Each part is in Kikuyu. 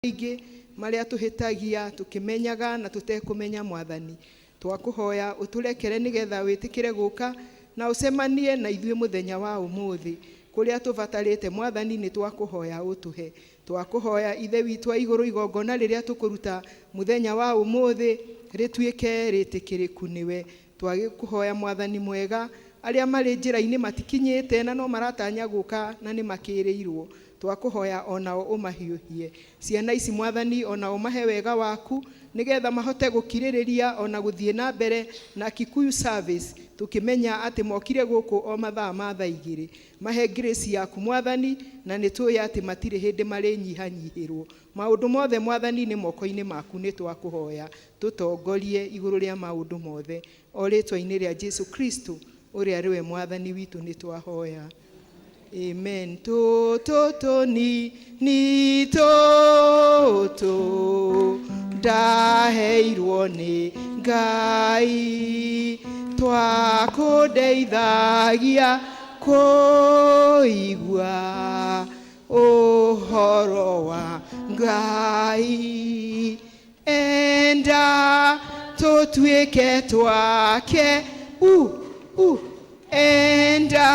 Maingĩ marĩa tũhĩtagia tũkĩmenyaga na tũtekũmenya. Mwathani, twakũhoya ũtũrekere nĩgetha wĩtĩkĩre gũka na ũcemanie na ithuĩ mũthenya wa ũmũthĩ. Kũrĩa tũbatarĩte, Mwathani, nĩ twakũhoya ũtũhe. Twakũhoya, Ithe witũ wa igũrũ, igongona rĩrĩa tũkũruta mũthenya wa ũmũthĩ rĩtuĩke rĩtĩkĩrĩku nĩwe. Twagĩkũhoya, Mwathani mwega, arĩa marĩ njĩra-inĩ matikinyĩte na no maratanya gũka na nĩ makĩrĩirwo, twakũhoya onao ũmahiũhie. Ciana ici, Mwathani, ona ũmahe wega waku nĩgetha mahote gũkirĩrĩria ona gũthiĩ na mbere na Kikuyu service, tũkĩmenya atĩ mokire gũkũ o mathaa ma thaa 2. Mahe grace yaku, Mwathani, na nĩ tũĩ atĩ matirĩ hĩndĩ marĩnyihanyihĩrwo. Maũndũ mothe, Mwathani, nĩ moko-inĩ maku. Nĩ twakũhoya tũtongorie igũrũ rĩa maũndũ mothe, o rĩtwa-inĩ rĩa Jesu Kristo ũrĩa rĩwe Mwathani witũ nĩ twahoya, amen. Tũ tũ tũ ni ni tũ tũ ndaheirwo nĩ Ngai twakũndeithagia kũigua ũhoro wa Ngai. Enda tũtuĩke twake u u, enda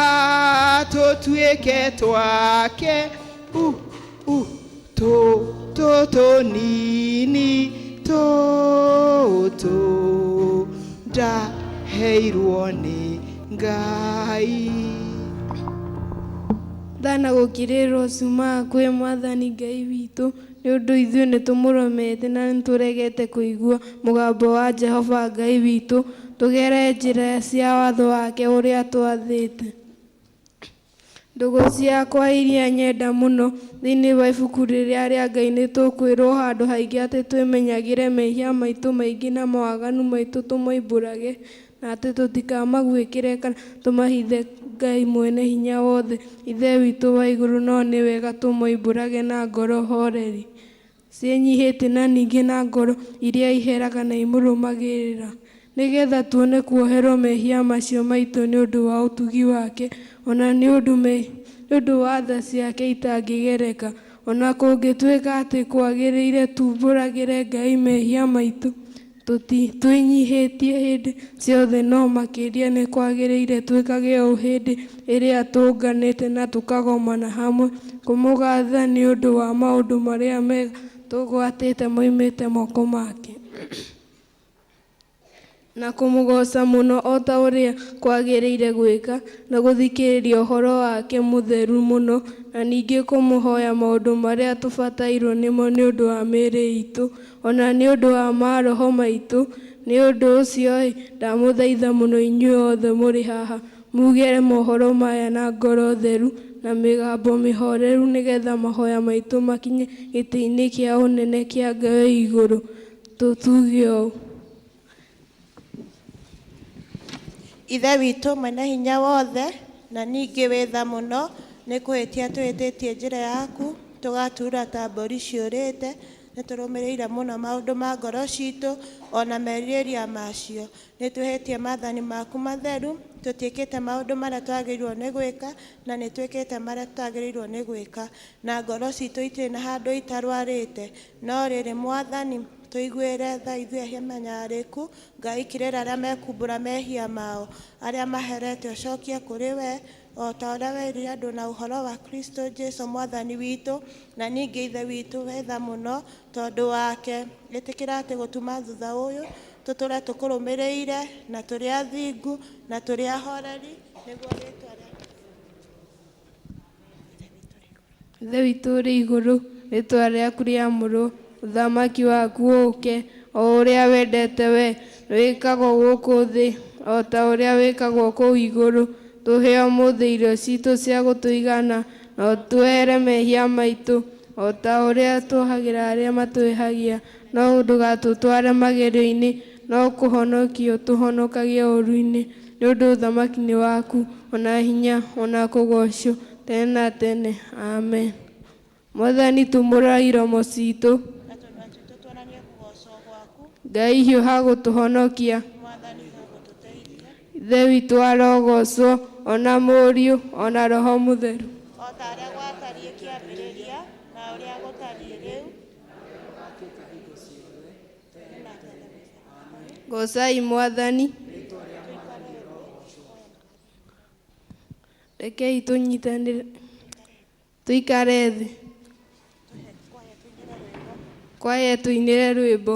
tũtuĩke twake u u, tũ tũ tũnini tũtũ ndaheirwo nĩ Ngai. Tha na gũkirĩrwo ciumaga kwĩ Mwathani Ngai witũ, nĩ ũndũ ithuĩ nĩtũmũremete na nĩtũregete kũigua mũgambo wa Jehova Ngai witũ, tũgere njĩra cia watho wake ũrĩa atwathĩte. Ndũgũ ciakwa iria nyenda mũno, thĩinĩ wa ibuku rĩrĩa rĩa Ngai nĩ tũkwĩrwo handũ haingĩ atĩ twĩmenyagĩre mehia maitũ maingĩ na mawaganu maitũ tũmoimbũrage, na atĩ tũtikamaguĩkĩre kana tũmahithe Ngai mwene hinya wothe, Ithe witũ wa igũrũ, no nĩ wega tũmoimbũrage na ngoro horeri ciĩnyihĩtie na ningĩ na ngoro iria iheraga na imũrũmagĩrĩra, nĩgetha tuone kuoherwo mehia macio maitũ nĩ ũndũ wa ũtugi wake, ona nĩ ũndũ wa tha ciake itangĩgereka. Ona kũngĩtuĩka atĩ kwagĩrĩire tumbũragĩre Ngai mehia maitũ twĩnyihĩtie hĩndĩ ciothe, no makĩria nĩ kwagĩrĩire twĩkage ũũ hĩndĩ ĩrĩa tũnganĩte na tũkagomana hamwe kũmũgatha nĩ ũndũ wa maũndũ marĩa mega tũgwatĩte moimĩte moko make, na kũmũgooca mũno o ta ũrĩa kwagĩrĩire gwĩka, na gũthikĩrĩria ũhoro wake mũtheru mũno, na ningĩ kũmũhoya maũndũ marĩa tũbatairwo nĩmo nĩ ũndũ wa mĩĩrĩ itũ, ona nĩ ũndũ wa maroho maitũ. Nĩ ũndũ ũcio-ĩ, ndamũthaitha mũno inyuĩ othe mũrĩ haha muge mohoro maya na ngoro theru na mĩgambo mĩhoreru, nĩgetha mahoya maitũ makinye gĩtĩ-inĩ kĩa ũnene kĩa Ngai igũrũ. Tũtuge ũũ. Ithe witũ mwene hinya wothe na ningĩ wĩ tha mũno, nĩ kũhĩtia tũhĩtĩtie njĩra yaku, tũgatura ta mbũri ciũrĩte. Nĩ tũrũmĩrĩire mũno maũndũ ma ngoro citũ ona merirĩria macio. Nĩ twĩhĩtie maathani maku matheru, tũtiĩkĩte maũndũ marĩa twagĩrĩirwo nĩ gwĩka na nĩ twĩkĩte marĩa tũtagĩrĩirwo nĩ gwĩka, na ngoro citũ itirĩ na handũ itarwarĩte. No rĩrĩ, Mwathani, tũiguĩre tha ithuĩ ehia manyarĩku. Ngai, kirĩra arĩa mekumbũra mehia mao, arĩa maherete ũcokie kũrĩ we, o ta ũrĩa werire andũ na ũhoro wa Kristo Jesu Mwathani witũ. Na ningĩ Ithe witũ wetha mũno, tondũ wake ĩtĩkĩra atĩ gũtuma thutha ũyũ tũtũre tũkũrũmĩrĩire na tũrĩ athingu na tũrĩ ahoreri, nĩguo rĩtwa rĩa Ithe witũ ũrĩ igũrũ, rĩtwa rĩaku rĩamũrwo, ũthamaki waku ũũke, o ũrĩa wendete we wĩkagwo gũkũ thĩ o ta ũrĩa wĩkagwo kũu igũrũ. Tũhe ũmũthĩ irio citũ cia gũtũigana, na ũtuohere mehia maitũ o ta ũrĩa tuohagĩra arĩa matwĩhagia, no ndũgatũtware magerio-inĩ, no kũhonokia ũtũhonokagie ũũru-inĩ, nĩ ũndũ ũthamaki nĩ waku, ona hinya, ona kũgoocwo tene na tene. Amen. Mwathani, tumũra iromo citũ, na tũnua twitũ tuonanie kũgoocwo gwaku. Ngai, hiũha gũtũhonokia. Mwathani, hiũha gũtũteithia. Ithe witũ arogocwo, ona Mũriũ, ona Roho Mũtheru. O ta ũrĩa gwatariĩ kĩambĩrĩria, na ũrĩa gũtariĩ rĩu. Goocai Mwathani. Rekei tũnyitanĩre tũikare thĩ. Kwaya tũinĩre rwĩmbo.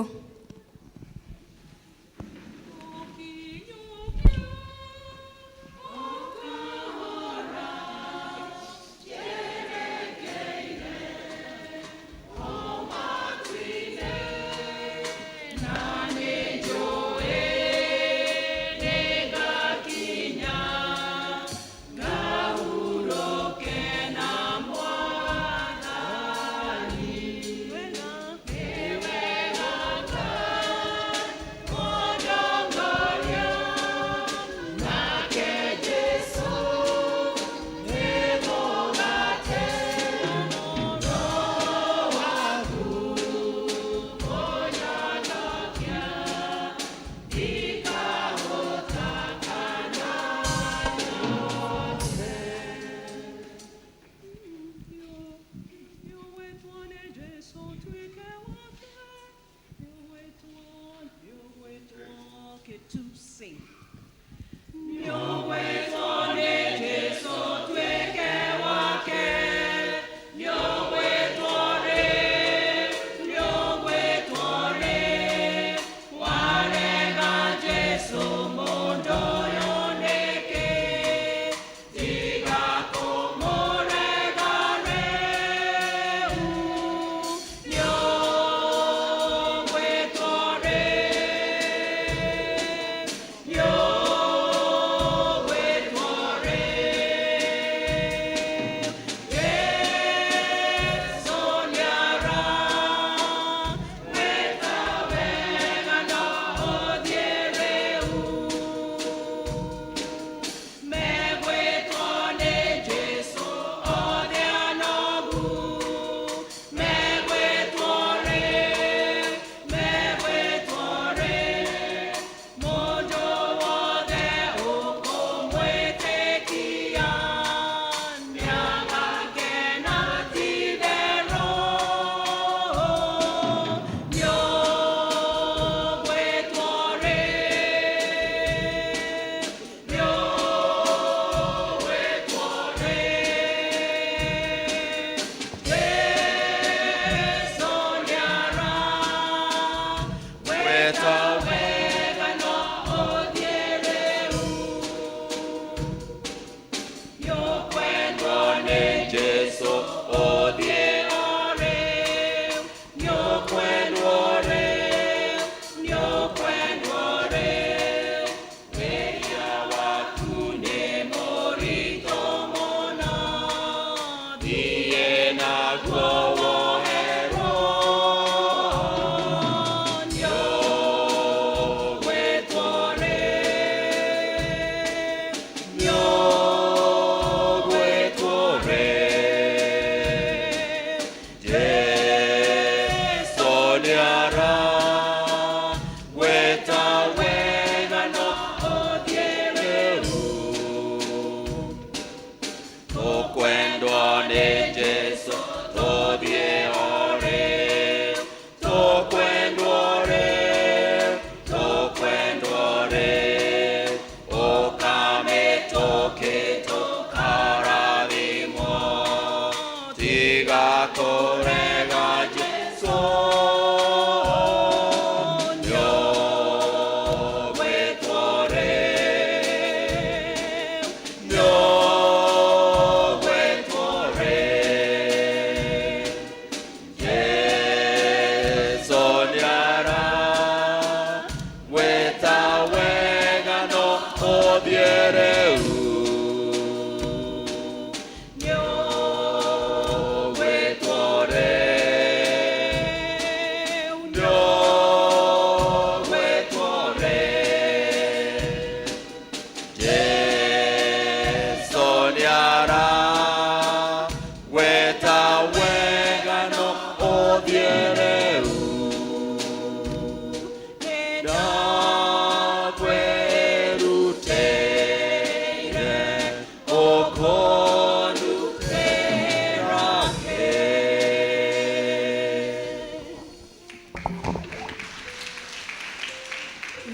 Ndakwerute.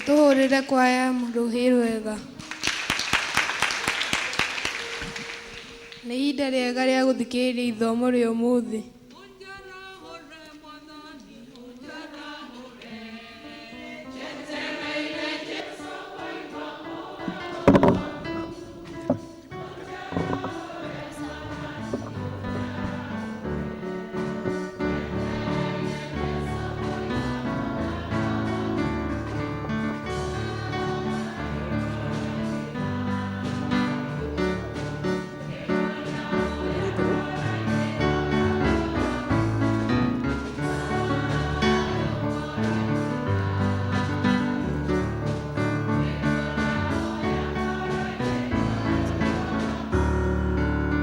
Tũhũrĩre kwaya rũhĩ rwega. Nĩ ihinda rĩega rĩa gũthikĩrĩria ithomo rĩa ũmũthĩ.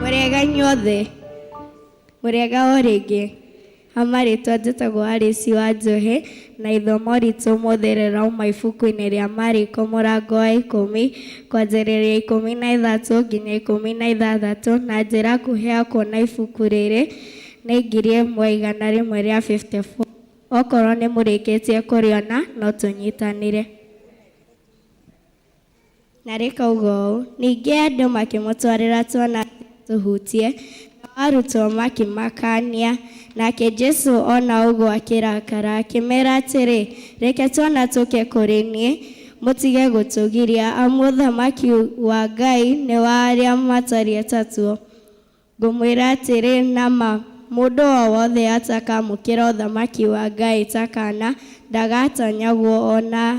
Mũrĩega inyuothe, mũrĩega o rĩngĩ. Ha marĩtwa njĩtagwo Alice wa Njohe na ithomo ritũ ũmũthĩ rĩrauma ibuku-inĩ rĩa Mariko mũrango wa 10 kwanjĩrĩria 13 nginya 16 na njĩra nguhĩ ya kuona ibuku rĩrĩ nĩ 1154. Okorwo nĩ mũrĩkĩtie kũrĩona no tũnyitanĩre. Na rĩkauga ũũ, ningĩ andũ makĩmũtwarĩra twana tũhutie, nao arutwo makĩmakania. Nake Jesũ ona ũguo akĩrakara, akĩmeera atĩrĩ, reke twana tũke kũrĩ niĩ, mũtige gũtũgiria, amu ũthamaki wa Ngai nĩ wa arĩa matariĩ ta tuo. Ngũmwĩra atĩrĩ na ma, mũndũ o wothe atakamũkĩra ũthamaki wa Ngai ta kaana, ndagatonya guo o na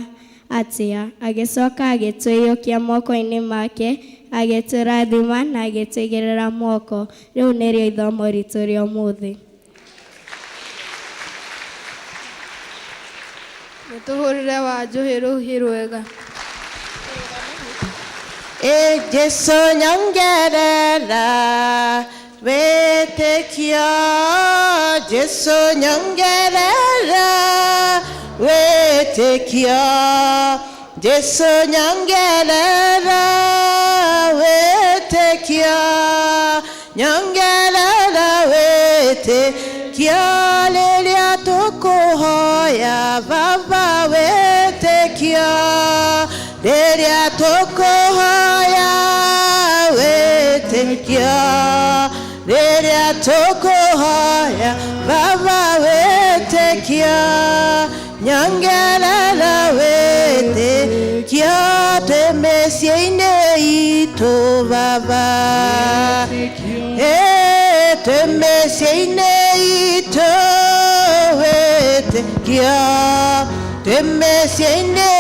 atĩa. Agĩcoka agĩtũiyũkia moko-inĩ make, agĩtũrathima na agĩtũigĩrĩra moko. Rĩu nĩrĩo ithomo ritũ rĩa ũmũthĩ. Nĩ tũhũrĩre Wanjũhĩ rũhĩ rwega. Ĩ Jesũ nyongerera wĩtĩkio, Jesũ nyongerera wĩtĩkio, Jesũ nyongerera wĩtĩkio, nyongerera wĩtĩkio rĩrĩa tũkũhoya Baba wĩtĩkio, rĩrĩa tũkũhoya wĩtĩkio, rĩrĩa tũkũhoya Baba wĩtĩkio, nyongerera wĩtĩkio twĩ mĩciĩ-inĩ itũ Baba, ĩ twĩ mĩciĩ-inĩ itũ wĩtĩkio, twĩ mĩciĩ-inĩ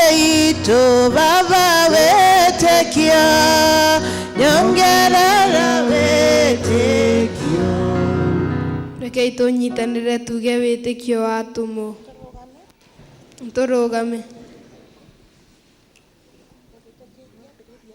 itũ Baba wĩtĩkio, nyongerera wĩtĩkio. Rekei tũnyitanĩre tuge wĩtĩkio wa atũmwo. Tũrũgame.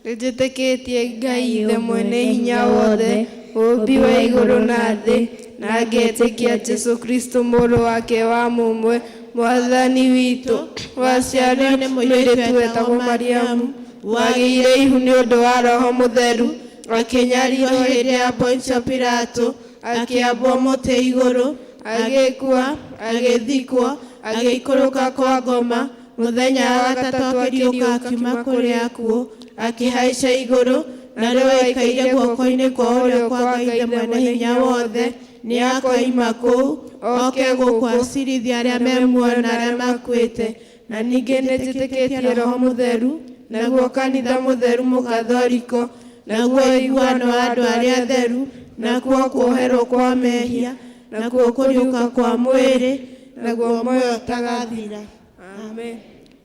Nĩnjĩtĩkĩtie Ngai Ithe mwene hinya wothe, mũũmbi wa igũrũ na thĩ, na ngetĩkia Jesũ Kristo mũrũ wake wa mũmwe, Mwathani witũ, waciarirwo nĩ mũirĩtu wetagwo Mariamu, wagĩire ihu nĩ ũndũ wa Roho Mũtheru, akĩnyarirwo hĩndĩ ya Pontio Pilato, akĩambwo mũtĩ igũrũ, agĩkua, agĩthikwo, agĩikũrũka kwa ngoma, mũthenya wa gatatũ akĩriũka akiuma kũrĩ akuũ, akĩhaica igũrũ, na rĩu aikaire guoko-inĩ kwa ũrĩo kwa Ngai Ithe mwene hinya wothe, nĩ akoima kũu, oke gũkũ acirithie arĩa me muoyo na arĩa makuĩte. Na ningĩ nĩnjĩtĩkĩtie Roho Mũtheru, naguo kanitha mũtheru mũkathoriko, naguo ũiguano wa andũ arĩa atheru, nakuo kuoherwo kwa mehia, nakuo kũriũka kwa mwĩrĩ, naguo muoyo ũtagathira. Amen.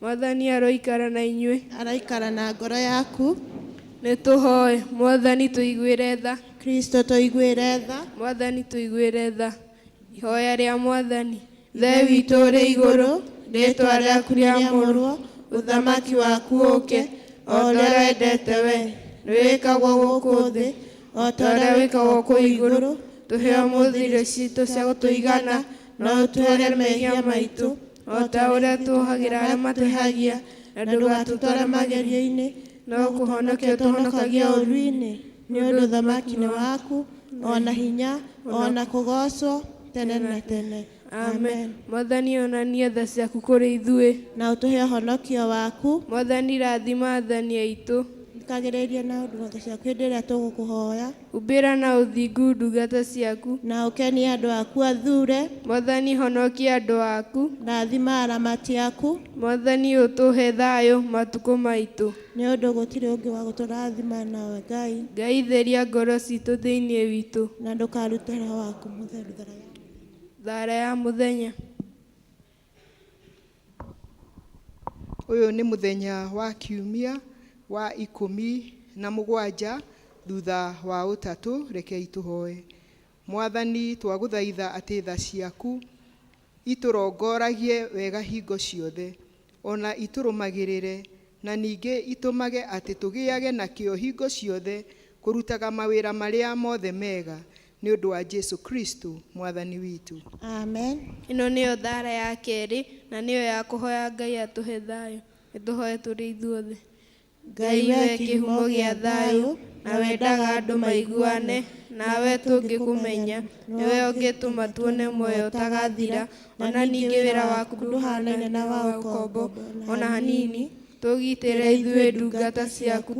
Mwathani aroikara na inyuĩ. Araikara na ngoro yaku. Nĩ tũhoe. Mwathani tũiguĩre tha. Kristo tũiguĩre tha. Mwathani tũiguĩre tha. Ihoya rĩa Mwathani. Ithe witũ ũrĩ igũrũ, rĩĩtwa rĩaku rĩamũrwo, ũthamaki waku ũũke, o ũrĩa wendete we, nĩwĩkagwo gũkũ thĩ, o ta ũrĩa wĩkagwo kũu igũrũ. Tũhe ũmũthĩ irio citũ cia gũtũigana, na ũtuohere mehia maitũ, o ta ũrĩa tuohagĩra arĩa matwĩhagia, na ndũgatũtware magerio-inĩ, no kũhonokia ũtũhonokagia ũũru-inĩ. Nĩ ũndũ ũthamaki nĩ waku, o na hinya, o na kũgoocwo tene na tene. Amen. Mwathani onania tha ciaku kũrĩ ithuĩ. Na ũtũhe ũhonokio waku. Mwathani rathima athani aitũ. Thikagĩrĩria na ũndũ tha ciaku hĩndĩ ĩrĩa tũgũkũhoya. Humbĩra na ũthingu ndungata ciaku. Na ũkenie andũ aku athure. Mwathani honokia andũ aku. Rathima aramati aku. Mwathani ũtũhe thayũ matukũ maitũ. Nĩ ũndũ gũtirĩ ũngĩ wa gũtũrathima nawe Ngai. Ngai theria ngoro citũ thĩinĩ witũ. Na ndũkarute roho waku mũtheru Thara ya mũthenya. Ũyũ nĩ mũthenya wa kiumia wa 17 thutha wa ũtatũ. Rekei tũhoe. Mwathani twagũthaitha atĩ tha ciaku itũrongoragie wega hingo ciothe, ona itũrũmagĩrĩre, na ningĩ itũmage atĩ tũgĩage na kĩo hingo ciothe kũrutaga mawĩra marĩa mothe mega, nĩ ũndũ wa Jesu Kristo Mwathani witũ. Amen. Ĩno nĩyo thara ya kerĩ na nĩyo ya kũhoya Ngai atũhe thayũ. Nĩtũhoe tũrĩ ithuothe. Ngai we kĩhumo gĩa thayũ na wendaga andũ maiguane, nawe tũngĩkũmenya nĩwe ũngĩtũma tuone muoyo ũtagathira, ona ningĩ wĩra waku ndũhanaine na wa ũkombo ona hanini. Tũgitĩre ithuĩ ndungata ciaku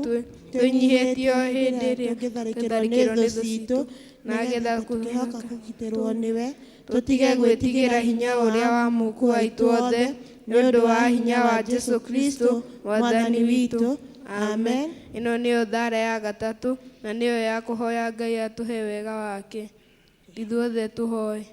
twĩnyihĩtie hĩndĩ ĩrĩa tũngĩtharĩkĩrwo nĩ thũ citũ, na getha tũkĩhoka kũgitĩrwo nĩwe, tũtige gwĩtigĩra hinya ũrĩa wa mũku waitũ othe, nĩ ũndũ wa hinya wa Jesu Kristo Mwathani witũ. Amen. Ĩno nĩyo thara ya gatatũ na nĩyo ya kũhoya Ngai atũhe wega wake. Ithuothe tũhoe.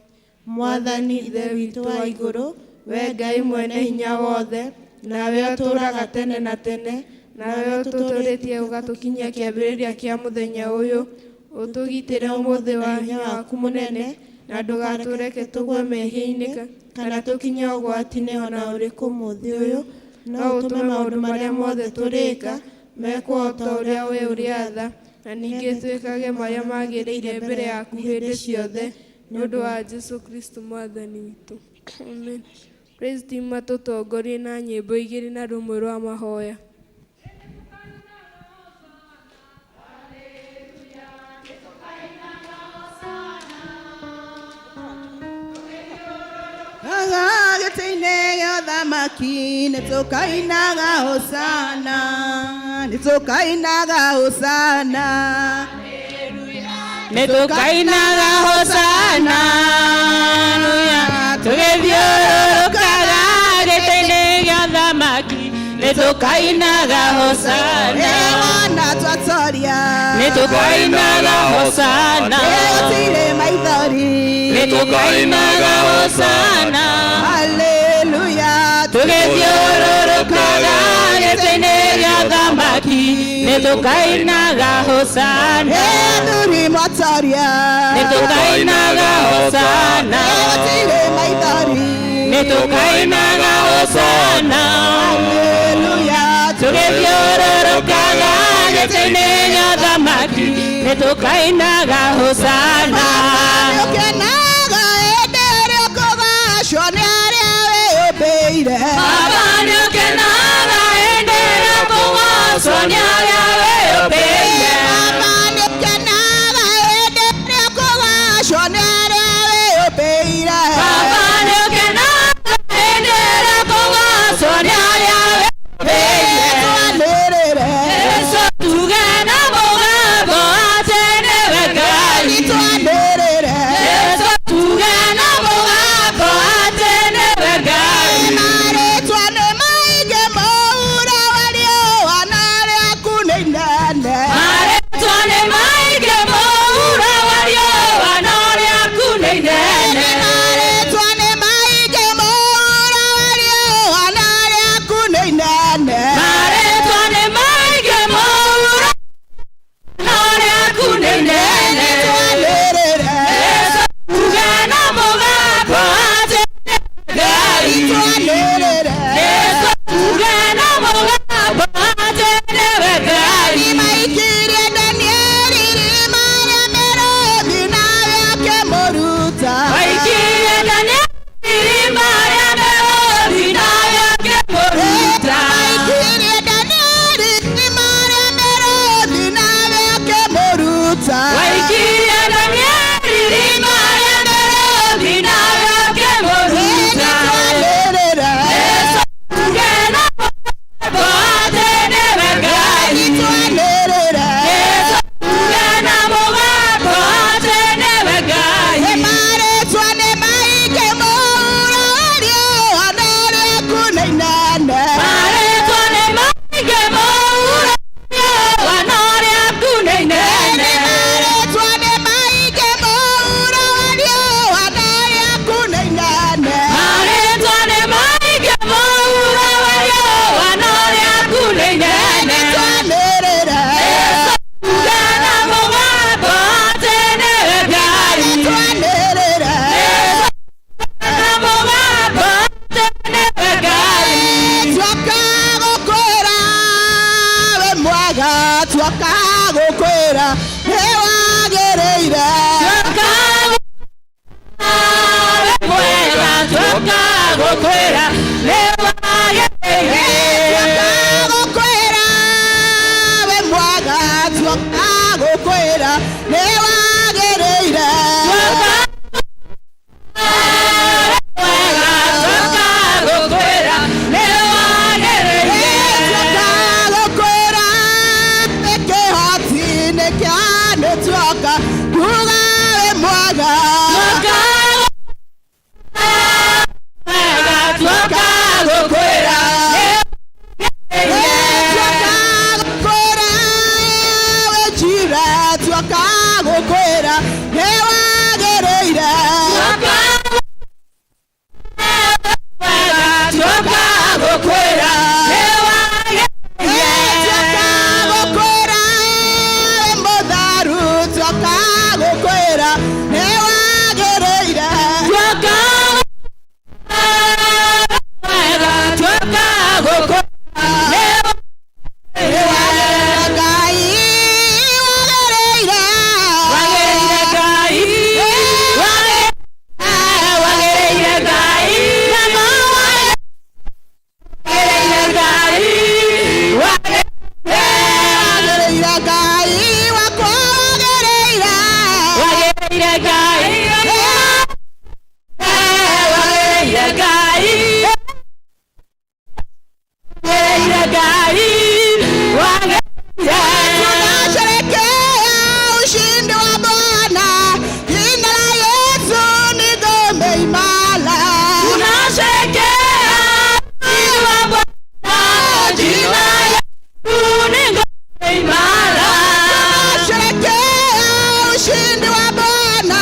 Mwathani Ithe witũ wa igũrũ, we Ngai mwene hinya wothe, nawe ũtũũraga tene na tene, nawe ũtũtũrĩtie ũgatũkinyia kĩambĩrĩria kĩa mũthenya ũyũ, ũtũgitĩre ũmũthĩ wa hinya waku mũnene, na ndũgatũreke tũgwe mehia-inĩ kana tũkinye ũgwati-inĩ ona ũrĩkũ mũthĩ ũyũ, no ũtũme maũndũ marĩa mothe tũrĩka mekwo o ta ũrĩa we ũrĩatha, na ningĩ twĩkage marĩa magĩrĩire mbere yaku hĩndĩ ciothe, nĩ ũndũ wa Jesu Kristo Mwathani witũ. Amen. Praise team matũtongorie na nyĩmbo igĩrĩ na rũmwe rwa mahoya. Gĩtĩ-inĩ gĩa ũthamaki nĩtũkainaga hosana, nĩtũkainaga hosana, nĩtũkainaga hosana, tũgĩthiũrũrũkaga gĩtĩ-inĩ gĩa ũthamaki nĩtũkainaga hosana, wona twatoria nĩtũkainaga hosana, gũtirĩ maithori, nĩtũkainaga hosana, haleluya, tũgĩthiũrũrũkaga gĩtĩ-inĩ gĩa ũthamaki nĩtũkainaga hosana, athuri mwatoria, nĩtũkainaga hosana, gũtirĩ maithori, nĩtũkainaga hosana, haleluya, tũgĩthiũrũrũkaga gĩtĩ-inĩ gĩa ũthamaki nĩtũkainaga hosana. Nĩũkenaga hĩndĩ ĩrĩa ũkũgacwo nĩ arĩa wĩyũmbĩire. Baba nĩũkenaga hĩndĩ ĩrĩa ũkũgocwo nĩ arĩa wĩyũmbĩire. Baba nĩũkenaga hĩndĩ ĩrĩa ũkũgacwo nĩ arĩa wĩyũmbĩire. Baba nĩũkenaga hĩndĩ ĩrĩa ũkũgocwo nĩ arĩa wĩyũmbĩire. Twanĩrĩre. Jesũ tuge na mũgambo atĩ nĩwe Ngai. Twanĩrĩre. Jesũ tuge na mũgambo atĩ nĩwe Ngai. Marĩtwa nĩ maingĩ mũhuro wa riũa na rĩaku gũkwĩra nĩ wagĩrĩire. Tuoka gũkwĩra wĩ mwega, tuoka gũkwĩra nĩ wagĩrĩire. Tuoka wega, tuoka gũkwĩra nĩ wagĩrĩire. Tuoka gũkwĩra nĩ kĩhoti-inĩ kĩa nĩ tuoka kuga wĩ mwega. Tuoka wega, tuoka gũkwĩra nĩ wagĩrĩire. Tuoka gũkwĩra wĩ njira, tuoka gũkwĩra nĩ wagĩrĩire. Tuoka wega, tuoka gũkwĩra nĩ wagĩrĩire. Tuoka gũkwĩra wĩ mũtharu, tuoka gũkwĩra nĩ wagĩrĩire. Tuoka wega, tuoka gũkwĩra nĩ Nĩ wagĩrĩire Ngai, wagĩrĩire. wagĩrĩire Ngai, wagĩrĩire Ngai, namo wagĩrĩire Ngai, wagĩrĩire. Wagĩrĩire Ngai wakwa, wagĩrĩire. Wagĩrĩire Ngai, wagĩrĩire Ngai, wagĩrĩire Ngai, wagĩrĩire. Tunasherehekea ushindi wa Bwana, jina la Yesu ni ngome imara. Tunasherehekea ushindi wa Bwana, jina la Yesu ni ngome imara. Tunasherehekea ushindi wa Bwana,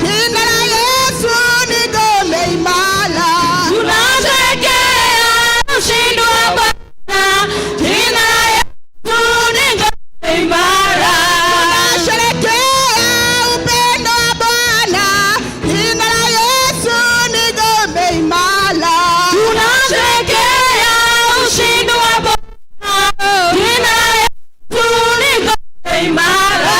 jina la Yesu ni ngome imara. Tunasherehekea ushindi wa Bwana, jina la Yesu ni ngome imara. Tunasherehekea upendo wa Bwana, jina la Yesu ni ngome imara. Tunasherehekea ushindi wa Bwana, jina la Yesu ni ngome imara.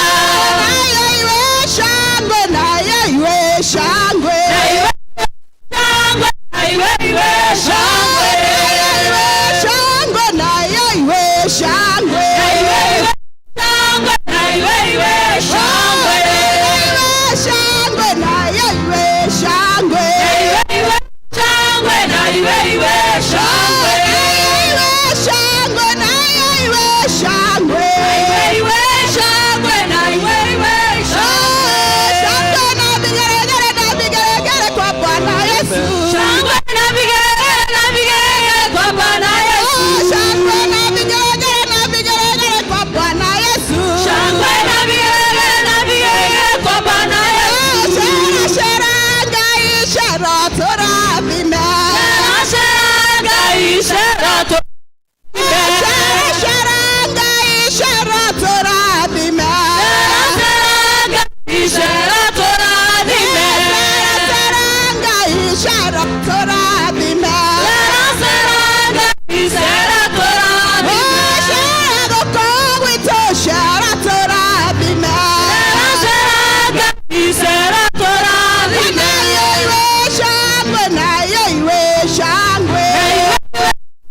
Nayo iwe shangwe, nayo iwe shangwe. Na iwe shangwe, na iwe iwe shangwe. Nayo iwe shangwe, nayo iwe shangwe. Na iwe iwe shangwe, na iwe iwe shangwe. Nayo iwe shangwe, nayo iwe shangwe. Na iwe iwe shangwe, na iwe iwe shangwe. Nayo iwe shangwe, nayo iwe shangwe. Na iwe iwe shangwe, na iwe iwe shangwe. Shangwe na vigelegele na vigelegele kwa Bwana Yesu. Shangwe na vigelegele na vigelegele kwa Bwana Yesu. Shangwe na vigelegele na vigelegele kwa Bwana Yesu. Shangwe na vigelegele na vigelegele kwa Bwana Yesu. Shera shera Ngai shera tũrathime. Shera Ngai shera tu. Shera shera Ngai shera tũrathime. Shera Ngai shera tũrathime. Shera shera Ngai shera tũrathime. Shera Ngai shera tũrathime. Shera gũkũ gwitũ shera tũrathime. Shera Ngai shera tũrathime. Nayo iwe shangwe, nayo iwe shangwe.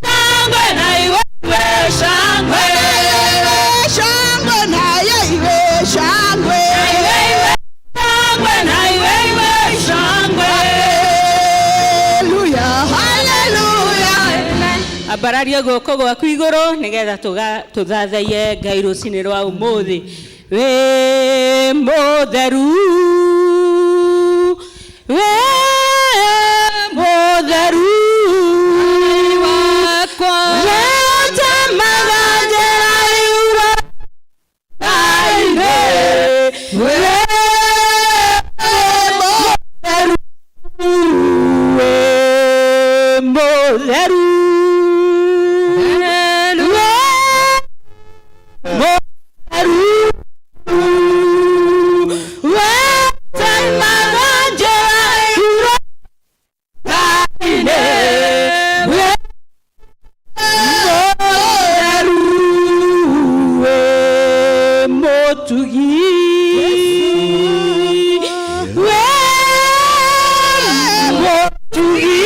Shangwe na iwe iwe shangwe. Nayo iwe shangwe, nayo iwe shangwe. Na iwe iwe shangwe, na iwe iwe shangwe. Hallelujah, hallelujah. Ambararia guoko gwaku igũrũ nĩgetha tũthathaiye Ngai rũcinĩ rwa ũmũthĩ. Wĩ mũtheru, wĩ mũtheru wakwa, wĩ ũtemaga njĩra iura-inĩ, wĩ mũtheru, wĩ mũtheru, wĩ mũtheru, wĩ ũtemaga njĩra iura-inĩ, wĩ mũtheru, wĩ mũtugi, wĩ mũtugi.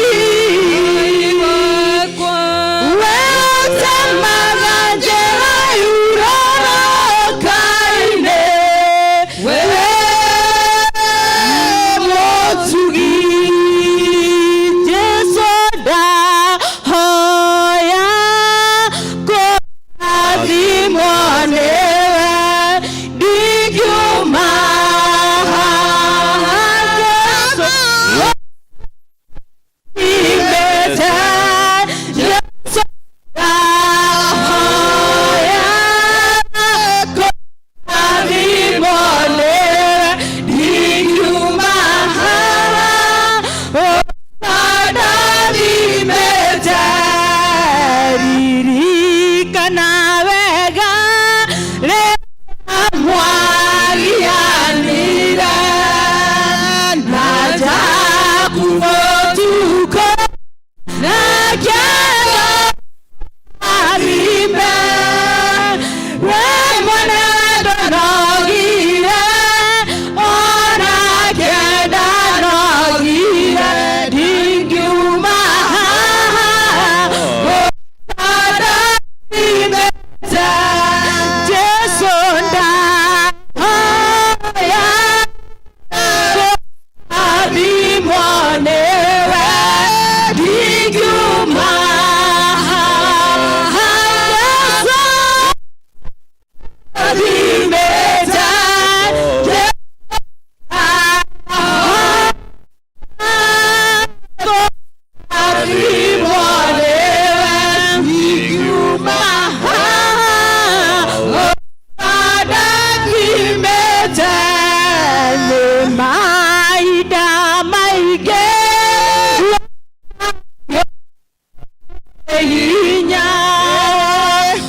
Hinya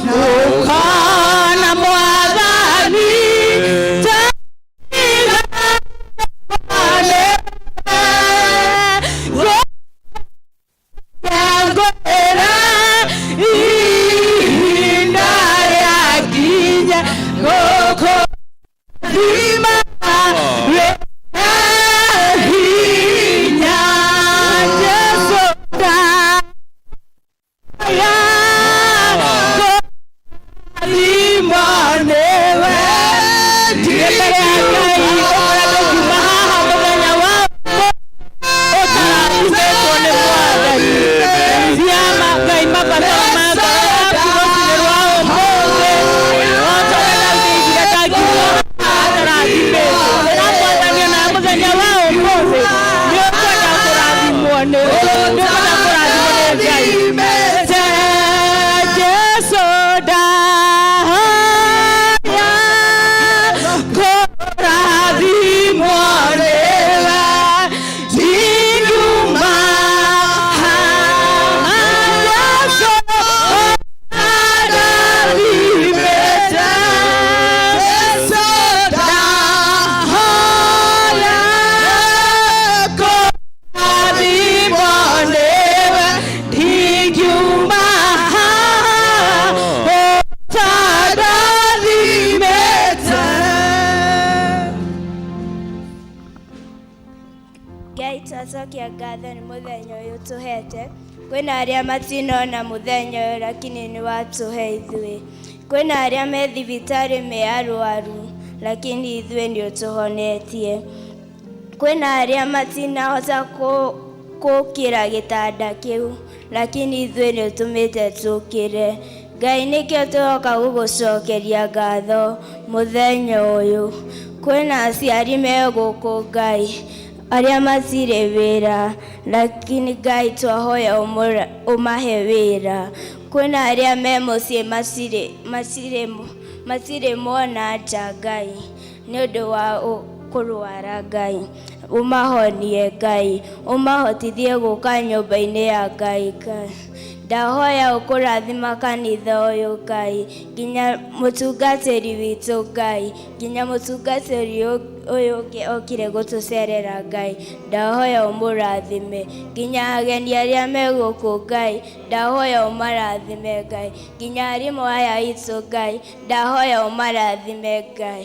ũkona mwathani ngwĩra ihinda rĩakinya gũkũrathima wĩna hinya. Jesu ndaya kũrathimwo nĩwe. Ndigĩ mbere ya Ngai ũkoretwo ũkiuma haha mũthenya wa ũtarathimĩtwo nĩ mwathani. Ciama Ngai mabataro ma ngoro yaku rũcinĩ rwa ũmũthĩ, o ta ũrĩa Daudi oigire ndangiuma haha atarathimĩtwo. Na mwathani ona mũthenya wa ũmũthĩ nĩ ũkwenda kũrathimwo nĩwe, nĩ ũkwenda kũrathimwo nĩ Ngai. Jesu ndahoya kũrathimwo nĩwe, ndingiuma haha Jesu ũtandathimĩte. Jesu ndahoya kũrathimwo nĩwe, ndingiuma haha ũtandathimĩte. Ngai, twacokia ngatho nĩ mũthenya ũyũ tũhete. Kwĩna arĩa matinona mũthenya ũyũ, lakini nĩ watũhe ithuĩ. Kwĩna arĩa me thibitarĩ me arwaru, lakini ithuĩ nĩ ũtũhonetie. Kwĩna arĩa matinahota kũkĩra gĩtanda kĩu, lakini ithuĩ nĩ ũtũmĩte tũkĩre. Ngai, nĩkĩo tũroka gũgũcokeria ngatho mũthenya ũyũ. Kwĩna aciari me gũkũ, Ngai, arĩa matirĩ wĩra, lakini Ngai twahoya ũmahe wĩra. Kwĩna arĩa me mũciĩ matirĩ mona nja, Ngai, nĩ ũndũ wa kũrwara. Ngai, ũmahonie. Ngai, ũmahotithie gũka nyũmba-inĩ ya Ngai. Ngai, ndahoya ũkũrathima kanitha ũyũ, Ngai, nginya mũtungatĩri witũ, Ngai, nginya mũtungatĩri ũyũ ũngĩ okire gũtũcerera. Ngai, ndahoya ũmũrathime, nginya ageni arĩa me gũkũ. Ngai, ndahoya ũmarathime. Ngai, nginya arimũ aya aitũ, Ngai, ndahoya ũmarathime. Ngai,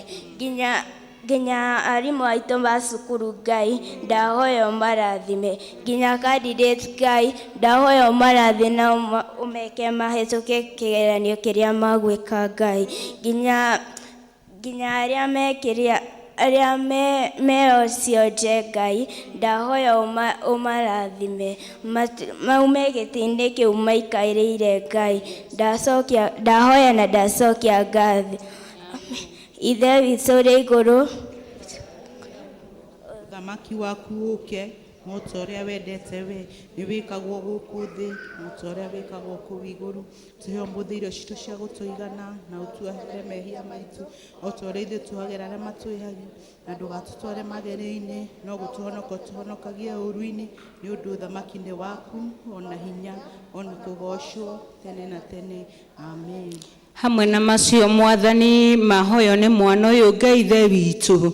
nginya arimũ aitũ a cukuru, Ngai, ndahoya ũmarathime, nginya candidate. Ngai, ndahoya ũmarathime na ũmeke mahĩtũke kĩgeranio kĩrĩa magwĩka. Ngai, nginya arĩa me kĩrĩa arĩa me ocio nje, Ngai, ndahoya ũmarathime maume gĩtĩ-inĩ kĩu maikarĩire. Ngai, ndacokia ndahoya na ndacokia ngatho. Ithe witũ ũrĩ igũrũ. Ũthamaki waku ũke, no ta ũrĩa wendete we nĩ wĩkagwo gũkũ thĩ no ta ũrĩa wĩkagwo kũu igũrũ. Tũhe ũmũthĩ irio citũ cia gũtũigana, na ũtuohere mehia maitũ o ta ũrĩa ithuĩ tuohagĩra arĩa matwĩhagia, na ndũgatũtware magerio-inĩ, no gũtũhonoka ũtũhonokagie ũũru-inĩ, nĩ ũndũ ũthamaki nĩ waku, ona hinya, ona kũgocwo tene na tene. Amen. Hamwe na macio, mwathani, mahoyo nĩ mwana ũyũ. Ngai Ithe witũ,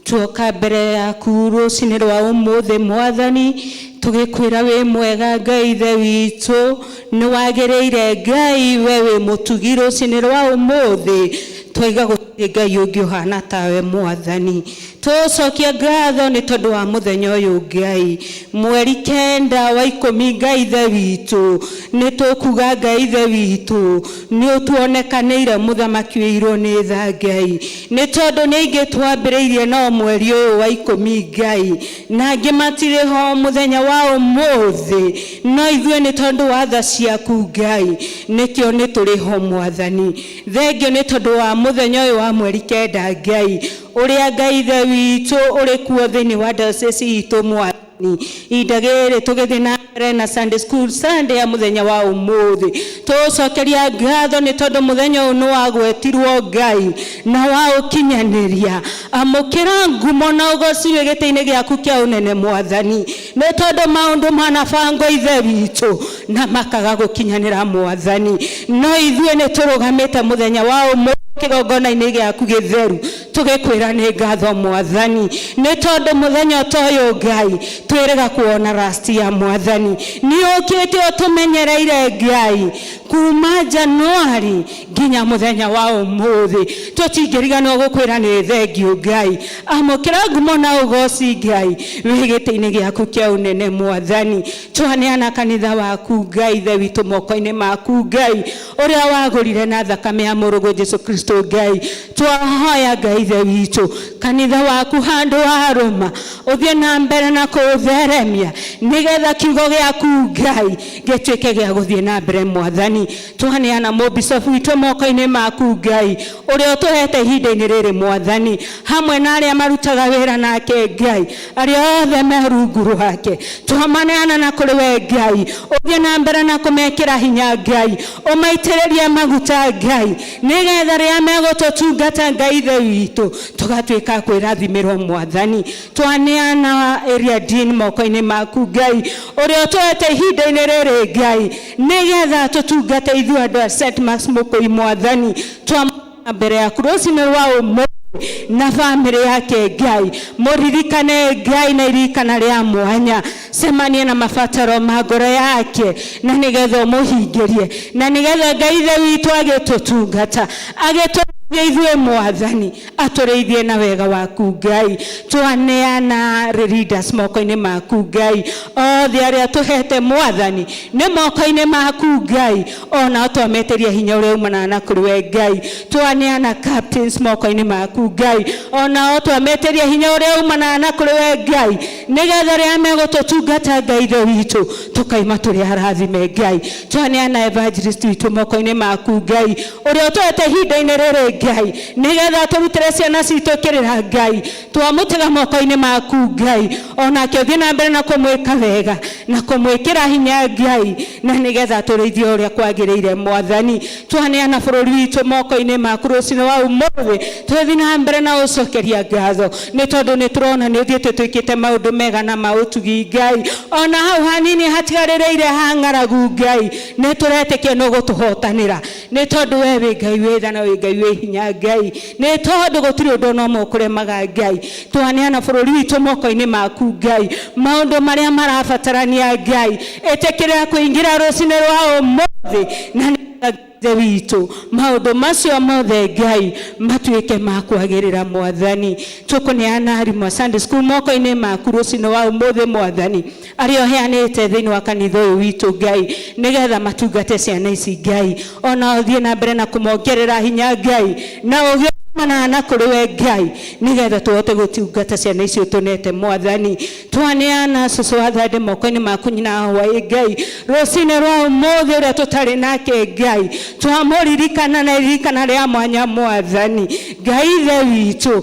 tuoka mbere yaku rũcinĩ rwa ũmũthĩ, mwathani, tũgĩkwĩra wĩ mwega. Ngai Ithe witũ, nĩ wagĩrĩire. Ngai, we wĩ mũtugi. Rũcinĩ rwa ũmũthĩ twaiga gũtirĩ Ngai ũngĩ ũhana tawe. Mwathani, tũcokia ngatho nĩ tondũ wa mũthenya ũyũ. Ngai, mweri 9 wa 10, Ngai Ithe witũ, nĩ tũkuga, Ngai Ithe witũ, nĩ ũtuonekanĩire, mũthamaki wĩirwo nĩ tha. Ngai, nĩ tondũ nĩ aingĩ twambĩrĩirie no mweri ũyũ wa 10, Ngai, na angĩ matirĩ ho mũthenya wa ũmũthĩ, no ithuĩ nĩ tondũ wa tha ciaku, Ngai, nĩkĩo nĩ tũrĩ ho. Mwathani, thengio nĩ tondũ wa mũthenya ũyũ wa mweri 9, Ngai, ũrĩa Ngai Ithe witũ ũrĩ kuo thĩinĩ wa diocese itũ. Mwathani. Mwathani. Ihinda rĩrĩ tũgĩthiĩ na mbere na Sunday school Sunday ya mũthenya wa ũmũthĩ, tũcokeria ngatho nĩ tondũ mũthenya ũyũ nĩ wagwetirwo Ngai na wa ũkinyanĩria. Amũkĩra ngumo na ũgoci wĩ gĩtĩ-inĩ gĩaku kĩa ũnene Mwathani, nĩ tondũ maũndũ manabangwo Ithe witũ na makaga gũkinyanĩra Mwathani, no ithuĩ nĩ tũrũgamĩte mũthenya wa ũmũthĩ kĩgongona-inĩ gĩaku gĩtheru tũgĩkwĩra nĩ ngatho Mwathani, nĩ tondũ mũthenya ta ũyũ Ngai twĩrĩga kuona rasti ya Mwathani. Nĩ ũkĩte ũtũmenyereire Ngai kuma Januari nginya mũthenya wa ũmũthĩ, tũtingĩriganĩrwo gũkwĩra nĩ thengiũ Ngai. Amũkĩra ngumo na ũgoci Ngai wĩ gĩtĩ-inĩ gĩaku kĩa ũnene Mwathani. Twaneana kanitha waku Ngai Ithe witũ moko-inĩ maku Ngai, ũrĩa wagũrire na thakame ya mũrũguo Jesu Kristo Ngai. Twahoya Ngai Ithe witũ kanitha waku handũ warũma ũthiĩ na mbere na kũũtheremia nĩgetha kiugo gĩaku Ngai gĩtuĩke gĩa gũthiĩ na mbere Mwathani. Twaneana mũbicobu witũ moko-inĩ maku Ngai, ũrĩa ũtũhete ihinda-inĩ rĩrĩ Mwathani, hamwe na arĩa marutaga wĩra nake Ngai, arĩa othe me rungu rwake, twamaneana na kũrĩ we Ngai, ũthiĩ na mbere na kũmekĩra hinya Ngai, ũmaitĩrĩrie maguta Ngai, nĩgetha rĩrĩa megũtũtungata Ngai Ithe witũ tũgatuĩka kwĩrathimĩrwo Mwathani. Twaneana area dean moko-inĩ maku Ngai, ũrĩa ũtũhete ihinda-inĩ rĩrĩ Ngai, nĩgetha tũtungate ithuĩ andũ a St. Mark's Mũkũi Mwathani. Twa mbere yaku rũcinĩ rwa ũmũthĩ na bamĩrĩ yake Ngai, mũririkane Ngai na iririkana rĩa mwanya, cemanie na mabataro ma ngoro yake na nĩgetha ũmũhingĩrie, na nĩgetha Ngai Ithe witũ agĩtũtungata agĩtũrĩithie ithuĩ Mwathani, atũrĩithie na wega waku Ngai. Twaneana leaders moko-inĩ maku Ngai, othe arĩa tũhete Mwathani nĩ moko-inĩ maku Ngai, ona twametĩria hinya ũrĩa umanaga na kũrĩ we Ngai. Twaneana captains moko-inĩ maku Ngai, onao twametĩria hinya ũrĩa umanaga na kũrĩ we Ngai, nĩgetha rĩrĩa megũtũtungata Ngai Ithe witũ tũkaima tũrĩ arathime Ngai. Twaneana evangelist witũ moko-inĩ maku Ngai, ũrĩa ũtũhete ihinda-inĩ rĩrĩ Ngai, nĩgetha tũrutĩre ciana citũ kĩrĩra Ngai. Twamũtiga moko-inĩ maku Ngai, onake ũthiĩ na mbere na kũmwĩka wega na kũmwĩkĩra hinya Ngai, na nĩgetha tũrĩithie ũrĩa kwagĩrĩire Mwathani. Twaneana bũrũri witũ moko-inĩ maku rũcinĩ wa ũmũthĩ, tũthiĩ na mbere na gũcokeria ngatho, nĩ tondũ nĩ tũrona nĩ ũthiĩte twĩkĩte maũndũ mega na ma ũtugi Ngai. Ona hau hanini hatigarĩrĩire ha ng'aragu Ngai, nĩ tũretĩkia nĩ ũgũtũhotanĩra, nĩ tondũ we wĩ Ngai wĩ tha na wĩ Ngai wĩ hinya Ngai, nĩ tondũ gũtirĩ ũndũ ona ũmwe ũkũremaga Ngai. Twaneana bũrũri witũ moko-inĩ maku Ngai, maũndũ marĩa marabatarania Ngai, ĩtĩkĩra kũingĩra rũcinĩ rwa ũmũthĩ na Ithe witũ maũndũ macio mothe Ngai matuĩke ma kwagĩrĩra Mwathani. Tũkũneana arimũ a Sunday school moko-inĩ maku rũcinĩ wa ũmũthĩ Mwathani, arĩa ũheanĩte thĩinĩ wa kanitha ũyũ witũ Ngai, nĩgetha matungate ciana ici Ngai, ona ũthiĩ na mbere na kũmongerera hinya Ngai, na ũgĩ umanaga na kũrĩ we Ngai, nĩgetha tũhote gũtungata ciana icio tũnete Mwathani. Twaneana cũcũ wa Thande moko-inĩ maku nyina wa Hwaĩ Ngai, rũcinĩ rwa ũmũthĩ ũrĩa tũtarĩ nake Ngai, twamũririkana na iririkana rĩa mwanya Mwathani. Ngai Ithe witũ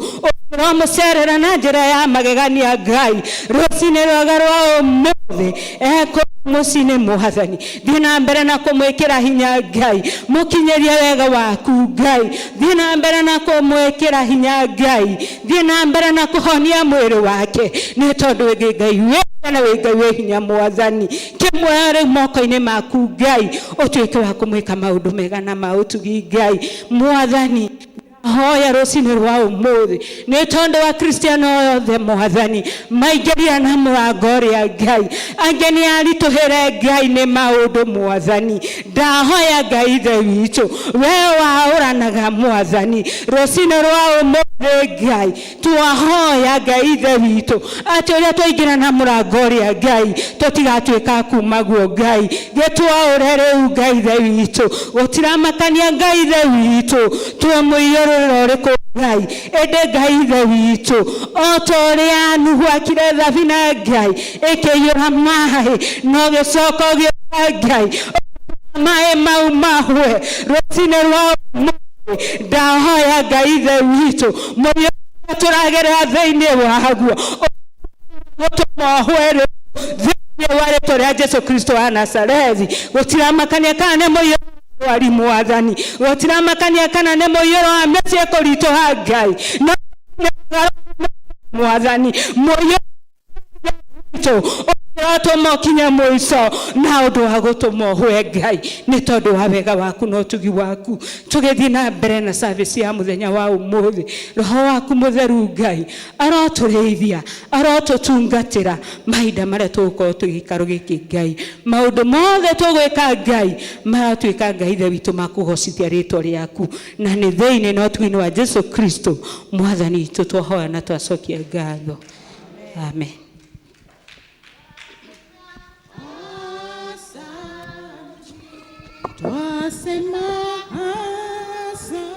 ũromũcerera na njĩra ya magegania Ngai, rũcinĩ rwega rwa ũmũthĩ ekũ mũciĩ-inĩ Mwathani, thiĩ na mbere na kũmwĩkĩra hinya Ngai, mũkinyĩrie wega waku Ngai, thiĩ na mbere na kũmwĩkĩra hinya Ngai, thiĩ na mbere na kũhonia mwĩrĩ wake, nĩ tondũ wĩ Ngai wĩ na wĩ Ngai wĩ hinya Mwathani. Kĩmuoya rĩu moko-inĩ maku Ngai, ũtuĩke wa kũmwĩka maũndũ mega na ma ũtugi Ngai. Mwathani, hoya rũcinĩ rwa ũmũthĩ nĩ tondũ wa Kristiano othe Mwathani, maingĩria na mũrango ũrĩa Ngai, angĩ nĩ aritũhĩre Ngai nĩ maũndũ Mwathani. Ndahoya Ngai Ithe witũ, we waũranaga Mwathani, rũcinĩ rwa ũmũthĩ Ngai, twahoya Ngai Ithe witũ atĩ ũrĩa twaingĩra na mũrango ũrĩa Ngai, tũtigatuĩka kuma guo Ngai, gĩtwaũre rĩu Ngai Ithe witũ, gũtiramakania Ngai Ithe witũ twĩ mũiyũrĩrĩro ũrĩkũ Ngai, ĩndĩ Ngai Ithe witũ o ta ũrĩa Nuhu akire thabina Ngai ĩkĩiyũra maĩ, no gĩcoka ũgĩũka Ngai maĩ mau mahwe rũcinĩ rwa ũmũthĩ. Ndahoya Ngai Ithe witũ mũiyũrĩrĩro tũragerera thĩinĩ waguo Gũtũma ũhwe rĩu thĩinĩ wa rĩtwa rĩa Jesu Kristo wa Nazarethi. Gũtiramakania kana nĩ mũiyũro wa ndwari mwathani, gũtiramakania kana nĩ mũiyũro wa mĩciĩ kũritũha Ngai, no mwathani mũiyũro witũ ũratũma ũkinye mũico na ũndũ wa gũtũma ũhwe Ngai, nĩ tondũ wa wega waku na ũtugi waku. Tũgĩthiĩ na mbere na service ya mũthenya wa ũmũthĩ, roho waku mũtheru Ngai arotũrĩithia, arotũtungatĩra mahinda marĩa tũgũkorwo twĩ gĩikaro gĩkĩ Ngai. Maũndũ mothe tũgwĩka Ngai maratuĩka Ngai ithe witũ makũgocithia rĩtwa rĩaku, na nĩ thĩinĩ na ũtugi-inĩ wa Jesu Kristo mwathani witũ twahoya na twacokia ngatho. Amen. Twasema asante,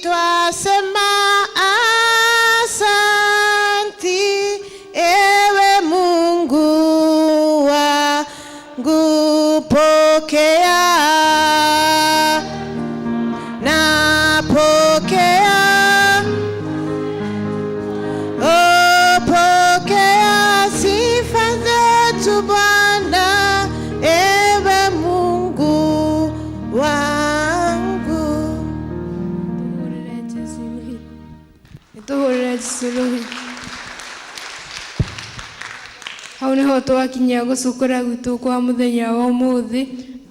Twasema asanti, ewe Mungu wangu, pokea na pokea, oh, pokea sifa zetu Bwana, ewe Mungu wangu. Tuhurire Jesu rũhĩ. Nĩtũhũrĩre Jesu rũhĩ. Hau nĩho twakinyia gũcukũra gwitũ kwa mũthenya wa ũmũthĩ.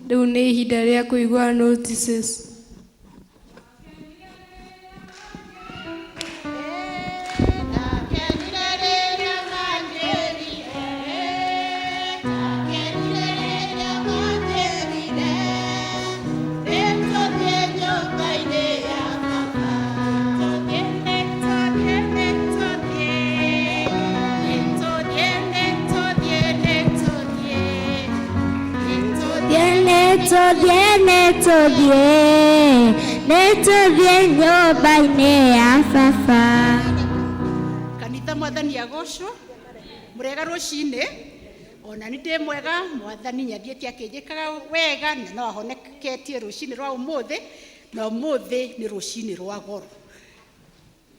Rĩu nĩ ihinda rĩa kũigua notices. Nĩtũthiĩ, nĩtũthiĩ nyũmba-inĩ ya baba. Kanitha, mwathani agocwo. Mũrega rũcinĩ. Ona nĩ ndĩ mwega, mwathani nĩathiĩte akĩnjĩkaga wega na no ahoneketie rũcinĩ rwa ũmũthĩ, na ũmũthĩ nĩ rũcinĩ rwa goro.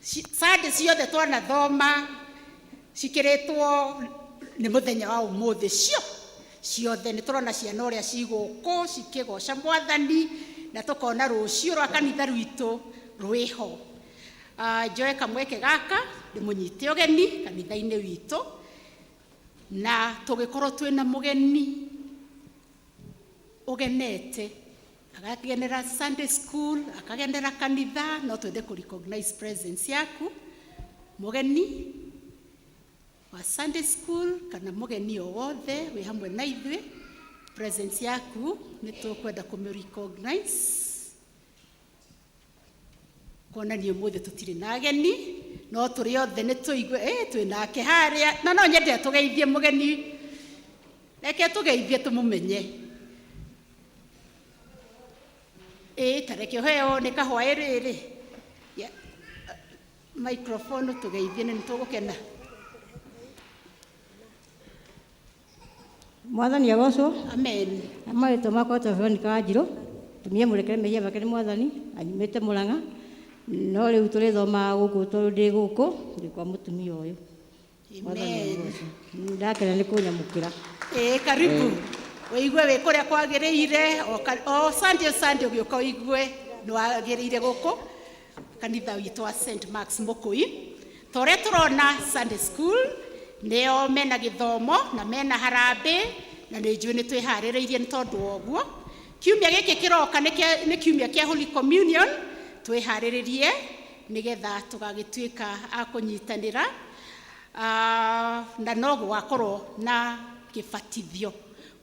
Sunday ciothe twanathoma cikĩrĩtwo nĩ mũthenya wa ũmũthĩ, cio ciothe nĩ tũrona ciana ũrĩa cigũkũ cikĩgoca mwathani, na tũkona rũciũ rwa kanitha rwitũ rwĩho. Njoe kamweke gaka ndĩmũnyite ũgeni kanitha-inĩ witũ, na tũgĩkorwo twĩna mũgeni ũgenete akagenera Sunday school, akagenera kanitha, no twende kũ recognize presence yaku mũgeni wa Sunday school kana mũgeni o wothe wĩ hamwe na ithuĩ. Presence yaku nĩ tũkwenda kũmĩ recognize kuonania ũmũthĩ tũtirĩ na ageni, no tũrĩ othe nĩ tũigue twĩ nake harĩa, na no nyende tũgeithie mũgeni, reke tũgeithie tũmũmenye. Ta reke ũheo nĩ kahwaĩ rĩrĩ microphone tũgeithie nĩ tũgũkena. Mwathani agocwo. Amen. Marĩtwa makwa etagwo Veronica Wanjirũ, tumia mũrekere mehia make nĩ mwathani, anyumĩte Mũrang'a, no rĩu tũrĩthomaga gũkũ tondũ ndĩ gũkũ, ndĩ kwa mũtumia ũyũ. Mwathani Amen. agocwo. Ndakena nĩ kũnyamũkĩra. Karibu. Ũigue wĩ kũrĩa kwagĩrĩire, o Sunday Sunday ũgĩũka ũigue nĩ wagĩrĩire gũkũ kanitha witũ wa St Mark's Mũkũi. Ta ũrĩa tũrona Sunday school nĩo mena gĩthomo na mena harambĩ, na nĩ njũĩ nĩ twĩharĩrĩirie nĩ tondũ wa ũguo. Kiumia gĩkĩ kĩroka nĩ kiumia kĩa Holy Communion, twĩharĩrĩrie nĩgetha tũgagĩtuĩka a kũnyitanĩra, na no gũgakorwo na kĩbatithio.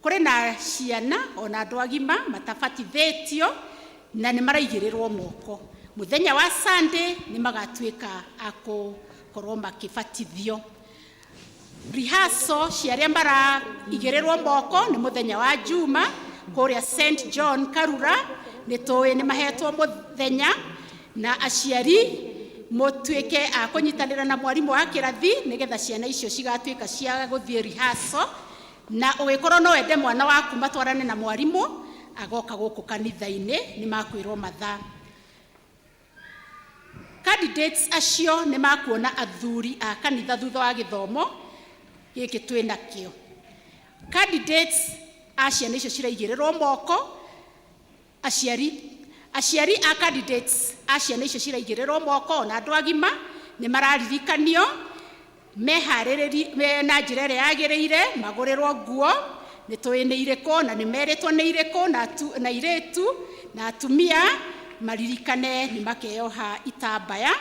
Kũrĩ na ciana ona andũ agima matabatithĩtio na nĩ maraigĩrĩrwo moko. Mũthenya wa Sunday nĩ magatuĩka a gũkorwo makĩbatithio. Rehearsal cia arĩa maraigĩrĩrwo moko nĩ mũthenya wa Juma kũrĩa St John Karura, nĩ tũĩ nĩ mahetwo mũthenya, na aciari mũtuĩke a kũnyitanĩra na mwarimũ wa kĩrathi nĩgetha ciana icio cigatuĩka cia gũthiĩ rehearsal, na ũgĩkorwo no wende mwana waku matwarane na mwarimũ agoka gũkũ kanitha-inĩ, nĩ makwĩrwo mathaa. Candidates acio nĩ makuona athuri a kanitha thutha wa gĩthomo gĩkĩ twĩ nakĩo. Candidates a ciana icio ciraigĩrĩrwo moko, aciari a candidates a ciana icio ciraigĩrĩrwo moko ona andũ agima nĩ mararirikanio meharĩrĩrie na njĩra ĩrĩa yagĩrĩire, magũrĩrwo nguo nĩ tũĩ nĩ irĩkũ na nĩ merĩtwo nĩ irĩkũ, na airĩtu na atumia maririkane nĩ makeyoha itambaya.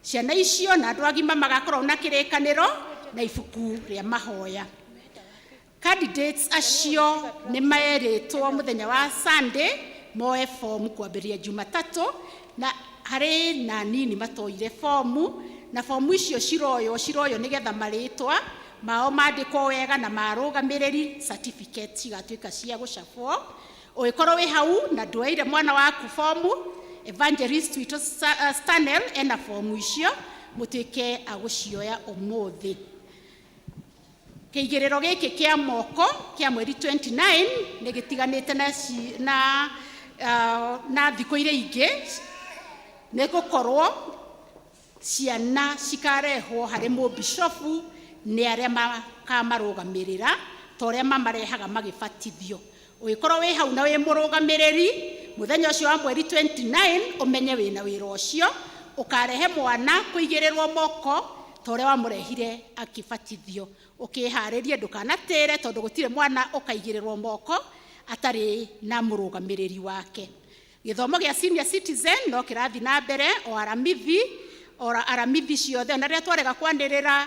Ciana icio na andũ agima magakorwo na kĩrĩkanĩro na ibuku rĩa mahoya. Candidates acio nĩ merĩtwo mũthenya wa Sunday moe fomu kwambĩrĩria Jumatatũ, na harĩ na nini matoire fomu, na fomu icio ciroywo nĩgetha marĩtwa mao mandĩkwo wega na marũgamĩrĩri certificate cigatuĩka cia gũcabwo. Ũgĩkorwo wĩ hau na ndwoire mwana waku fomu, evangelist witũ Stanel ena fomu icio, mũtuĩke a gũcioya ũmũthĩ. Kĩigĩrĩro gĩkĩ kĩa moko kĩa mweri 29 nĩ gĩtiganĩte na thikũ iria ingĩ, nĩ gũkorwo ciana cikarehwo harĩ mũbishofu nĩ arĩa makamarũgamĩrĩra ta ũrĩa mamarehaga magĩbatithio. Ũgĩkorwo wĩ hau na wĩ mũrũgamĩrĩri mũthenya ũcio wa mweri 29, ũmenye wĩna wĩra ũcio, ũkarehe mwana kũigĩrĩrwo moko ta ũrĩa wamũrehire akĩbatithio. Ũkĩharĩrie, ndũkanatĩre, tondũ gũtirĩ mwana ũkaigĩrĩrwo moko atarĩ na mũrũgamĩrĩri wake. Gĩthomo gĩa senior citizen no kĩrathiĩ na mbere o aramithi, o aramithi ciothe, ona rĩrĩa twarega kwanĩrĩra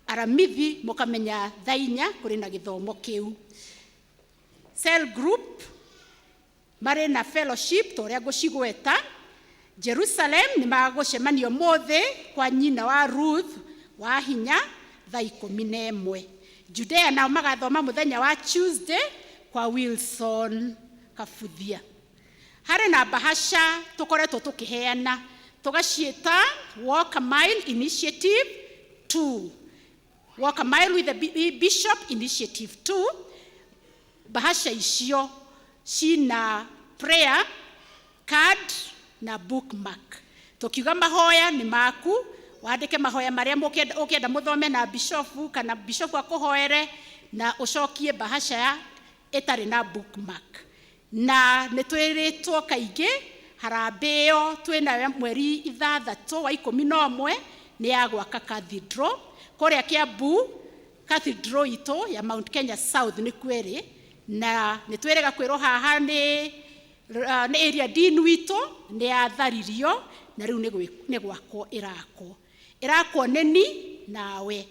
aramithi mũkamenya thaa 4 kũrĩ na gĩthomo kĩu. Cell group marĩ na fellowship ta ũrĩa ngũcigweta. Jerusalem nĩ magũcemania ũmũthĩ kwa nyina wa Ruth wa Hinya thaa 11. Judea nao magathoma mũthenya wa Tuesday kwa Wilson Kabuthia. Harĩ na bahasha tũkoretwo tũkĩheana, tũgaciĩta Walk a Mile Initiative 2, Walk a Mile with the Bishop Initiative 2. Bahasha icio cina prayer card na bookmark. Tukiuga mahoya nĩ maku, wandĩke mahoya marĩa ũkĩenda mũthome na bishofu kana bishofu akũhoere, na ũcokie bahasha ya ĩtarĩ na bookmark. Na nĩ twĩrĩtwo kaingĩ harambĩ ĩyo twĩnayo mweri 6 wa 11 nĩ ya gwaka cathedral kũrĩa Kiambu. Cathedral itũ ya Mount Kenya South nĩ kwĩrĩ, na nĩ twĩrĩga kwĩrwo haha nĩ area dean witũ nĩ yatharirio, na rĩu nĩ gwakwo ĩrakwo, ĩrakwo nĩni nawe.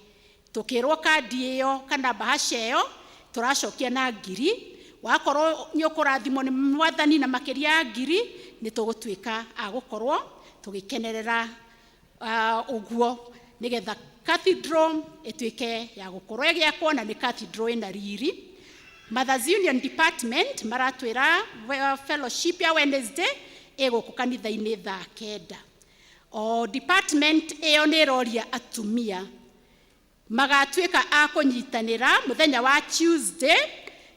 Tũkĩrwo kandi ĩyo kana bahasha ĩyo tũracokia na 1000. Wakorwo nĩ ũkũrathimwo nĩ mwathani na makĩria ya 1000, nĩ tũgũtuĩka a gũkorwo tũgĩkenerera ũguo, nĩgetha cathedral ĩtuĩke ya gũkorwo ĩgĩakwo, na nĩ cathedral ĩna riri. Mothers Union Department maratwĩra fellowship ya Wednesday ĩgũkũ kanitha-inĩ thaa 9. O department ĩyo nĩ ĩroria atumia magatuĩka a kũnyitanĩra mũthenya wa Tuesday,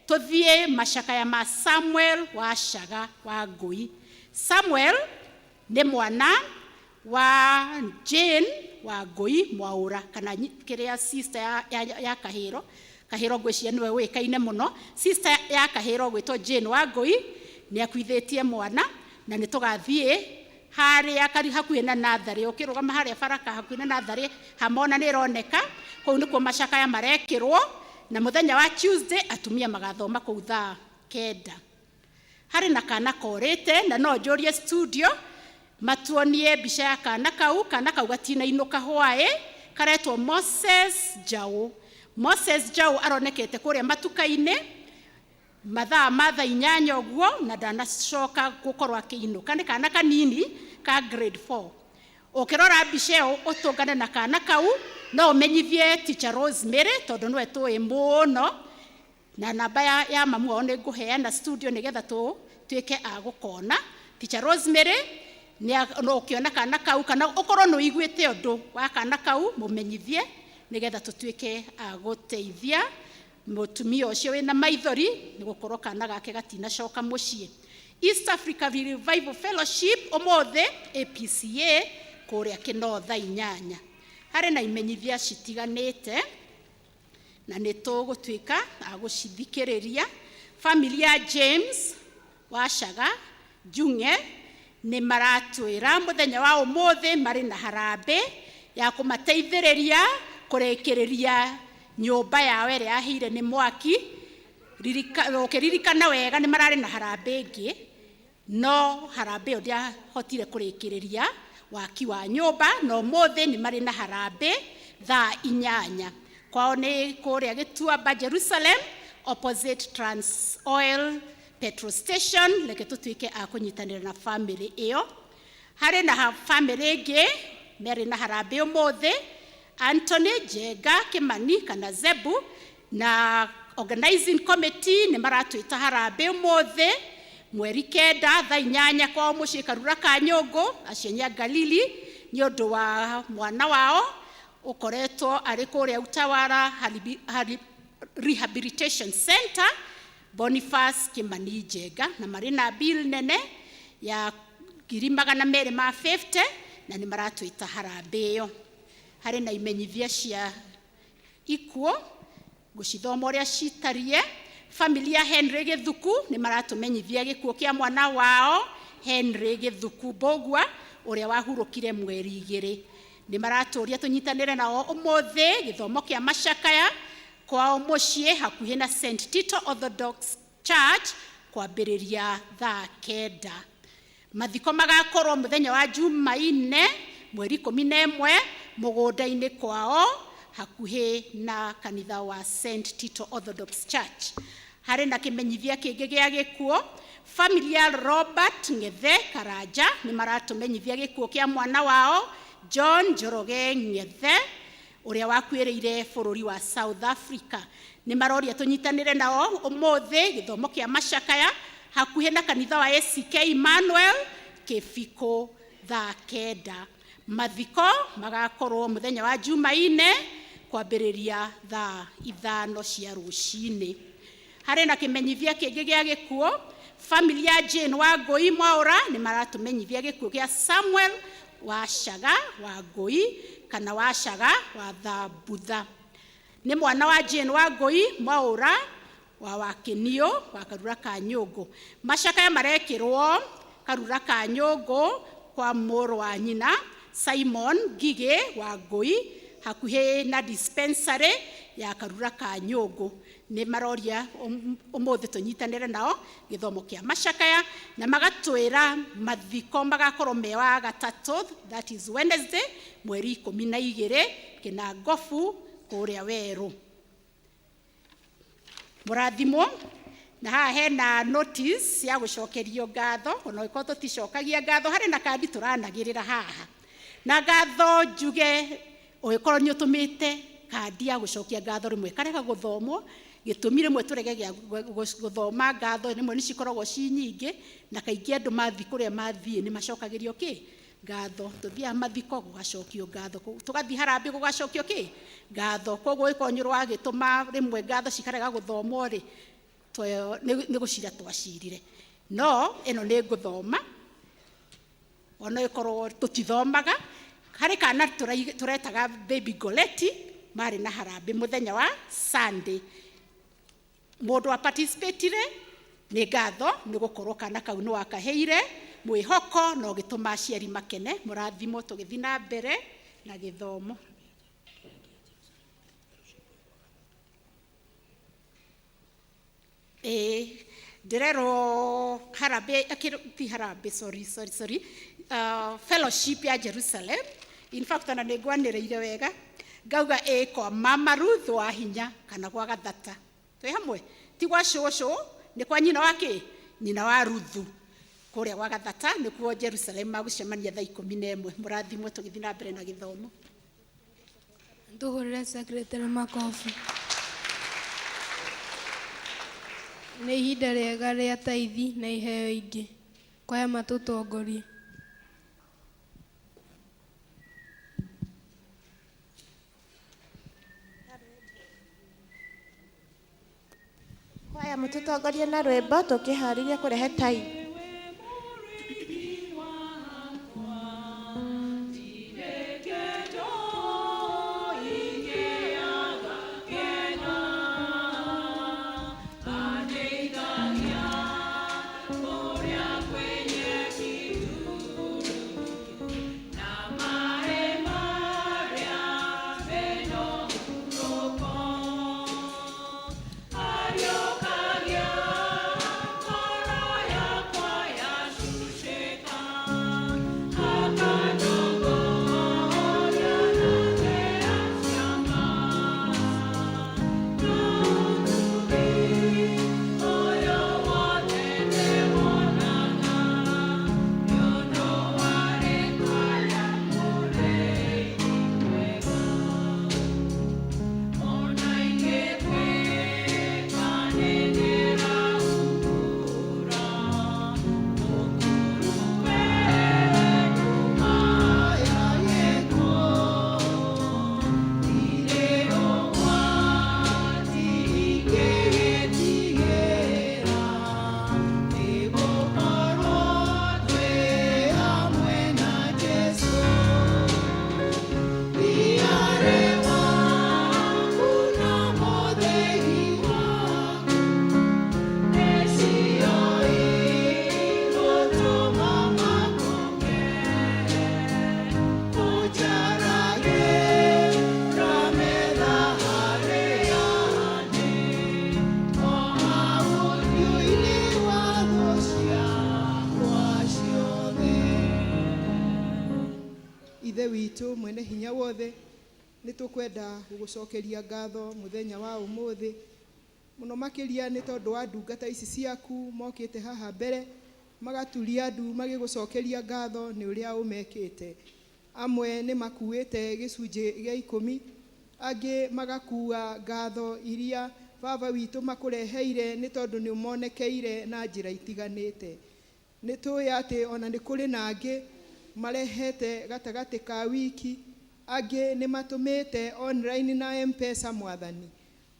tũthiĩ macakaya ma Samuel wa Caga wa Ngũi. Samuel nĩ mwana wa Jane wa Ngũi Mwaũra, kana kĩrĩa sister ya Kahĩro. Kahĩro ngwĩciria nĩwe ũĩkaine mũno. Sister ya Kahĩro gwĩtwo Jane wa Ngũi nĩ akuithĩtie mwana, na nĩ tũgathiĩ harĩa kari hakuhĩ na natharĩ, ũkĩrũgama harĩa baraka hakuhĩ na natharĩ hamona nĩ ĩroneka kũu nĩkuo macakaya marekĩrwo. Na mũthenya wa Tuesday atumia magathoma kũu thaa 9. Harĩ na kana korĩte, na no njũrie studio matuonie mbica ya kana kau. Kana kau gatinainũka hwaĩ, karetwo Moses Jau. Moses Jau aronekete kũrĩa matuka-inĩ mathaa ma thaa 8 ũguo, na ndanacoka gũkorwo akĩinũka. Nĩ kana kanini ka grade 4. Ũkĩrora mbica ĩyo ũtũngane na kana kau, no ũmenyithie teacher Rosemary, tondũ nĩwe tũĩ mũno, na namba ya mamu wao nĩ ngũheana studio nĩgetha tũtuĩke a gũkona. Teacher Rosemary no ũkĩona kana kau, kana ũkorwo nĩ ũiguĩte ũndũ wa kana kau, mũmenyithie nĩgetha tũtuĩke a gũteithia mũtumia ũcio wĩna maithori nĩ gũkorwo kana gake gatinacoka mũciĩ. East Africa Revival Fellowship ũmũthĩ APCA Kũrĩa Kĩnoo thaa 8. Harĩ na imenyithia citiganĩte na nĩ tũgũtuĩka a gũcithikĩrĩria. Family ya James Wacaga Njung'e nĩ maratwĩra mũthenya wa ũmũthĩ marĩ na harambĩ ya kũmateithĩrĩria kũrĩkĩrĩria nyũmba yao ĩrĩa yahĩire nĩ mwaki. Ũkĩririkana wega nĩ mararĩ na harambĩ ĩngĩ, no harambĩ ĩyo ndĩahotire kũrĩkĩrĩria waki wa nyũmba, no ũmũthĩ nĩ marĩ na harambĩ thaa 8. Kwao nĩ kũrĩa Gĩtuamba Jerusalem, opposite Trans Oil petrol station. Reke tũtuĩke a kũnyitanĩra na family ĩyo. Harĩ na family ĩngĩ merĩ na harambĩ ũmũthĩ, Anthony Njenga Kimani kana Zebu na organizing committee nĩ maratwĩta harambĩ ũmũthĩ mweri 9 thaa 8 kwao mũciĩ Karura ka Nyũngũ, acio nĩ a Galili, nĩ ũndũ wa mwana wao ũkoretwo arĩ kũrĩa Utawala Rehabilitation Center, Boniface Kimani Njenga, na marĩ na bill nene ya 250,000 na nĩ maratwĩta harambĩ ĩyo. Harĩ na imenyithia cia ikuũ ngũcithoma ũrĩa citarie. Family ya Henry Gĩthuku nĩ maratũmenyithia gĩkuũ kĩa mwana wao Henry Gĩthuku Mbũgua ũrĩa wahurũkire mweri 2. Nĩ maratũria tũnyitanĩre nao ũmũthĩ gĩthomo kĩa macakaya kwao mũciĩ hakuhĩ na St Tito Orthodox Church kwambĩrĩria thaa 9. Mathiko magakorwo mũthenya wa Jumaine mweri 11 mũgũnda-inĩ kwao hakuhĩ na kanitha wa St Tito Orthodox Church. Harĩ na kĩmenyithia kĩngĩ gĩa gĩkuũ. Family ya Robert Ng'ethe Karanja nĩ maratũmenyithia gĩkuũ kĩa mwana wao John Njoroge Ng'ethe ũrĩa wakuĩrĩire bũrũri wa South Africa. Nĩ maroria tũnyitanĩre nao ũmũthĩ gĩthomo kĩa macakaya hakuhĩ na kanitha wa ACK Emmanuel Kĩbikũ thaa 9. Mathiko magakorwo mũthenya wa Jumaine kwambĩrĩria thaa 5 cia rũcinĩ. Harĩ na kĩmenyithia kĩngĩ gĩa gĩkuũ. Family ya Jane Wangũi Mwaũra nĩ maratũmenyithia gĩkuũ kĩa Samuel Wacaga Wangũi kana Wacaga wa Thambutha. Nĩ mwana wa Jane Wangũi Mwaũra wa Wakĩniũ wa Karura ka Nyũngũ. Macakaya marekĩrwo Karura ka Nyũngũ kwa mũrũ wa nyina Simon Ngigĩ Wangũi hakuhĩ na dispensary ya Karura ka Nyũngũ. Nĩ maroria ũmũthĩ tũnyitanĩre nao gĩthomo kĩa macakaya na magatwĩra mathiko magakorwo me wa gatatũ, that is Wednesday mweri 12 Kĩnangobu kũrĩa Werũ. Mũrathimwo. Na haha hena notice ya gũcokerio ngatho, ona ũngĩkorwo tũticokagia ngatho, harĩ na kandi tũranagĩrĩra haha na ngatho njuge ũngĩkorwo nĩ ũtũmĩte kandi ya gũcokia ngatho rĩmwe karega gũthomwo. Gĩtũmi rĩmwe tũrege gĩa gũthoma ngatho rĩmwe nĩ cikoragwo ci nyingĩ, na kaingĩ andũ mathiĩ kũrĩa mathiĩ nĩ macokagĩrio kĩ ngatho. Tũthiaga mathiko gũgacokio ngatho, tũgathiĩ harambĩ gũgacokio kĩ ngatho. Koguo ũngĩkorwo nĩ ũragĩtũma rĩmwe ngatho cikarega gũthomwo rĩ, nĩ gũcira twacirire. No ĩno nĩ ngũthoma ona ĩkorwo tũtithomaga. Harĩ kana tũretaga baby Goleti marĩ na harambĩ mũthenya wa Sunday. Mũndũ wa participatire nĩ ngatho nĩ gũkorwo kana kau nĩ wakaheire mwĩhoko na ũgĩtũma aciari makene. Mũrathimwo tũgĩthiĩ na mbere na gĩthomo. Ndĩrerwo harambĩ, ti harambĩ, sorry, fellowship ya Jerusalem. In fact ona nĩ ngwanĩrĩire wega ngauga ĩ kwa mama Ruth wa Hinya kana gwa Gathata. Twĩ hamwe, ti gwa cũcũ, nĩ kwa nyina wa kĩ, nyina wa Ruthu kũrĩa gwa Gathata nĩkuo Jerusalem magũcemania thaa 11. Mũrathimwo tũgĩthiĩ na mbere na gĩthomo. Tũhũrĩre secretary makobi. Nĩ ihinda rĩega rĩa taithi na iheo ingĩ. Kwaya matũtongorie. Kwaya mũtũtongorie na rwĩmbo tũkĩharĩria kũrehe taithi. witũ mwene hinya wothe, nĩ tũkwenda gũgũcokeria ngatho mũthenya wa ũmũthĩ, mũno makĩria nĩ tondũ wa ndungata ici ciaku mokĩte haha mbere magaturia ndu magĩgũcokeria ngatho nĩ ũrĩa ũmekĩte. Amwe nĩ makuĩte gĩcunjĩ gĩa 10, angĩ magakua ngatho iria Baba witũ makũreheire nĩ tondũ nĩ ũmonekeire na njĩra itiganĩte. Nĩ tũĩ atĩ ona nĩ kũrĩ na angĩ marehete gatagatĩ ka wiki, angĩ nĩ matũmĩte online na M-Pesa Mwathani.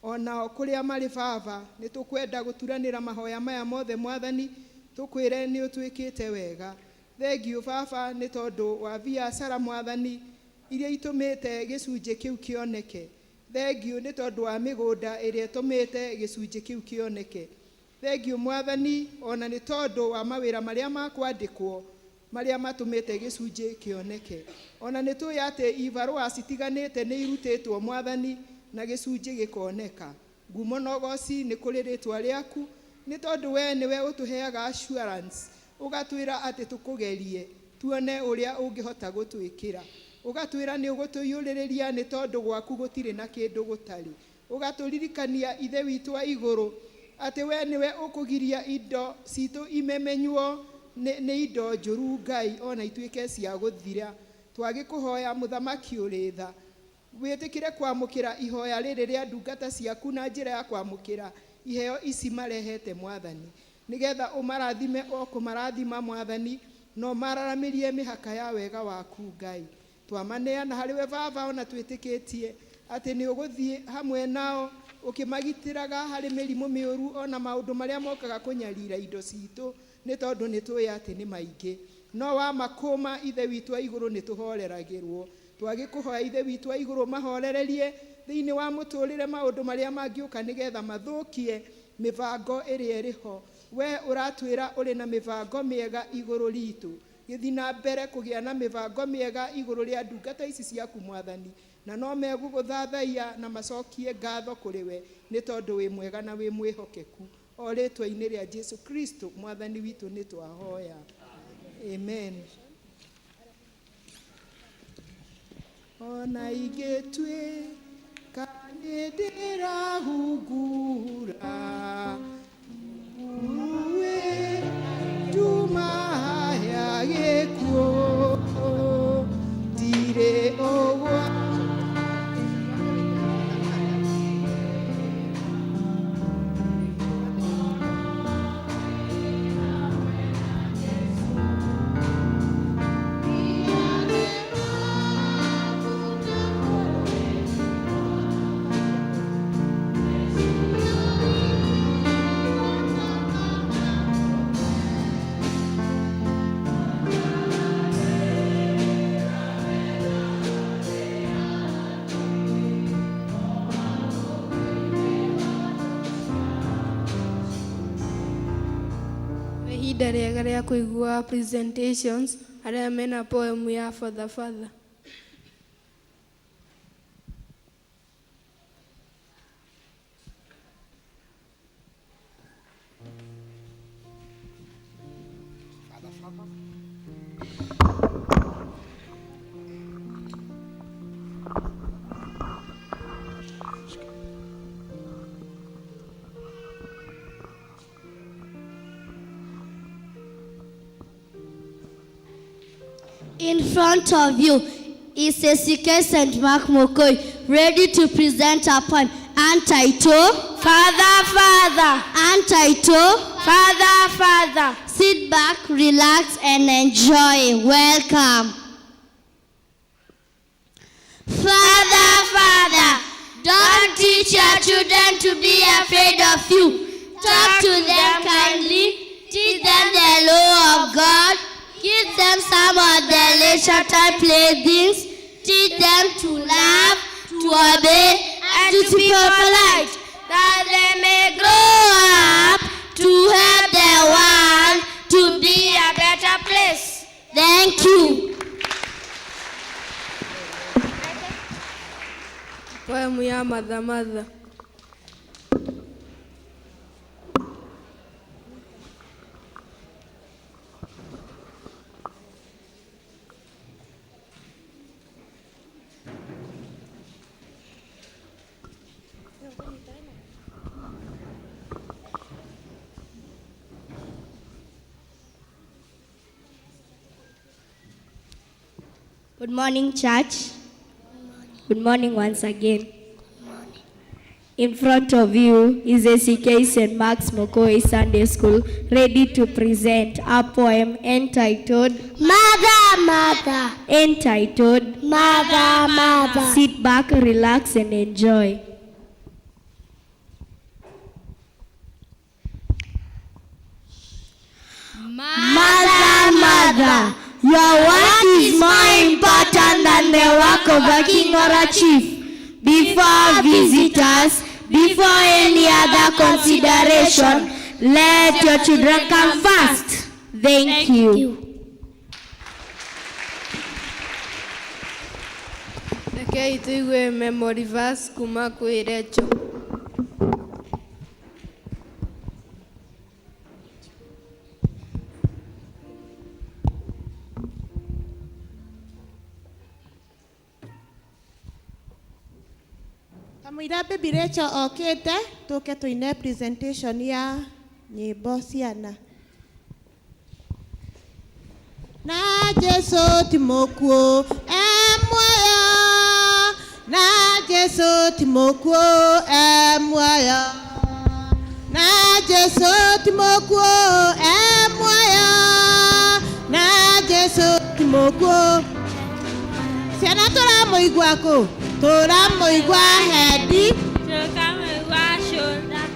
Onao kũrĩa marĩ Baba, nĩ tũkwenda gũturanĩra mahoya maya mothe Mwathani, tũkwĩre nĩ ũtwĩkĩte wega. Thengiũ Baba nĩ tondũ wa biacara Mwathani iria itũmĩte gĩcunjĩ kĩu kĩoneke. Thengiũ nĩ tondũ wa mĩgũnda ĩrĩa ĩtũmĩte gĩcunjĩ kĩu kĩoneke. Thengiũ Mwathani ona nĩ tondũ wa mawĩra marĩa makwandĩkwo marĩa matũmĩte gĩcunjĩ kĩoneke. Ona nĩ tũĩ atĩ ibarũa citiganĩte nĩ irutĩtwo Mwathani na gĩcunjĩ gĩkoneka. Ngumo na ũgoci nĩ kũrĩ rĩtwa rĩaku nĩ tondũ we nĩwe ũtũheaga assurance, ũgatwĩra atĩ tũkũgerie tuone ũrĩa ũngĩhota gũtwĩkĩra. Ũgatwĩra nĩ ũgũtũiyũrĩrĩria nĩ tondũ gwaku gũtirĩ na kĩndũ gũtarĩ. Ũgatũririkania Ithe witũ wa igũrũ atĩ we nĩwe ũkũgiria indo citũ imemenywo nĩ indo njũru Ngai ona ituĩke cia gũthira. Twagĩkũhoya Mũthamaki ũrĩ tha, wĩtĩkĩre kwamũkĩra ihoya rĩrĩ rĩa ndungata ciaku na njĩra ya kwamũkĩra iheo ici marehete Mwathani, nĩgetha ũmarathime o kũmarathima Mwathani, na ũmararamĩrie mĩhaka ya wega waku Ngai. Twamaneana harĩ we Baba ona twĩtĩkĩtie atĩ nĩ ũgũthiĩ hamwe nao ũkĩmagitĩraga harĩ mĩrimũ mĩũru ona maũndũ marĩa mokaga kũnyarira indo citũ nĩ tondũ nĩ tũĩ atĩ nĩ maingĩ. No wamakũma Ithe witũ wa igũrũ nĩ tũhoreragĩrwo. Twagĩkũhoya Ithe witũ wa igũrũ mahorererie thĩinĩ wa mũtũrĩre maũndũ marĩa mangĩũka nĩgetha mathũkie mĩbango ĩrĩa ĩrĩ ho. We ũratwĩra ũrĩ na mĩbango mĩega igũrũ ritũ. Gĩthiĩ na mbere kũgĩa na mĩbango mĩega igũrũ rĩa ndungata ici ciaku Mwathani, na no megũgũthathaiya na macokie ngatho kũrĩ we nĩ tondũ wĩ mwega na wĩ mwĩhokeku. O rĩtwa-inĩ rĩa Jesu Kristo Mwathani witũ nĩ twahoya. Amen. Ona ingĩtuĩka nĩ ndĩrahungura, nguruĩ nduma ya gĩkuũ, ndirĩ ũgwati. Ihinda rĩega rĩa kũigua presentations arĩa mena poem ya Father Father. In front of you is a CK St. Mark Mokoi, ready to present a poem entitled Father, Father. Entitled Father, Father. Sit back, relax, and enjoy. Welcome. Father, Father, don't teach your children to be afraid of you. Talk to them kindly. Teach them the law of God. Give them some of their leisure time playthings. Teach them to love, to obey, and to be polite, that they may grow up to help the world to be a better place. Thank you. Poem ya Mother Mother. Good morning, church. Good morning once again. In front of you is ACK St. Mark's Mokowe Sunday School, ready to present a poem entitled Mother, Mother. Entitled Mother, Mother. Sit back, relax, and enjoy. Mother, Mother, your work is more important than the work of a king or a chief. Before visitors, before any other consideration, let your children come first. Thank you. Rekei tũigue memory verse kuma kwĩ Rachel. Kamũira baby Rachel okĩte tũke tũine presentation ya nyĩmbo ciana. Na Jesu ti mũkuũ e muoyo, na Jesu ti mũkuũ e muoyo, na Jesu ti mũkuũ e muoyo, na Jesu ti mũkuũ. Ciana tũramũigua kũ? Tũramũigua head. Tũkamũigua shoulder.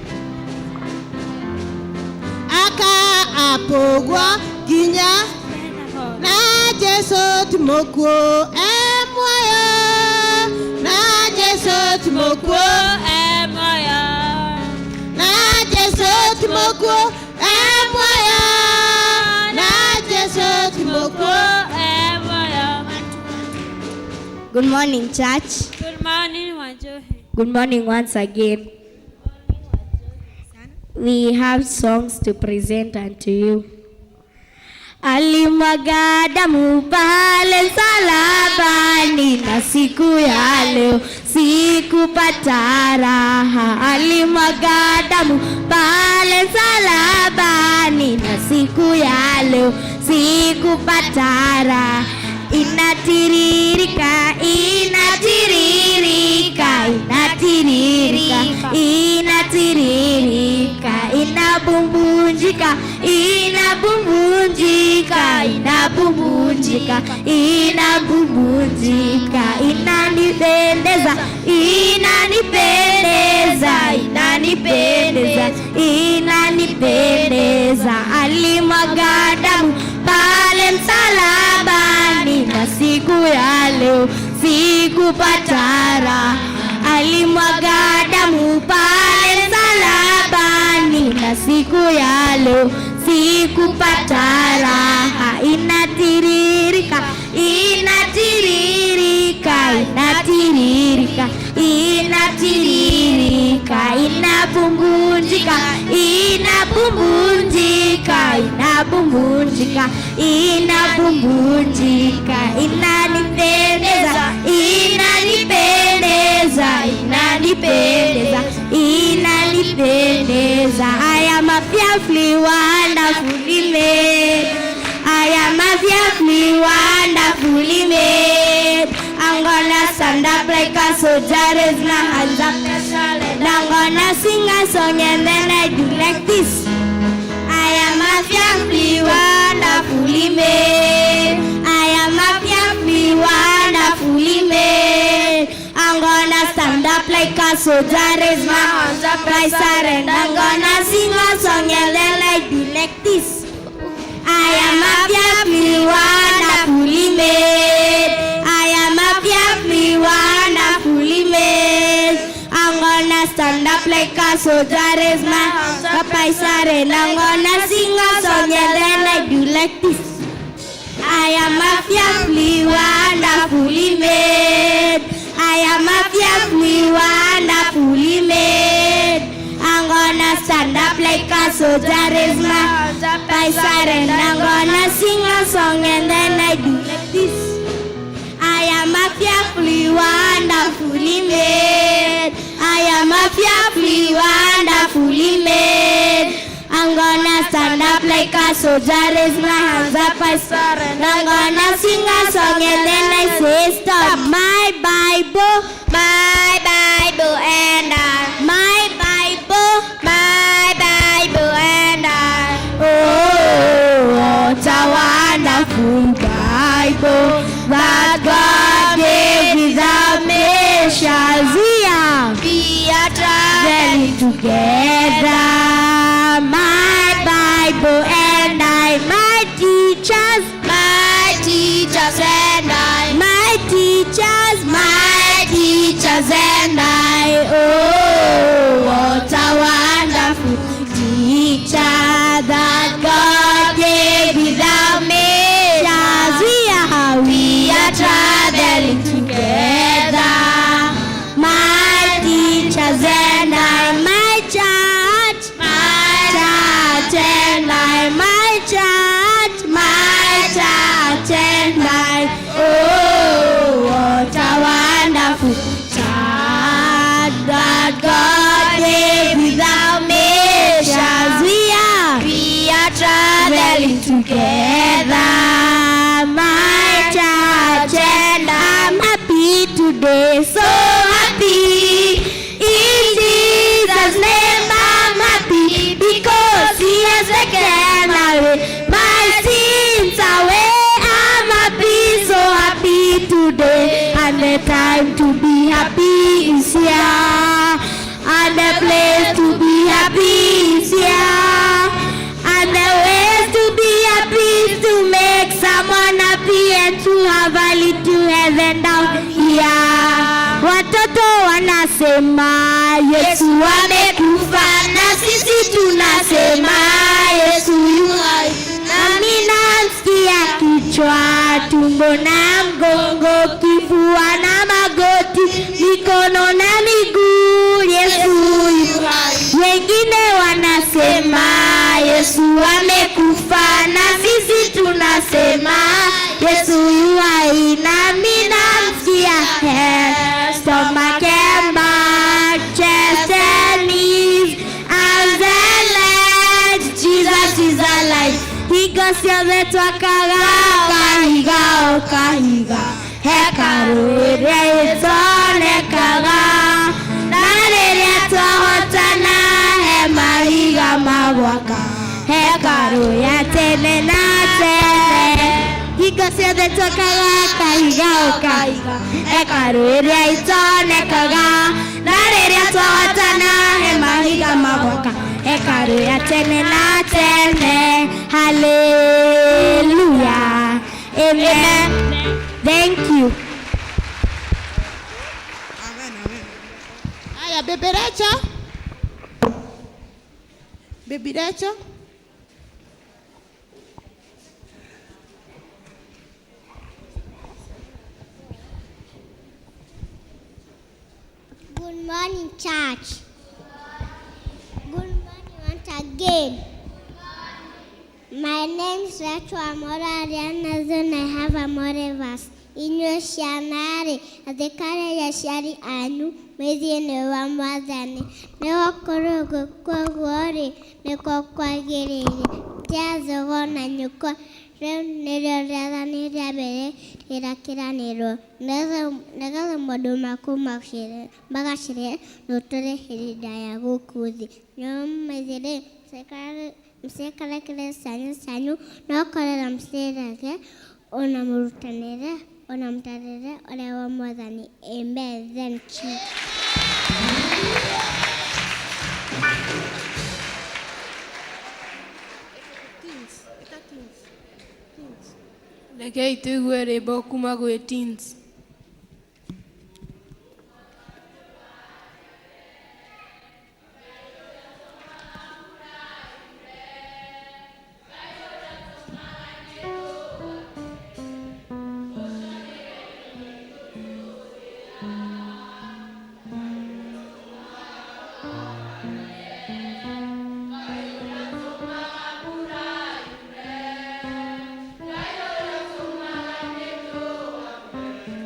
Aka apũgwo nginya na Jesu ti mũkuũ e muoyo, na Jesu ti mũkuũ e muoyo, na Jesu ti mũkuũ e muoyo, na Jesu ti mũkuũ e muoyo. Good morning, church. Good morning, Wanjohi. Good morning once again. We have songs to present unto you. Alimwaga damu pale msalabani, na siku ya leo sikupata raha. Alimwaga damu pale msalabani, na siku ya leo sikupata raha. Inatiririka, inatiririka, inatiririka, inatiririka, inabumbunjika, inabumbunjika, inabumbunjika, inabumbunjika, inanipendeza, inanipendeza, inanipendeza, inanipendeza. Alimwaga damu pale msalabani, na siku ya leo sikupata raha. Alimwaga damu pale msalabani, na siku ya leo sikupata raha. Inatiririka, inatiririka, inatiririka, inatiririka, inabumbunjika, inabumbunjika, inabumbunjika, inabumbunjika, inanipendeza, inanipendeza, inanipendeza, inanipendeza. I am a fearfully wonderfully made. I am a fearfully wonderfully made. I'm gonna stand up like a soldier, raise my hands up. And I'm gonna sing a song and then I do like this. I am a fearfully wonderfully made. I am a fearfully wonderfully made. I'm gonna stand up like a soldier, raise my hands up, I surrender. I'm gonna sing a song and then I do like this. I am a fearfully wonderfully made. I am a fearfully wonderfully made. I'm gonna stand up like a soldier, raise my hands up, I surrender. I'm gonna sing a song and then I do like this. I am a fearfully wonderfully made. I am a fearfully wonderfully made. I'm gonna stand up like a soldier, raise my hands up, I surrender. I'm gonna sing a song and then I do like this. I am a fearfully wonderfully made. I am a fearfully wonderfully made. I'm gonna stand up like a soldier, raise my hands up, I surrender. I'm gonna sing a song and then I say stop. My Bible and I, my Bible and I. Oh, what a wonderful Bible that God gave without measure. We are traveling together. My Bible and I, my teachers and I, my teachers and I. Oh, what a wonderful teacher that God gave without measures. We are traveling together. My teachers and I, my church and I, my church and I. Oh, what a wonderful church that God gave without measures. We are traveling together. My church and I'm happy today, so happy. In Jesus' name I'm happy, because He has taken away my sins away. I'm happy, so happy today, and the time to be happy is here, and the place to be happy is here, and the ways to be happy is to make someone happy and to have a little heaven down here. Watoto wanasema Yesu amekufa, na sisi tunasema Yesu yu hai. Nami nasikia kichwa, tumbo na mgongo, kifua na magoti, mikono na miguu, Yesu yu hai. Wengine wanasema Yesu amekufa, na sisi tunasema Yesu yu hai. Nami nasikia head, stomach and back, chest and knees, arms and legs, Jesus is alive. Hingo ciothe twakaga kahiga o kahiga, hekarũ ĩrĩa ĩtonekaga, na rĩrĩa twahotana he mahiga ma gwaka, hekarũ ya tene na tene. Hingo ciothe twakaga kahiga o kahiga, hekarũ ĩrĩa ĩtonekaga, na rĩrĩa twahotana he mahiga ma gwaka, hekarũ ya tene na tene. Hallelujah. Amen. Thank you. Aya, Baby Rachel. Baby Rachel. Good morning, church. Good morning once again. My name is Rachel Amora Ariana and I have a more verse. Inyuĩ ciana-rĩ, athĩkagĩrai aciari anyu mwĩthiĩnĩ wa Mwathani, nĩgũkorwo gwĩka ũguo-rĩ, nĩkuo kwagĩrĩire. Tĩa thoguo na nyũkwa, rĩu nĩrĩo rĩathani rĩa mbere rĩrĩa kĩĩranĩirwo, nĩgetha maũndũ maku magacĩre na ũtũũre hĩndĩ ya gũkũ thĩ. Nĩmũmenyere mũciikarakĩre ciana cianyu, no kũrera mũcirerage ona mũrutanĩre ona mũtarĩre ũrĩa wa Mwathani. Amen. Thank you. Rekei tũigue rwĩmbo kuma gwĩ teens. Thank you.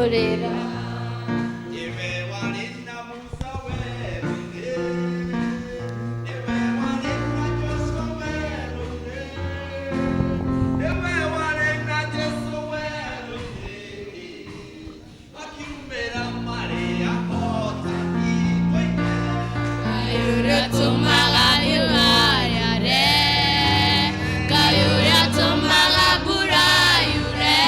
Ngũtũrĩra. Ngai ũrĩa ũtũmaga riũa rĩare, Ngai ũrĩa ũtũmaga mbura yure,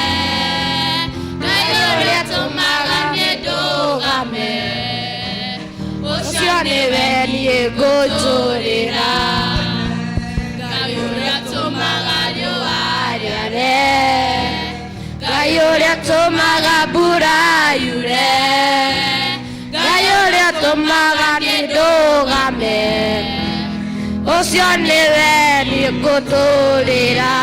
Ngai ũrĩa ũtũmaga niĩ ndũgame, ũcio nĩwe niĩ ngũtũrĩra. Ngai ũrĩa ũtũmaga riũa rĩare, Ngai ũrĩa ũtũmaga mbura yure, Ngai ũrĩa ũtũmaga niĩ ndũgame, ũcio nĩwe niĩ ngũtũrĩra.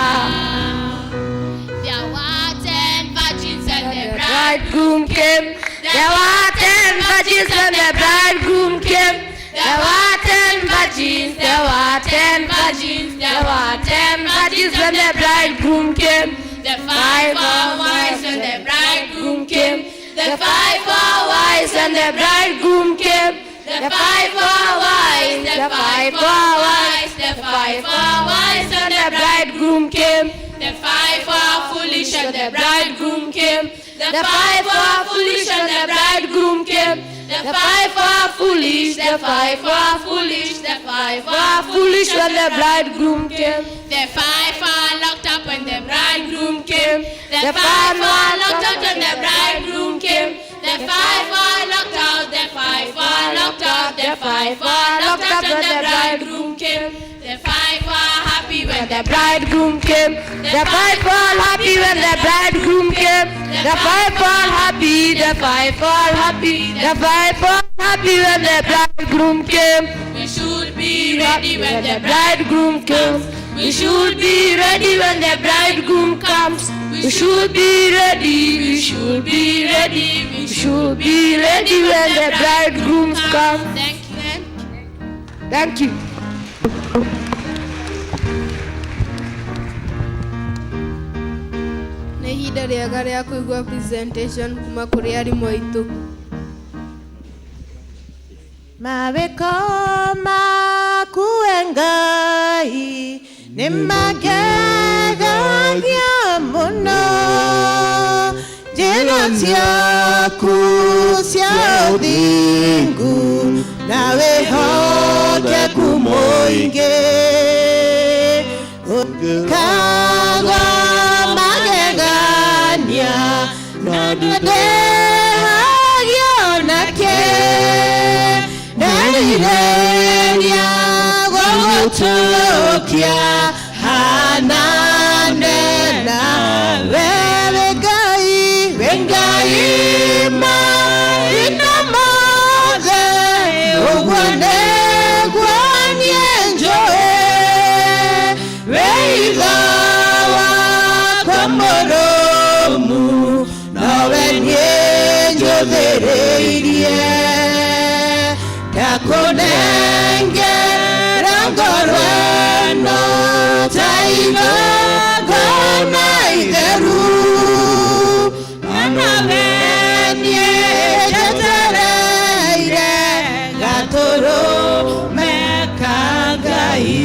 There were 10 virgins and the Bridegroom came. There were 10 virgins when the bridegroom came. There were 10 virgins, there were 10 virgins, there were 10 virgins when the bridegroom came. The five were wise and the bridegroom came. The five were Wise and the bridegroom came. The five were wise, the five were wise, the five were wise and The bridegroom came. The five were foolish and the bridegroom came. The five were foolish and the bridegroom came. The five were foolish, The five were foolish, the five were foolish when the bridegroom came. The five were locked up when the bridegroom came. The The five five were were locked out when the bridegroom came. The five were locked out, the five were locked out, the five were locked out when the bridegroom came. The five were happy when The bridegroom came. The five were happy when the bridegroom came. The five were happy, the five were happy, the five were happy when the bridegroom came. We should be ready when the Bridegroom came. We should be ready when the bridegroom comes. We should be ready, we should be ready, we should be ready when the bridegroom comes. Thank you. Thank you. Nĩ ihinda rĩega rĩa kũigua presentation kuma kũrĩ arimũ aitũ. Mawĩko maku we Ngai nĩ magegagia mũno, njĩra ciaku cia ũthingu na wĩhokeku mũingĩ ũkagwa magegania na ndehagio nake nderirĩria gũgũtũkia hanane nawe. Wĩ Ngai, wĩ Ngai mahinda mothe, ũguo nĩguo niĩ njũĩ wĩ itho wakwa mũrũmu, nowe niĩ njũthĩrĩirie, ndakũnengera ngoro ĩno ta igongona itheru, nawe niĩ njetereire gatũrũme ka Ngai.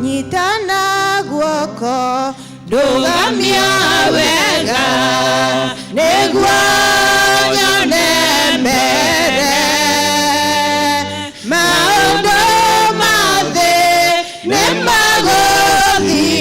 Nyitana guoko, ndũgamia wega, nĩguo nyone mbere. Maũndũ ma thĩ nĩ magũthira.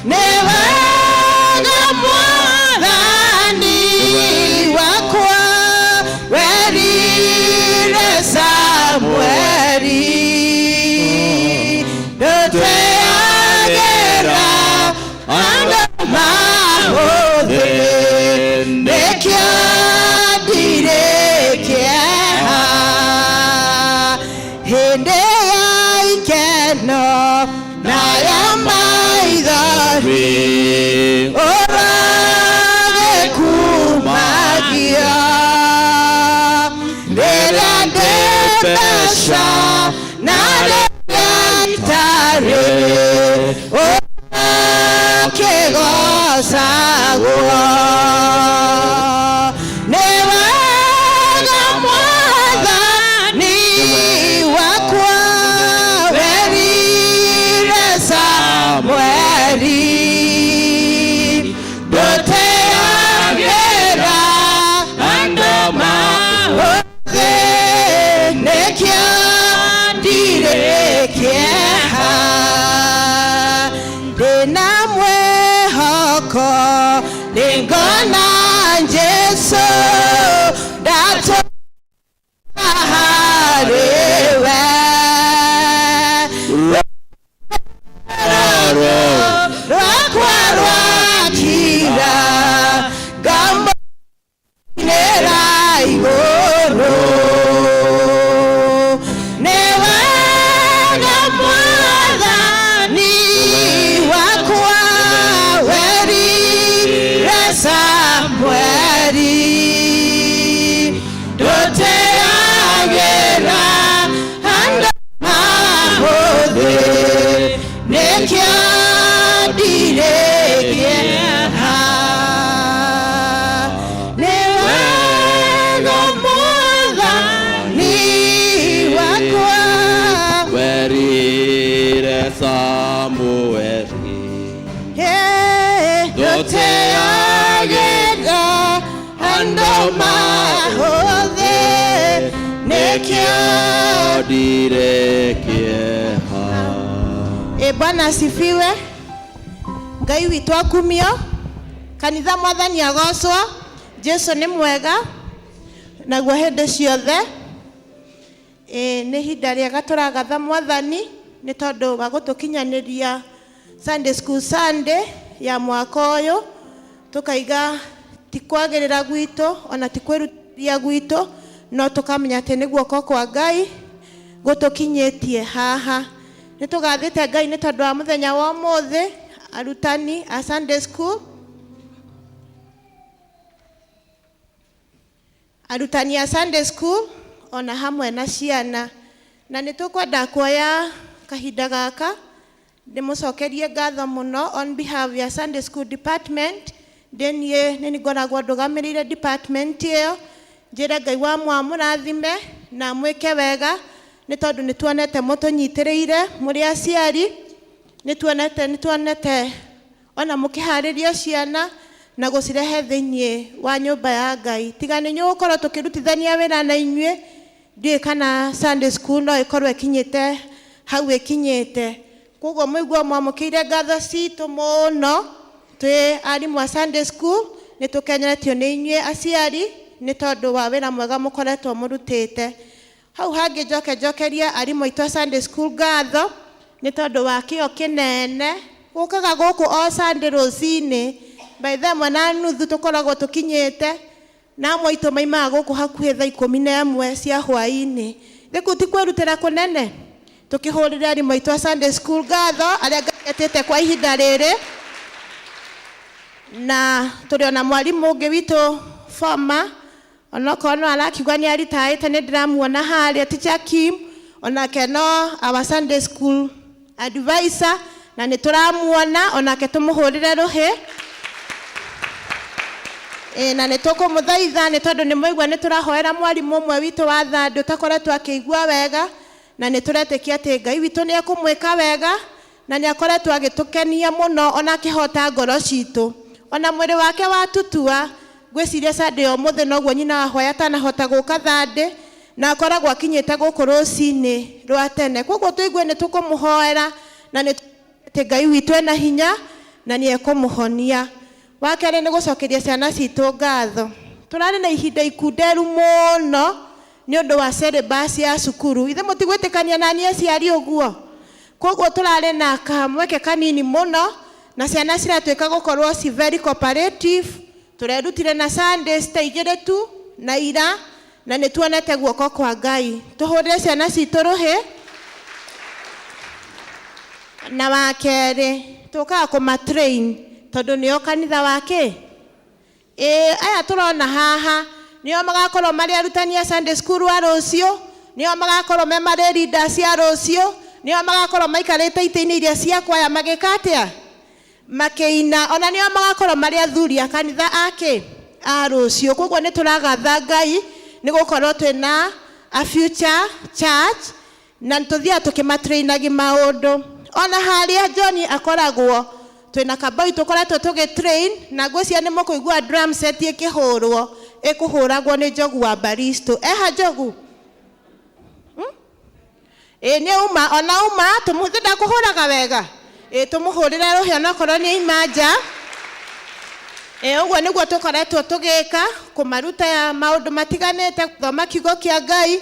Nĩ wega Mwathani wakwa werire Samueli ndũteagĩra andũ mahũthĩ nĩkĩo ndirĩ kĩeha hĩndĩ ya ikeno na ya maithori ũragĩkumagia rĩrĩa ndĩ mbeca na rĩrĩa itarĩ ũkĩgocagwo nĩ wega Mwathani wakwa werire Samueli ndũteagĩra andũ mahũthĩ nĩkĩo ndirĩ kĩeha ndĩna mwĩhoko nĩngona Jesũ ndatũra harĩ we rwakwa rwakira ngamũinĩra igũrũ nĩ wega Mwathani wakwa werire Samueli ndũteagĩra andũ mahũthĩ nĩkĩo ndirĩ kĩeha nĩ wega Mwathani wakwa Werire Samueli ndũteagĩra andũ mahũthĩ nĩkĩo ndirĩ kĩeha. E, Bwana asifiwe. Ngai witũ akumio. Kanitha Mwathani agocwo. Jesu nĩ mwega naguo hĩndĩ ciothe. E, nĩ ihinda rĩega tũragatha Mwathani nĩ tondũ wa gũtũkinyanĩria Sunday School Sunday ya mwaka ũyũ tũkaiga ti kwagĩrĩra gwitũ ona ti kwĩrutĩria gwitũ no tũkamenya atĩ nĩ guoko kwa Ngai gũtũkinyĩtie haha. Nĩ tũgathĩte Ngai nĩ tondũ wa mũthenya wa ũmũthĩ arutani a Sunday School arutani a Sunday School ona hamwe na ciana na nĩ tũkwenda kuoya kahinda gaka ndĩmũcokerie ngatho mũno on behalf ya Sunday School Department ndĩ niĩ nĩ ngoragwo ndũgamĩrĩire department ĩyo njĩre Ngai wa mwamũrathime na mwĩke wega nĩ tondũ nĩ tuonete mũtũnyitĩrĩire mũrĩ aciari nĩ tuonete ona mũkĩharĩria ciana na gũcirehe thĩinĩ wa nyũmba ya Ngai tiga nĩ nyũgũkorwo tũkĩrutithania wĩra na inyuĩ ndiũĩ kana Sunday School no ĩkorwo ĩkinyĩte hau ĩkinyĩte koguo mũiguo mwamũkĩire ngatho citũ mũno twĩ arimũ a Sunday School nĩ tũkeneretio nĩ inyuĩ aciari nĩ tondũ wa wĩra mwega mũkoretwo mũrutĩte hau hangĩ njoke njokerie arimũ aitũ a Sunday School ngatho nĩ tondũ wa kĩo kĩnene gũkaga gũkũ o Sunday rũcinĩ by thaa ĩmwe na nuthu tũkoragwo tũkinyĩte na amwe aitũ maimaga gũkũ hakuhĩ thaa 11 cia hwaĩ-inĩ rĩu ti kwĩrutĩra kũnene tũkĩhũrĩre arimũ aitũ a Sunday School ngatho arĩa Ngai etĩte kwa ihinda rĩrĩ na tũrĩ ona mwarimũ ũngĩ witũ former onokorwo no arakiuga nĩ aritaĩte nĩ ndĩramuona harĩa teacher Kim onake no our Sunday School advisor na nĩ tũramuona onake tũmũhũrĩre rũhĩ. Na nĩ tũkũmũthaitha nĩ tondũ nĩ mwaigua nĩ tũrahoera mwarimũ ũmwe witũ wa thandĩ ũtakoretwo akĩigua wega na nĩ tũretĩkia atĩ Ngai witũ nĩ ekũmwĩka wega na nĩ akoretwo agĩtũkenia mũno ona akĩhota ngoro citũ ona mwĩrĩ wake watutua ngwĩciria Sunday ya ũmũthĩ noguo nyina wa hwaĩ atanahota gũka thandĩ na akoragwo akinyĩte gũkũ rũcinĩ rwa tene koguo tũigue nĩ tũkũmũhoera Na nĩ atĩ Ngai witũ ena hinya na nĩ ekũmũhonia. Wa kerĩ nĩ gũcokeria ciana citũ ngatho. Tũrarĩ na ihinda ikunderu mũno nĩ ũndũ wa syllabus ya cukuru. Ithe mũtigwĩtĩkania na niĩ aciari ũguo? Koguo tũrarĩ na kamweke kanini mũno na ciana ciratuĩka gũkorwo ci very cooperative. Tũrerutire na Sundays ta igĩrĩ tu na ira, na nĩ tuonete guoko kwa Ngai. Tũhũrĩre ciana citũ rũhĩ. Na wa kerĩ tũkaga kũmatrain tondũ nĩo kanitha wa kĩ ĩĩ aya tũrona haha nĩo magakorwo marĩ arutani a Sunday school a rũciũ, nĩo magakorwo me marĩ leaders a rũciũ, nĩo magakorwo maikarĩte itĩ-inĩ iria cia kwaya magĩka atĩa, makĩina, ona nĩo magakorwo marĩ athuri a kanitha akĩ a rũciũ. Koguo nĩ tũragatha Ngai nĩ gũkorwo twĩna a future church na tũthiaga tũkĩmatrainagi maũndũ. Ona harĩa John akoragwo twĩna kaboi tũkoretwo tũgĩtrain, na ngwĩciria nĩ mũkũigua drum set ĩkĩhũrwo, ĩkũhũragwo nĩ Njogu wa Baristo. Eha Njogu? Ĩĩ nĩ uma, ona uma tũmũthĩ ndakũhũraga wega. Ĩĩ tũmũhũrĩre rũhĩ onakorwo nĩ aima nja. Ĩĩ ũguo nĩguo tũkoretwo tũgĩka, kũmaruta maũndũ matiganĩte, gũthoma kiugo kĩa Ngai,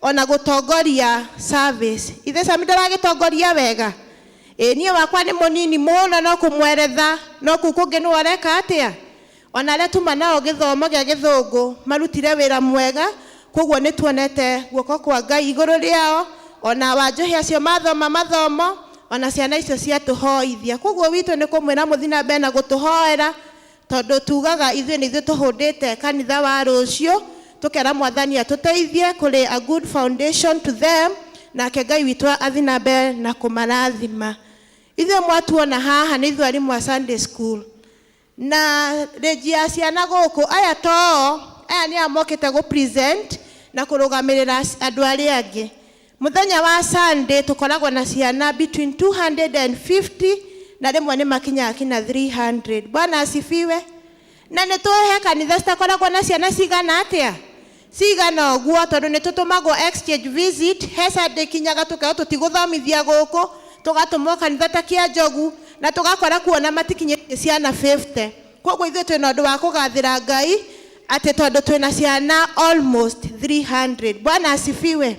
ona gũtongoria service. Ithe Sami ndaragĩtongoria wega? Ĩĩ niĩ wakwa nĩ mũnini mũno no kũmweretha, no kũu kũngĩ nĩwe ũreka atĩa? Ona arĩa tuma nao gĩthomo gĩa gĩthũngũ marutire wĩra mwega, koguo nĩ tuonete guoko kwa Ngai igũrũ rĩao, ona Wanjũhĩ acio mathoma mathomo, ona ciana icio ciatũhoithia. Koguo witũ nĩ kũmwĩra mũthiĩ na mbere na gũtũhoera, tondũ tugaga ithuĩ nĩ ithuĩ tũhũndĩte kanitha wa rũciũ, tũkera Mwathani atũteithie kũrĩ a good foundation to them, nake Ngai witũ athiĩ na mbere na kũmarathima. Ithuĩ mwatuona haha nĩ ithuĩ arimũ a Sunday school. Na rĩnji ya ciana gũkũ, aya too, aya nĩ aya mokĩte gũ present na kũrũgamĩrĩra andũ arĩa angĩ. Mũthenya wa Sunday tũkoragwo na ciana between 250 na rĩmwe nĩ makinyaga kinya 300. Bwana asifiwe. Na nĩ tũhe kanitha citakoragwo na ciana cigana atĩa? Cigana ũguo, tondũ nĩ tũtũmagwo exchange visit, he Sunday kinyaga tũkerwo tũtigũthomithia gũkũ, tũgatũmwo kanitha ta kĩa Njogu, na tũgakora kuona matikinyĩtie ciana 50. Koguo ithuĩ twĩna ũndũ wa kũgathĩra Ngai atĩ tondũ twĩna ciana almost 300. Bwana asifiwe.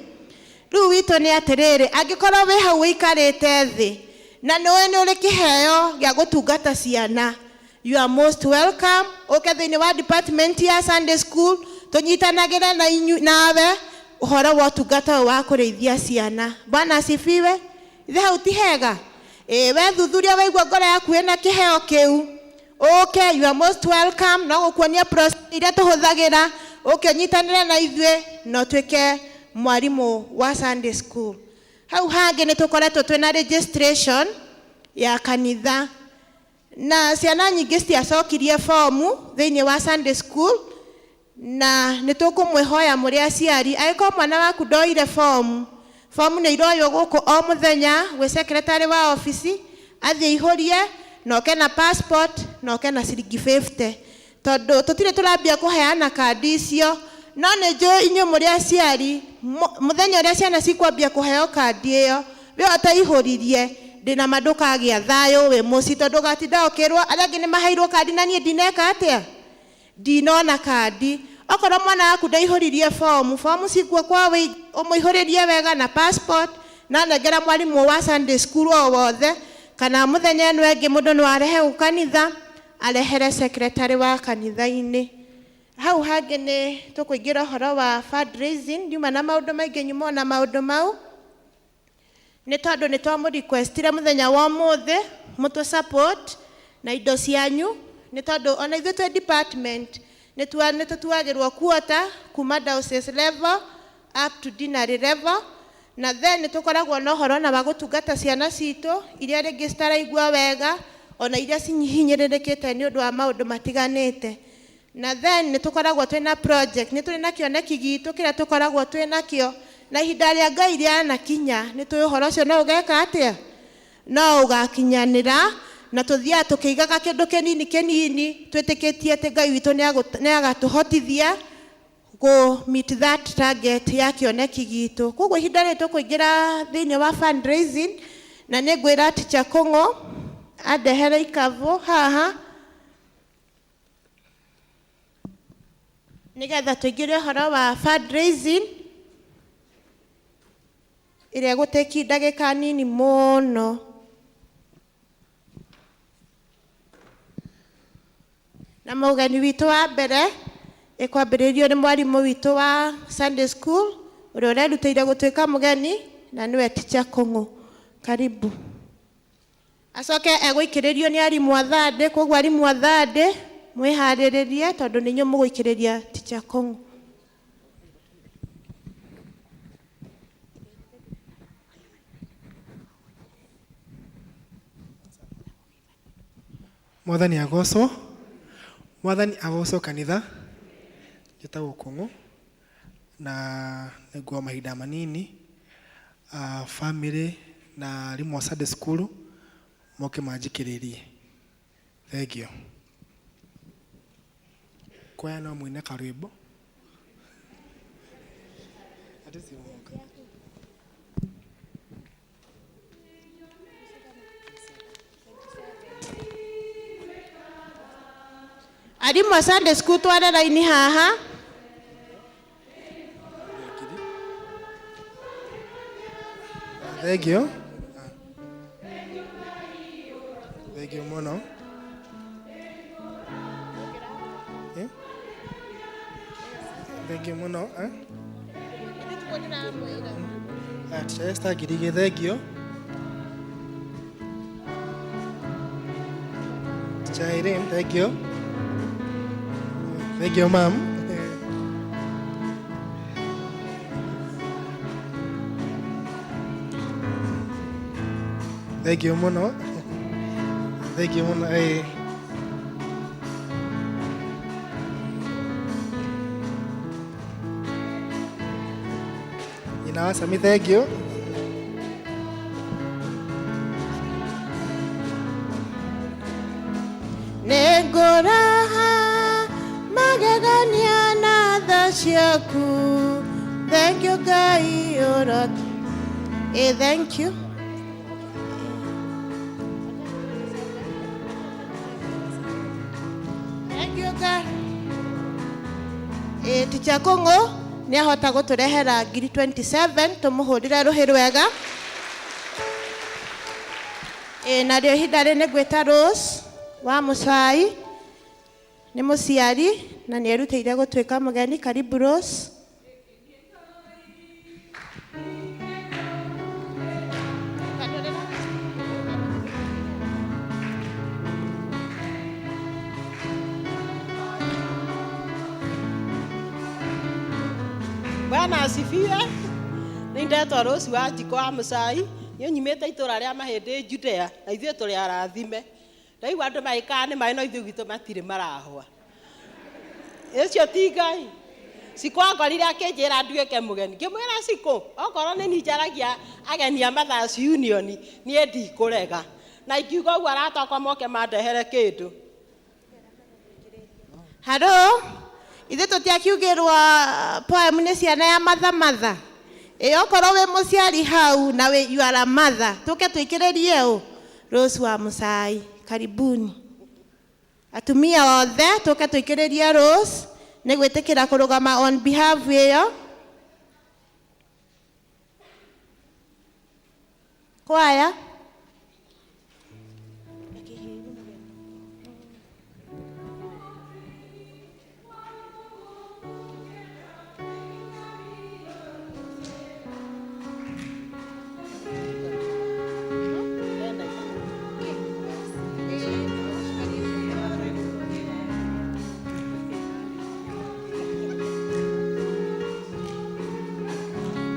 Rĩu witũ nĩ atĩrĩrĩ, angĩkorwo wĩ hau ũikarĩte thĩ na nĩũĩ nĩ ũrĩ kĩheo gĩa gũtungata ciana, you are most welcome. Ũke thĩinĩ wa department ya Sunday school, tũnyitanagĩre na inyu, nawe ũhoro wa ũtungata ũyũ wa kũrĩithia ciana. Bwana asifiwe. Ithe hau ti hega? Ĩĩ, we thuthuria waigua ngoro yaku ĩna kĩheo kĩu, ũke, you are most welcome. No gũkuonia process iria tũhũthagĩra, ũke ũnyitanĩre na ithuĩ na ũtuĩke mwarimũ wa Sunday school. Hau hangĩ nĩ tũkoretwo twĩna registration ya kanitha, na ciana nyingĩ citiacokirie fomu thĩinĩ wa Sunday school, na nĩ tũkũmwĩhoya mũrĩ aciari, angĩkorwo mwana waku ndoire fomu, fomu nĩ iroywo gũkũ o mũthenya gwĩ secretary wa ofici, athiĩ aihũrie na oke na passport na oke na ciringi 50, tondũ tũtirĩ tũrambia kũheana kandi icio. No nĩ njũĩ inyuĩ mũrĩ aciari, mũthenya ũrĩa ciana cikwambia kũheo kandi ĩyo, we ũtaihũririe ndĩna ma ndũkagĩa thayũ wĩ mũciĩ, tondũ ũgatinda ũkĩrwo arĩa angĩ nĩ maheirwo kandi na niĩ ndineka atĩa, ndinona kandi. Okorwo mwana waku ndaihũririe fomu, fomu cikuo kwa wĩingĩ, ũmũihũrĩrie wega na passport, na nengera mwarimũ wa Sunday school o wothe, kana mũthenya ĩno ĩngĩ mũndũ no arehe gũkũ kanitha, arehere secretary wa kanitha-inĩ. Hau hangĩ nĩ tũkũingĩra ũhoro wa fundraising. Ndiuma na maũndũ maingĩ, nyuma ona maũndũ mau nĩ tondũ nĩ twamũ-requestire mũthenya wa ũmũthĩ mũtũ support na indo cianyu, nĩ tondũ ona ithuĩ twĩ department nĩ tũtuagĩrwo quota kuma diocese level up to deanery level, na then nĩ tũkoragwo na ũhoro na wa gũtungata ciana citũ iria rĩngĩ citaraigua wega, ona iria cihinyĩrĩrĩkĩte nĩ ũndũ wa maũndũ matiganĩte. Na then nĩ tũkoragwo twĩna project, nĩ tũrĩ na kĩoneki gitũ kĩrĩa tũkoragwo twĩ nakĩo, na ihinda rĩa Ngai rĩanakinya nĩ tũĩ ũhoro ũcio no ũgeka atĩa, no ũgakinyanĩra, na tũthiaga tũkĩigaga kĩndũ kĩnini kĩnini twĩtĩkĩtie atĩ Ngai witũ nĩ agatũhotithia go meet that target ya kĩoneki gitũ. Koguo ihinda rĩrĩ tũkũingĩra thĩinĩ wa fundraising, Na nĩ ngwĩra Teacher Kũng'ũ andehere ikabũ haha nĩgetha tũingĩre ũhoro wa fundraising ĩrĩa ĩgũtĩki ndagĩka nini mũno. Na mũgeni witũ wa mbere ĩkwambĩrĩrio nĩ mwarimũ witũ wa Sunday school ũrĩa ũrerutĩire gũtuĩka mũgeni na nĩwe Teacher Kũng'ũ. Karibu. Acoke egũikĩrĩrio nĩ arimũ a Thursday, koguo arimũ a Thursday mwĩharĩrĩrie tondũ nĩ inyuĩ mũgũikĩrĩria Teacher Kũng'ũ. Mwathani agocwo, Mwathani agocwo kanitha. Njĩtagwo Kũng'ũ na nĩnguoya mahinda manini family na arimũ a Sunday school moke manjikĩrĩrie. Thengiũ. Kwaya no mũine karwĩmbo. Arimũ a Sunday school tware raini haha. Thengiũ. Thengiũ mũno. Eh? Thengiũ mũno. Eh? Ah, Teacher Esther Ngirigĩ, thengiũ. Teacher Irene, thengiũ. Thengiũ ma'am. Thengiũ mũno. Thengiũ mũno. Eh. Nyina wa Sami, thengiũ. Nĩngũraha magegania na tha ciaku. Thank you Ngai ũrot. Thank you. Thank you Ngai. Teacher Kũng'ũ nĩ ahota gũtũrehera ngiri 27 tũmũhũrĩre rũhĩ rwega. Narĩo ihinda rĩ nĩ ngwĩta Rose wa Mũcai, nĩ mũciari na nĩ erutĩire gũtuĩka mũgeni. Karibu Rose. Bwana asifiwe. Nĩ ndetwo Rose wa Njikũ wa Mũcai, niĩ nyumĩte itũra rĩa Mahĩndĩ Judea, na ithuĩ tũrĩ arathime. Ndaigua andũ magĩkaga nĩ maĩ no ithuĩ gwitũ matirĩ marahwa. Ũcio ti Ngai. Cikũ angorire akĩnjĩra nduĩke mũgeni. Ngĩmwĩra Cikũ, okorwo nĩ niĩ njaragia ageni a Mothers Union, niĩ ndikũrega. Na ingiuga ũguo arata akwa moke mandehere kĩndũ. Haro, ithuĩ tũtiakiugĩrwo poem nĩ ciana ya matha matha. Ĩ okorwo wĩ mũciari hau na wĩ you are a mother, tũke tũikĩrĩrie ũ Rose wa Mũcai. Karibuni. Atumia othe tũke tũikĩrĩrie Rose nĩ gwĩtĩkĩra kũrũgama on behalf ĩyo. Kwaya.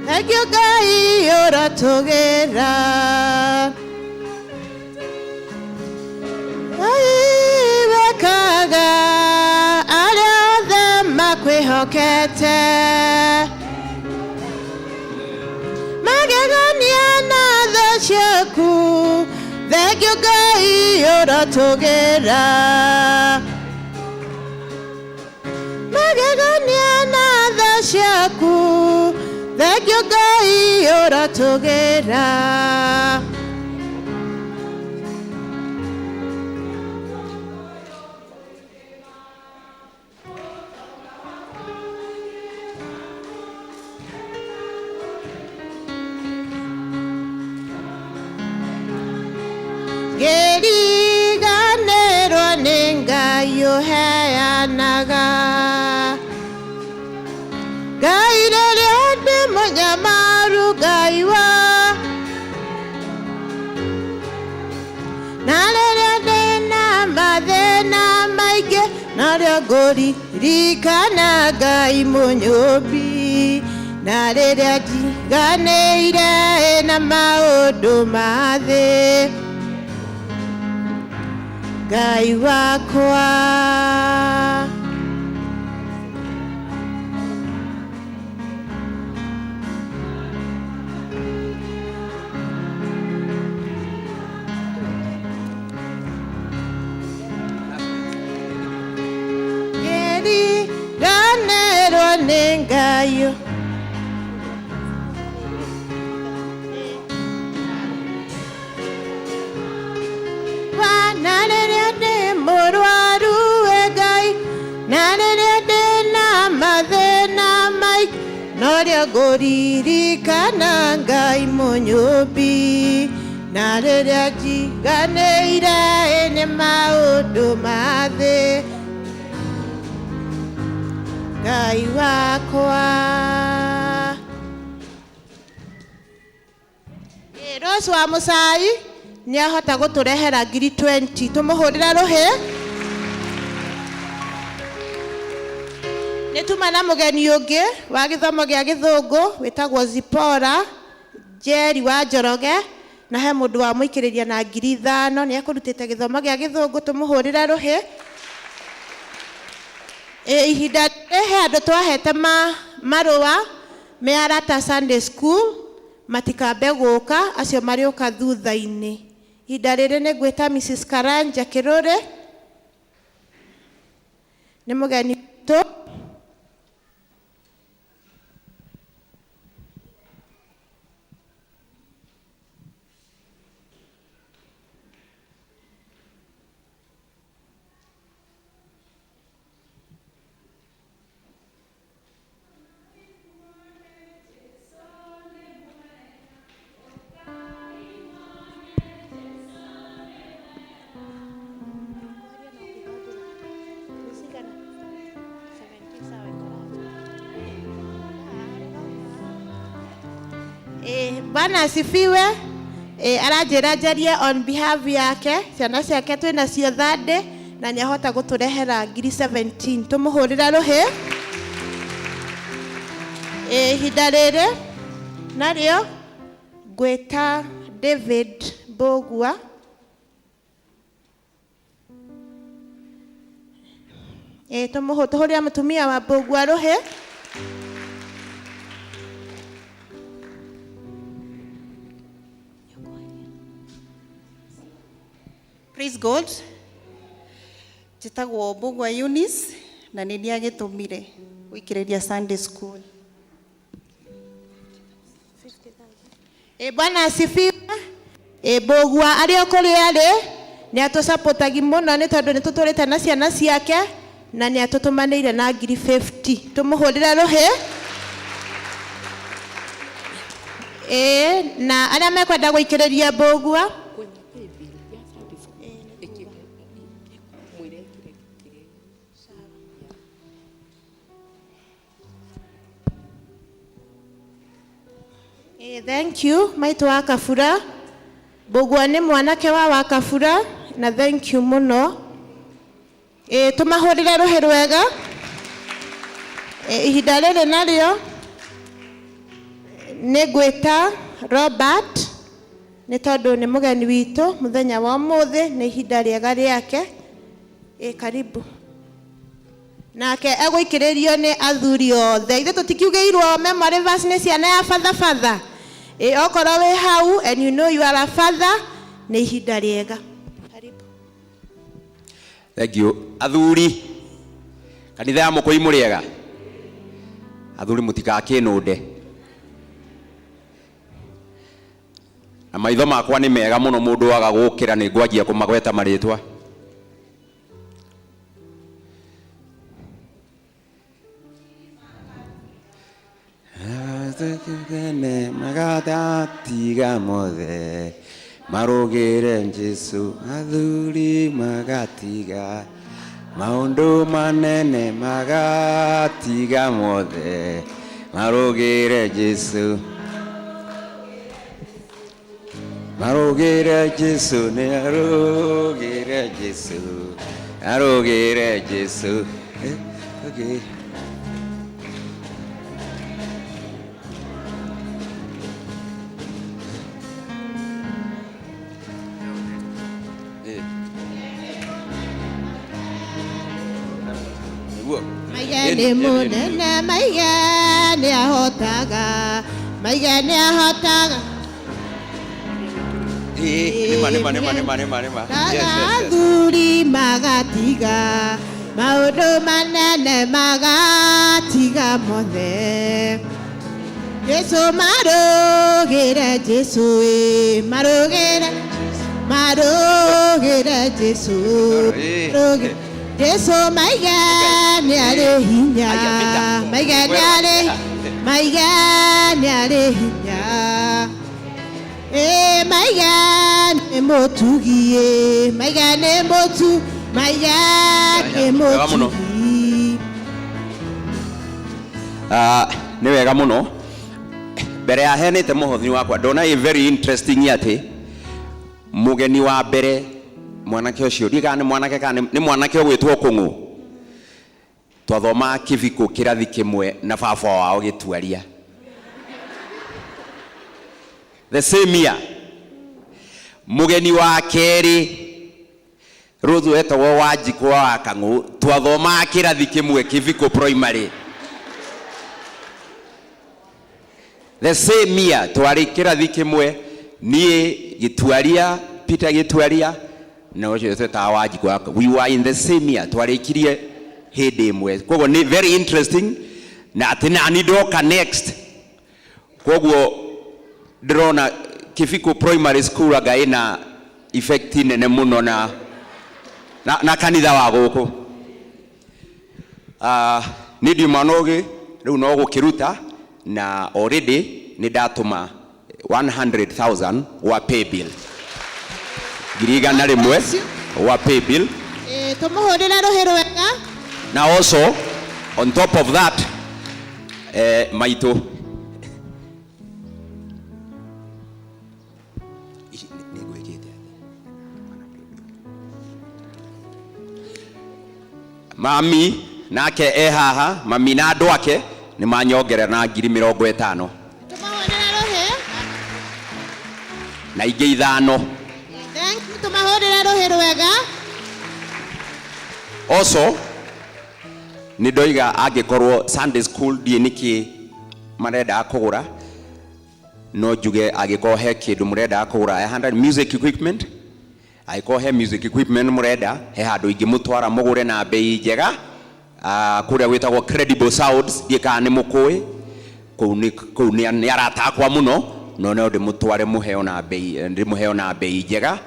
Thank you Ngai ũratũgĩra. Ngai wekaga arĩa othe makwĩhokete. Magegania na tha ciaku. Thank you Ngai ũratũgĩra. Magegania na tha ciaku. Thank you Ngai ũratũgĩra. ũheanaga. Ngai rĩrĩa ndĩ mũnyamaru Ngai wa na rĩrĩa ndĩna mathĩna maingĩ narĩo ngũririkana Ngai mũnyũmbi na rĩrĩa njiganĩire na maũndũ ma thĩ Ngai wakwa. Ngĩriganĩrwo nĩ Ngai. Na rĩrĩa ndĩ mũrwaru we Ngai na rĩrĩa ndĩna mathĩna maingĩ norĩo ngũririkana Ngai mũnyũmbi na rĩrĩa njiganĩire nĩ maũndũ ma thĩ Ngai wakwa. Rose wa Mũcai nĩ ahota gũtũrehera ngiri 20 tũmũhũrĩre rũhĩ. Nĩ tuma na mũgeni ũngĩ wa gĩthomo gĩa gĩthũngũ wĩtagwo Zipora Njeri wa Njoroge na he mũndũ wamũikĩrĩria na ngiri 5 nĩ ekũrutĩte gĩthomo gĩa gĩthũngũ tũmũhũrĩre rũhĩ. Ihinda rĩrĩ he andũ twahete marũa me arata Sunday school matikambe gũka acio marĩũka thutha-inĩ. Ihinda rĩrĩ nĩ ngwĩta Mrs. Karanja Kĩrũrĩ nĩ mũgeni witũ. Bwana asifiwe. Aranjĩra njarie on behalf yake ciana ciake twĩna cio Thursday na nĩ ahota gũtũrehera ngiri 17 tũmũhũrĩre rũhĩ. Ihinda rĩrĩ narĩo ngwĩta David Mbũgua. Tũhũrĩre mũtumia wa Mbũgua rũhĩ. Praise God. Njĩtagwo Mbũgua Eunice na nĩ niĩ agĩtũmire gũikĩrĩria Sunday school. Bwana asifiwe. Mbũgua arĩ o kũrĩa arĩ nĩ atũsapotagi mũno nĩ tondũ nĩ tũtũrĩte na ciana ciake na nĩ atũtũmanĩire na ngiri 50 tũmũhũrĩre rũhĩ. Na arĩa mekwenda gũikĩrĩria Mbũgua Thank you maitũ wa Kabura. Mbũgua nĩ mwanake wa Kabura na thank you mũno. Tũmahũrĩre rũhĩ rwega. Ihinda rĩrĩ narĩo nĩ ngwĩta Robert nĩ tondũ nĩ mũgeni witũ mũthenya wa ũmũthĩ nĩ ihinda rĩega rĩake. Karibu. Nake egũikĩrĩrio nĩ athuri othe. Ithuĩ tũtikiugĩirwo memory verse nĩ ciana ya father father. Okorwo wĩ hau and you know you are a father nĩ ihinda rĩega. Karibu. Thank you. Athuri kanitha ya Mũkũi mũrĩega. Athuri mũtikakĩnũnde. Na maitho makwa nĩ mega mũno mũndũ waga gũkĩra nĩ ngwanjia kũmagweta marĩtwa. Magatiga mothe marũgĩre Jesũ athuri magatiga Maũndũ manene magatiga mothe marũgĩre Jesu. Marũgĩre Jesu, nĩ arũgĩre Jesu, arũgĩre Jesu. Eh, okay. Eh. Nĩguo. Maige nĩ mũnene, maige nĩ ahotaga, maige nĩ ahotaga. Ĩĩ, nĩma nĩma nĩma nĩma nĩma nĩma. Yes, yes, yes. Athuri magatiga maũndũ manene magatiga mothe. Jesu marũgĩre Jesu ĩ marũgĩre marũgĩre Jesu marũgĩre Jesu maige nĩ arĩ hinya maige nĩ arĩ maige nĩ arĩ hinya ĩ maige nĩ mũtugi ĩ maige nĩ mũtu maige nĩ Wega mũno. mũtugi. Ah, nĩ wega mũno mbere ya heanĩte mũhothi wakwa ndona ĩ very interesting atĩ mũgeni wa mbere mwanake ũcio ndiũĩ kana nĩ mwanake kana nĩ mwanake ũgwĩtwo kũng'ũ twathomaga kĩbiko kĩrathi kĩmwe na baba wao gĩtuaria the same year mũgeni wa kerĩ Rose wetagwo Wanjikũ wa Kang'ũ twathomaga kĩrathi kĩmwe kĩbiko primary the same year twarĩ kĩrathi kĩmwe niĩ gĩtuaria Peter gĩtuaria na ũcio twetaga Wanjikũ wa we were in the same year twarĩkirie hĩndĩ ĩmwe koguo nĩ very interesting na atĩ nani ndoka next koguo ndĩrona Kĩbiko primary school anga ĩna effect nene mũno na, na, na kanitha wa gũkũ. Niĩ ndiuma na ũgĩ rĩu no gũkĩruta na already nĩ ndatũma 100,000 wa pay bill 100,000 wa pay bill Ĩ tũmũhũrĩre rũhĩ rwega. na also on top of that maitũ Ici nĩ ngwĩkĩte mami nake e haha mami na andũ ake nĩ manyongerera na 50,000 na ingĩ 5. Thank you tũmahũrĩre rũhĩ rwega. Also nĩ ndoiga angĩkorwo Sunday school ndiĩ nĩkĩ marendaga kũgũra no njuge angĩkorwo he kĩndũ mũrendaga kũgũra 100 music equipment angĩkorwo he music equipment mũrenda he handũ ingĩmũtwara mũgũre na bei njega kũrĩa gwĩtagwo Credible Sounds ndiĩ kana nĩ mũkũĩ kũu nĩ kũu nĩ arata akwa mũno no no ndĩmũtware mũheo na bei ndĩmũheo na bei njega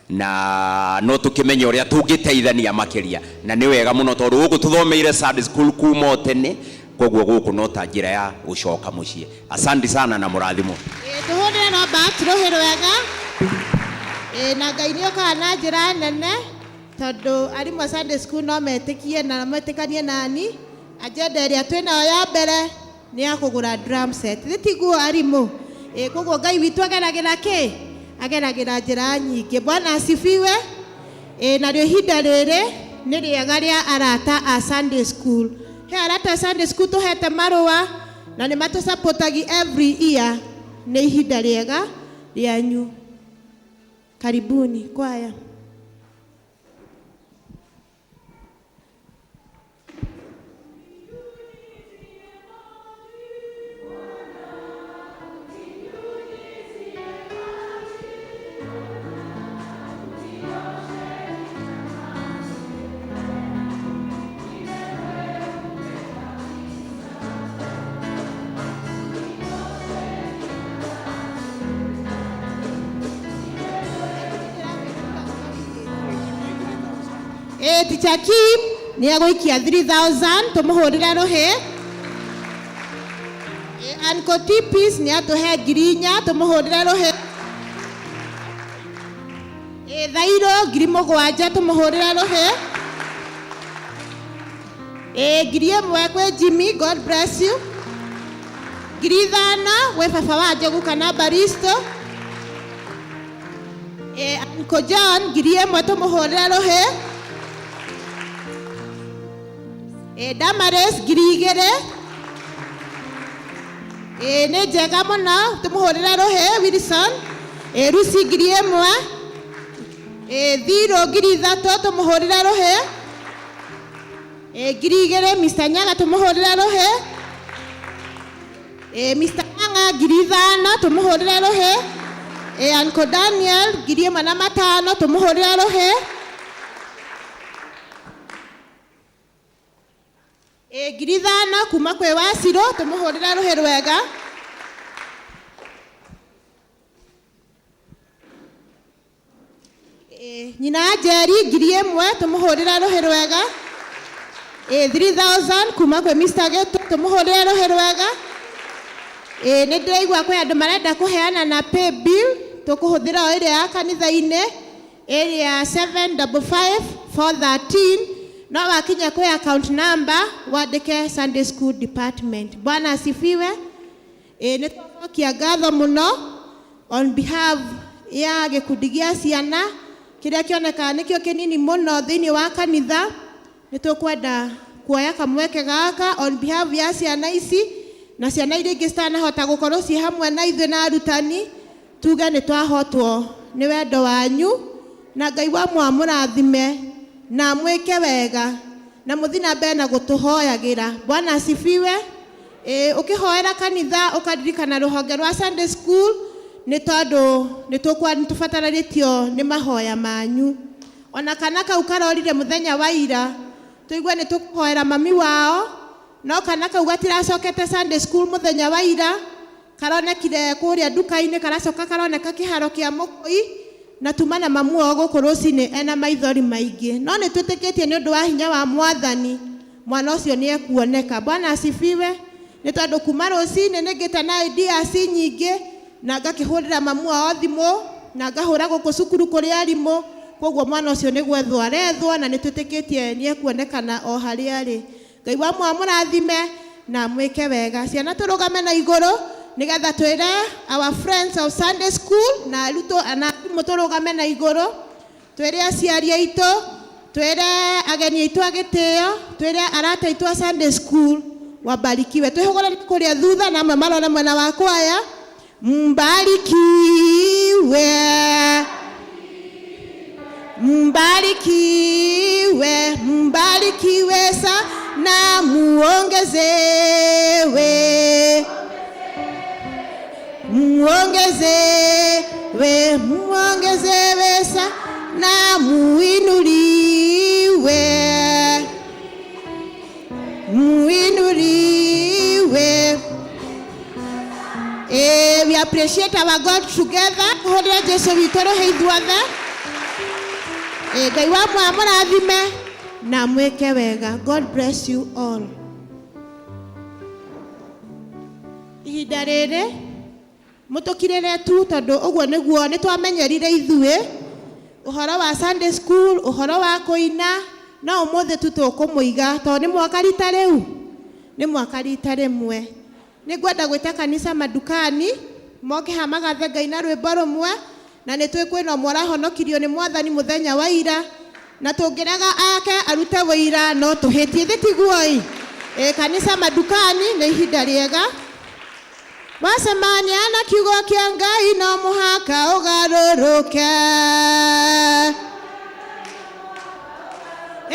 na no tũkĩmenye ũrĩa tũngĩteithania makĩria na nĩ wega mũno tondũ gũkũ tũthomeire Sunday school kuma o tene koguo gũkũ no ta njĩra ya gũcoka mũciĩ. Asante sana na mũrathimwo. Ĩ tũhũrĩre Robert rũhĩ rwega. Ĩ na Ngai nĩ okaga na njĩra nene tondũ arimũ a Sunday school no metĩkie na metĩkanie nani agenda ĩrĩa twĩnayo ya mbere nĩ ya kũgũra drum set nĩ tiguo arimũ? Ĩ koguo Ngai witũ ageragĩra kĩ? Ageragĩra njĩra nyingĩ. Bwana asifiwe. Ĩ narĩo ihinda rĩrĩ nĩ rĩega rĩa arata a Sunday school. He arata a Sunday school tũhete marũa na nĩ matũsupportagi every year. Nĩ ihinda rĩega rĩanyu. Karibuni kwaya. Teacher Kim nĩ egũikia 3000 tũmũhũrĩre rũhĩ. Uncle T Peace nĩ atũhe 4,000 tũmũhũrĩre rũhĩ. Thairũ 7,000 tũmũhũrĩre rũhĩ. Ĩ 1000 kwĩ Jimmy, God bless you. 5000 gwĩ baba wa Njogu kana Baristo. Ĩ Uncle John 1000 tũmũhũrĩre rũhĩ. Ĩ Damaris 2000. Ĩ nĩ njega mũno tũmũhũrĩre rũhĩ Wilson. Ĩ Lucy 1000. Ĩ Thiro 3000 tũmũhũrĩre rũhĩ. Ĩ 2000 Mr. Nyaga tũmũhũrĩre rũhĩ. Ĩ Mr. Ng'ang'a 5000 tũmũhũrĩre rũhĩ. Ĩ Uncle Daniel 1500 tũmũhũrĩre rũhĩ. Ĩ 5000 kuma kwĩ Wacirũ tũmũhũrĩre rũhĩ rwega. Ĩ nyina Njeri 1000 tũmũhũrĩre rũhĩ rwega. Ĩ 3000 kuma kwĩ Mr. Gĩtũ tũmũhũrĩre rũhĩ rwega. Ĩ nĩ ndĩraigua kwĩ andũ marenda kũheana na pay bill tũkũhũthĩra o ĩrĩa ya kanitha-inĩ ĩrĩa 755413 no wakinya kwĩ account number wandĩke Sunday School Department. Bwana asifiwe. Ĩ nĩ twacokia ngatho mũno on behalf ya gĩkundi gĩa ciana kĩrĩa kĩonekaga nĩkĩo kĩnini mũno thĩinĩ wa kanitha. Nĩ tũkwenda kuoya kamweke gaka on behalf ya ciana ici na ciana iria ingĩ citanahota gũkorwo ciĩ hamwe na ithuĩ na arutani, tuge nĩ twahotwo nĩ wendo wanyu na Ngai wa mwamũrathime na mwĩke wega na mũthiĩ na mbere na gũtũhoyagĩra. Bwana asifiwe. Ĩ ũkĩhoera kanitha ũkaririkana rũhonge rwa Sunday School nĩ tondũ nĩ tũbataranĩtio nĩ mahoya manyu. Ona kana kau karorire mũthenya wa ira tũigue nĩ tũkũhoera mami wao, no kana kau gatiracokete Sunday School mũthenya wa ira, karonekire kũrĩa nduka-inĩ, karacoka karoneka kĩharo kĩa Mũkũi na tuma na mamu wao gũkũ rũcinĩ ena maithori maingĩ. No nĩ twĩtĩkĩtie nĩ ũndũ wa hinya wa Mwathani mwana ũcio nĩ ekuoneka. Bwana asifiwe. Nĩ tondũ kuma rũcinĩ nĩ ngĩte na ideas nyingĩ na ngakĩhũrĩra mamu wao thimũ na ngahũra gũkũ cukuru kũrĩ arimũ, koguo mwana ũcio nĩ gwethwo arethwo na nĩ twĩtĩkĩtie nĩ ekuonekana o harĩa arĩ. Ngai wa mwamũrathime na mwĩke wega. Ciana tũrũgame na igũrũ nĩgetha twĩre our friends of Sunday School na arutwo na arimũ tũrũgame na igũrũ, twĩre aciari aitũ, twĩre ageni aitũ a gĩtĩo, twĩre arata aitũ a Sunday School wabarikiwe. Twĩhũgũre kũrĩa thutha na amwe marore mwena wa kwaya. Mbarikiwe, mbarikiwe, mbarikiwe sana muongezewe, muongezewe, muongezewe sana muinuliwe, muinuliwe. We appreciate our God together. Hũrĩra Jesu witũ rũhĩ ithuothe. Ngai wa mwamũrathime na mwĩke wega. God bless you all. Ihinda rĩrĩ mũtũkirĩre tu tondũ ũguo nĩguo nĩ twamenyerire ithuĩ ũhoro wa Sunday School, ũhoro wa kũina, no ũmũthĩ tu tũkũmũiga tondũ nĩ mwaka rita rĩu, nĩ mwaka rita rĩmwe. Nĩ ngwenda gwĩta kanitha madukani moke haha magathe Ngai na rwĩmbo rũmwe, na nĩ tũĩ kwĩna ũmwe ũrahonokirio nĩ Mwathani mũthenya wa ira, na tũngĩrega ake arute wĩira no tũhĩtie, thĩ tiguo-ĩ? Ĩ kanitha madukani nĩ ihinda rĩega. Wacemania na kiugo kĩa Ngai no mũhaka ũgarũrũke. Ĩ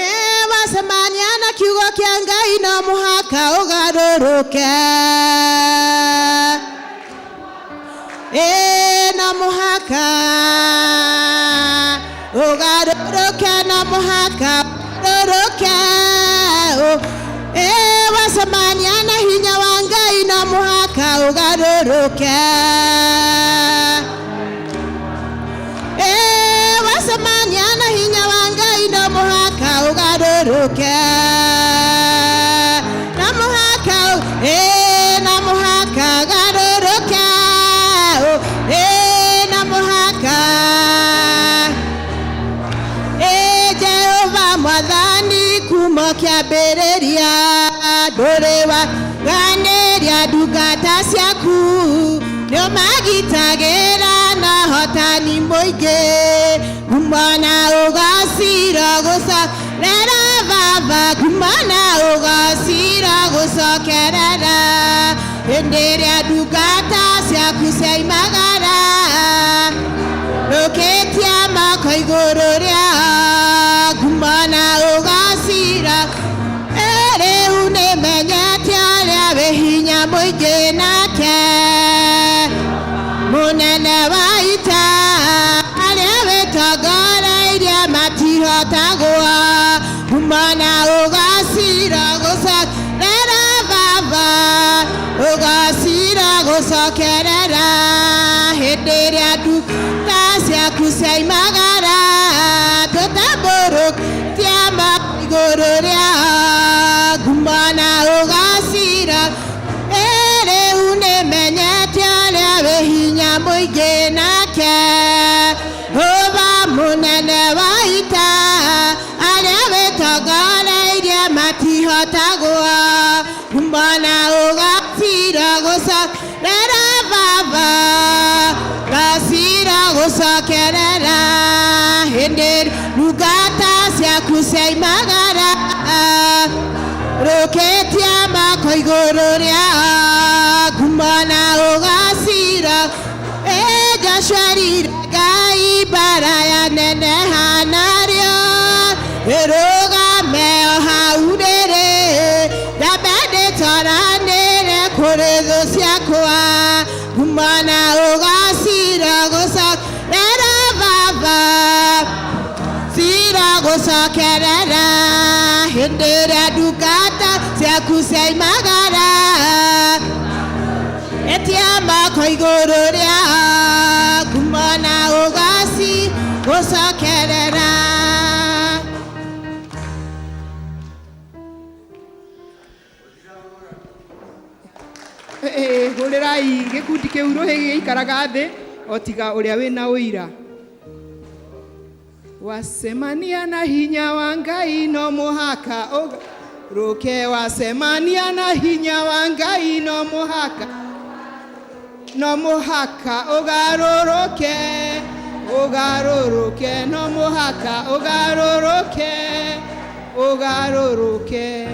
wacemania na kiugo kĩa Ngai no mũhaka ũgarũrũke. Ĩ no mũhaka ũgarũrũke, no mũhaka ũgarũrũke. Ĩ wacemania na hinya wa Ngai no mũhaka ũgarũrũke. Ĩ wacemania na hinya wa Ngai no mũhaka ũgarũrũke. No mũhaka, ĩ no mũhaka ũgarũrũke. Ĩ no mũhaka. Ĩ Jehova Mwathani kuma Kĩambĩrĩria ndũrĩ waganĩria ndungata ciaku nĩũmagitagĩra na hotani mũingĩ kumana ũgacira gũcokerera baba kumana ũgacira gũcokerera hĩndĩ ĩrĩa ndungata ciaku ciaimagara rũkĩtia moko igũrũ rĩao kumana ũgacira rĩu nĩmenyete ũrĩa wĩ hinya mũingĩ nake mũnene wa ita arĩa wĩtongoreirie matihotagwo kumana ũgacira gũcokerera baba ũgacira gũcokerera hĩndĩ ĩrĩa ndungata ciaku ciaimagara tũtambũrũkia moko igũrũ rĩao kumana ũgacira rĩu nĩmenyete ũrĩa wĩ hinya mũingĩ nake ũba mũnene wa ita arĩa wĩtongoreirie matihotagwo kumana ũgacira gũcokerera baba gacira gũcokerera hĩndĩ ndungata ciaku ciaimagara rũkĩtia moko igũrũ rĩao kumana ũgacira Joshua rire Ngai mbara ya neneha narĩo ĩrũgame o hau rĩrĩ ndambe ndĩtoranĩre kũrĩ thũ ciakwa kumana ũgacira gũcokerera baba cira gũcokerera hĩndĩ ĩrĩa ndungata ciaku ciaimagara etia moko igũrũ rĩao kumana ũgaci gũcokerera. Hũrĩrai gĩkundi kĩu rũhĩ gĩikaraga thĩ o tiga ũrĩa wĩna ũira. Wacemania na hinya wa Ngai no mũhaka ũgarũrũke, wacemania na hinya wa Ngai no mũhaka, no mũhaka ũgarũrũke, ũgarũrũke, no mũhaka ũgarũrũke, ũgarũrũke.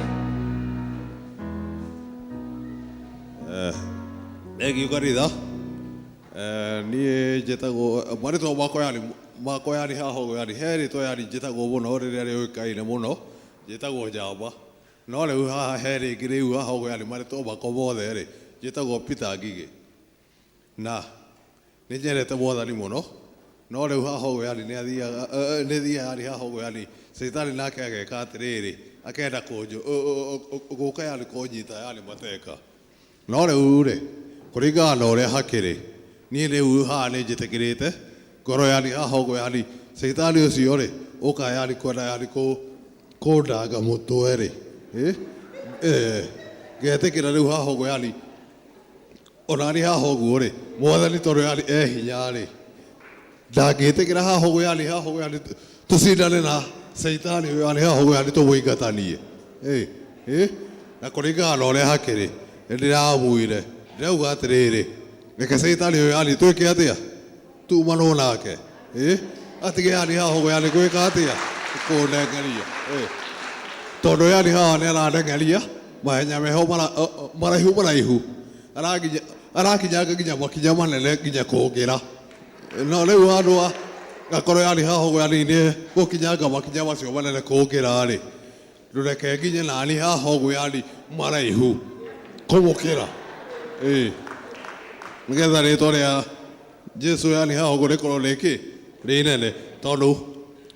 Thengiũ kanitha. Niĩ njĩtagwo marĩtwa makwa yani makwa yani haha ũguo yani he rĩtwa yani njĩtagwo mũno rĩrĩa rĩũĩkaine mũno njĩtagwo Njamba, no rĩu haha he rĩngĩ rĩu haha ũguo yani marĩtwa makwa mothe rĩ njĩtagwo Peter Ngigĩ, na nĩ nyendete Mwathani mũno, no rĩu haha ũguo yani nĩ athiaga nĩ thiaga yani haha ũguo yani Caitani nake ageka atĩrĩrĩ akenda gũka yani kũnyita yani mateka, no rĩu rĩ kũringana na ũrĩa hakĩrĩ niĩ rĩu haha nĩ njĩtĩkĩrĩte ngoro yani haha ũguo yani Caitani ũcio rĩ ũka yani kwenda yani kũndanga mũtwe rĩ ngetĩkĩra rĩu haha ũguo yani onani haha ũguo rĩ Mwathani tondũ yani e hinya rĩ ndangĩtĩkĩra haha ũguo yani haha ũguo yani tũcindane na Caitani ũyũ yani haha ũguo yani tũmũingatanie na kũringana na ũrĩa hakĩrĩ nĩ ndĩramwire ndĩrauga atĩrĩrĩ reke Caitani ũyũ yani twĩke atĩa tumanwo nake atige yani haha ũguo yani gwĩka atĩa kũnengeria tondũ yani haha nĩ arandengeria mahenya meho maraihu maraihu arakinyanga nginya makinya manene nginya kũngĩra no rĩu handũ ha gakorwo yani haha ũguo yani nĩ gũkinyanga makinya macio manene kũngĩra rĩ ndũreke nginye nani haha ũguo yani maraihu kũmũkĩra nĩgetha rĩtwa rĩa Jesu yani haha ũguo rĩkorwo rĩkĩ rĩ inene tondũ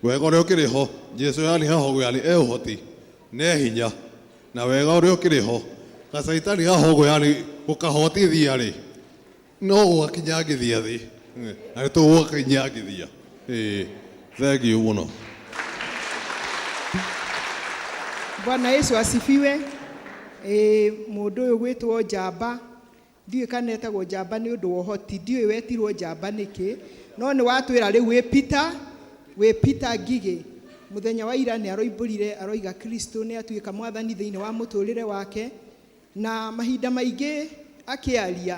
wega ũrĩa ũkĩrĩ ho Jesu yani haha ũguo yani e ũhoti na e hinya na wega ũrĩa ũkĩrĩ ho gacaitani haha ũguo yani gũkahotithia rĩ no gũgakinyangithia thĩ na nĩ tũgũgakinyangithia. Thengiũ mũno. Bwana Yesu asifiwe. Mũndũ ũyũ gwĩtwo Njamba ndiũĩ kana etagwo Njamba nĩ ũndũ wa ũhoti, ndiũĩ wetirwo Njamba nĩkĩ, no nĩ watwĩra rĩu wĩ Peter, wĩ Peter Ngigĩ. Mũthenya wa ira nĩ aroimbũrire aroiga Kristo nĩ atuĩka mwathani thĩinĩ wa mũtũrĩre wake, na mahinda maingĩ akĩaria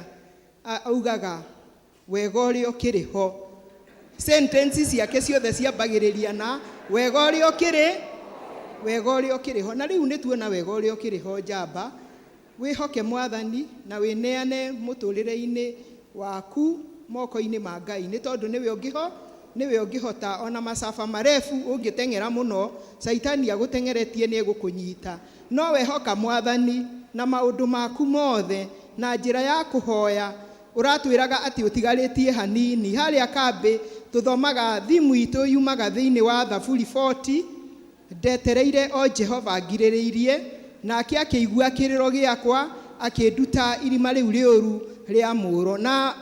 augaga wega ũrĩa ũkĩrĩ ho. Sentences ciake ciothe ciambagĩrĩria na wega ũrĩa ũkĩrĩ, wega ũrĩa ũkĩrĩ ho. Na rĩu nĩ tuona wega ũrĩa ũkĩrĩ ho njamba. Wĩhoke mwathani na wĩneane mũtũrĩre-inĩ waku moko-inĩ ma Ngai, nĩ tondũ nĩwe ũngĩho, nĩwe ũngĩhota. Ona macaba marefu ũngĩteng'era mũno, caitani agũteng'eretie nĩ egũkũnyita. No wehoka mwathani na maũndũ maku mothe na njĩra ya kũhoya. Ũratwĩraga atĩ ũtigarĩtie hanini. Harĩa kambĩ tũthomaga thimu itũ yumaga thĩinĩ wa Thaburi 40, ndetereire o Jehova ngirĩrĩirie, nake akĩigua kĩrĩro gĩakwa akĩnduta irima rĩu rĩũru rĩa mũũro. Na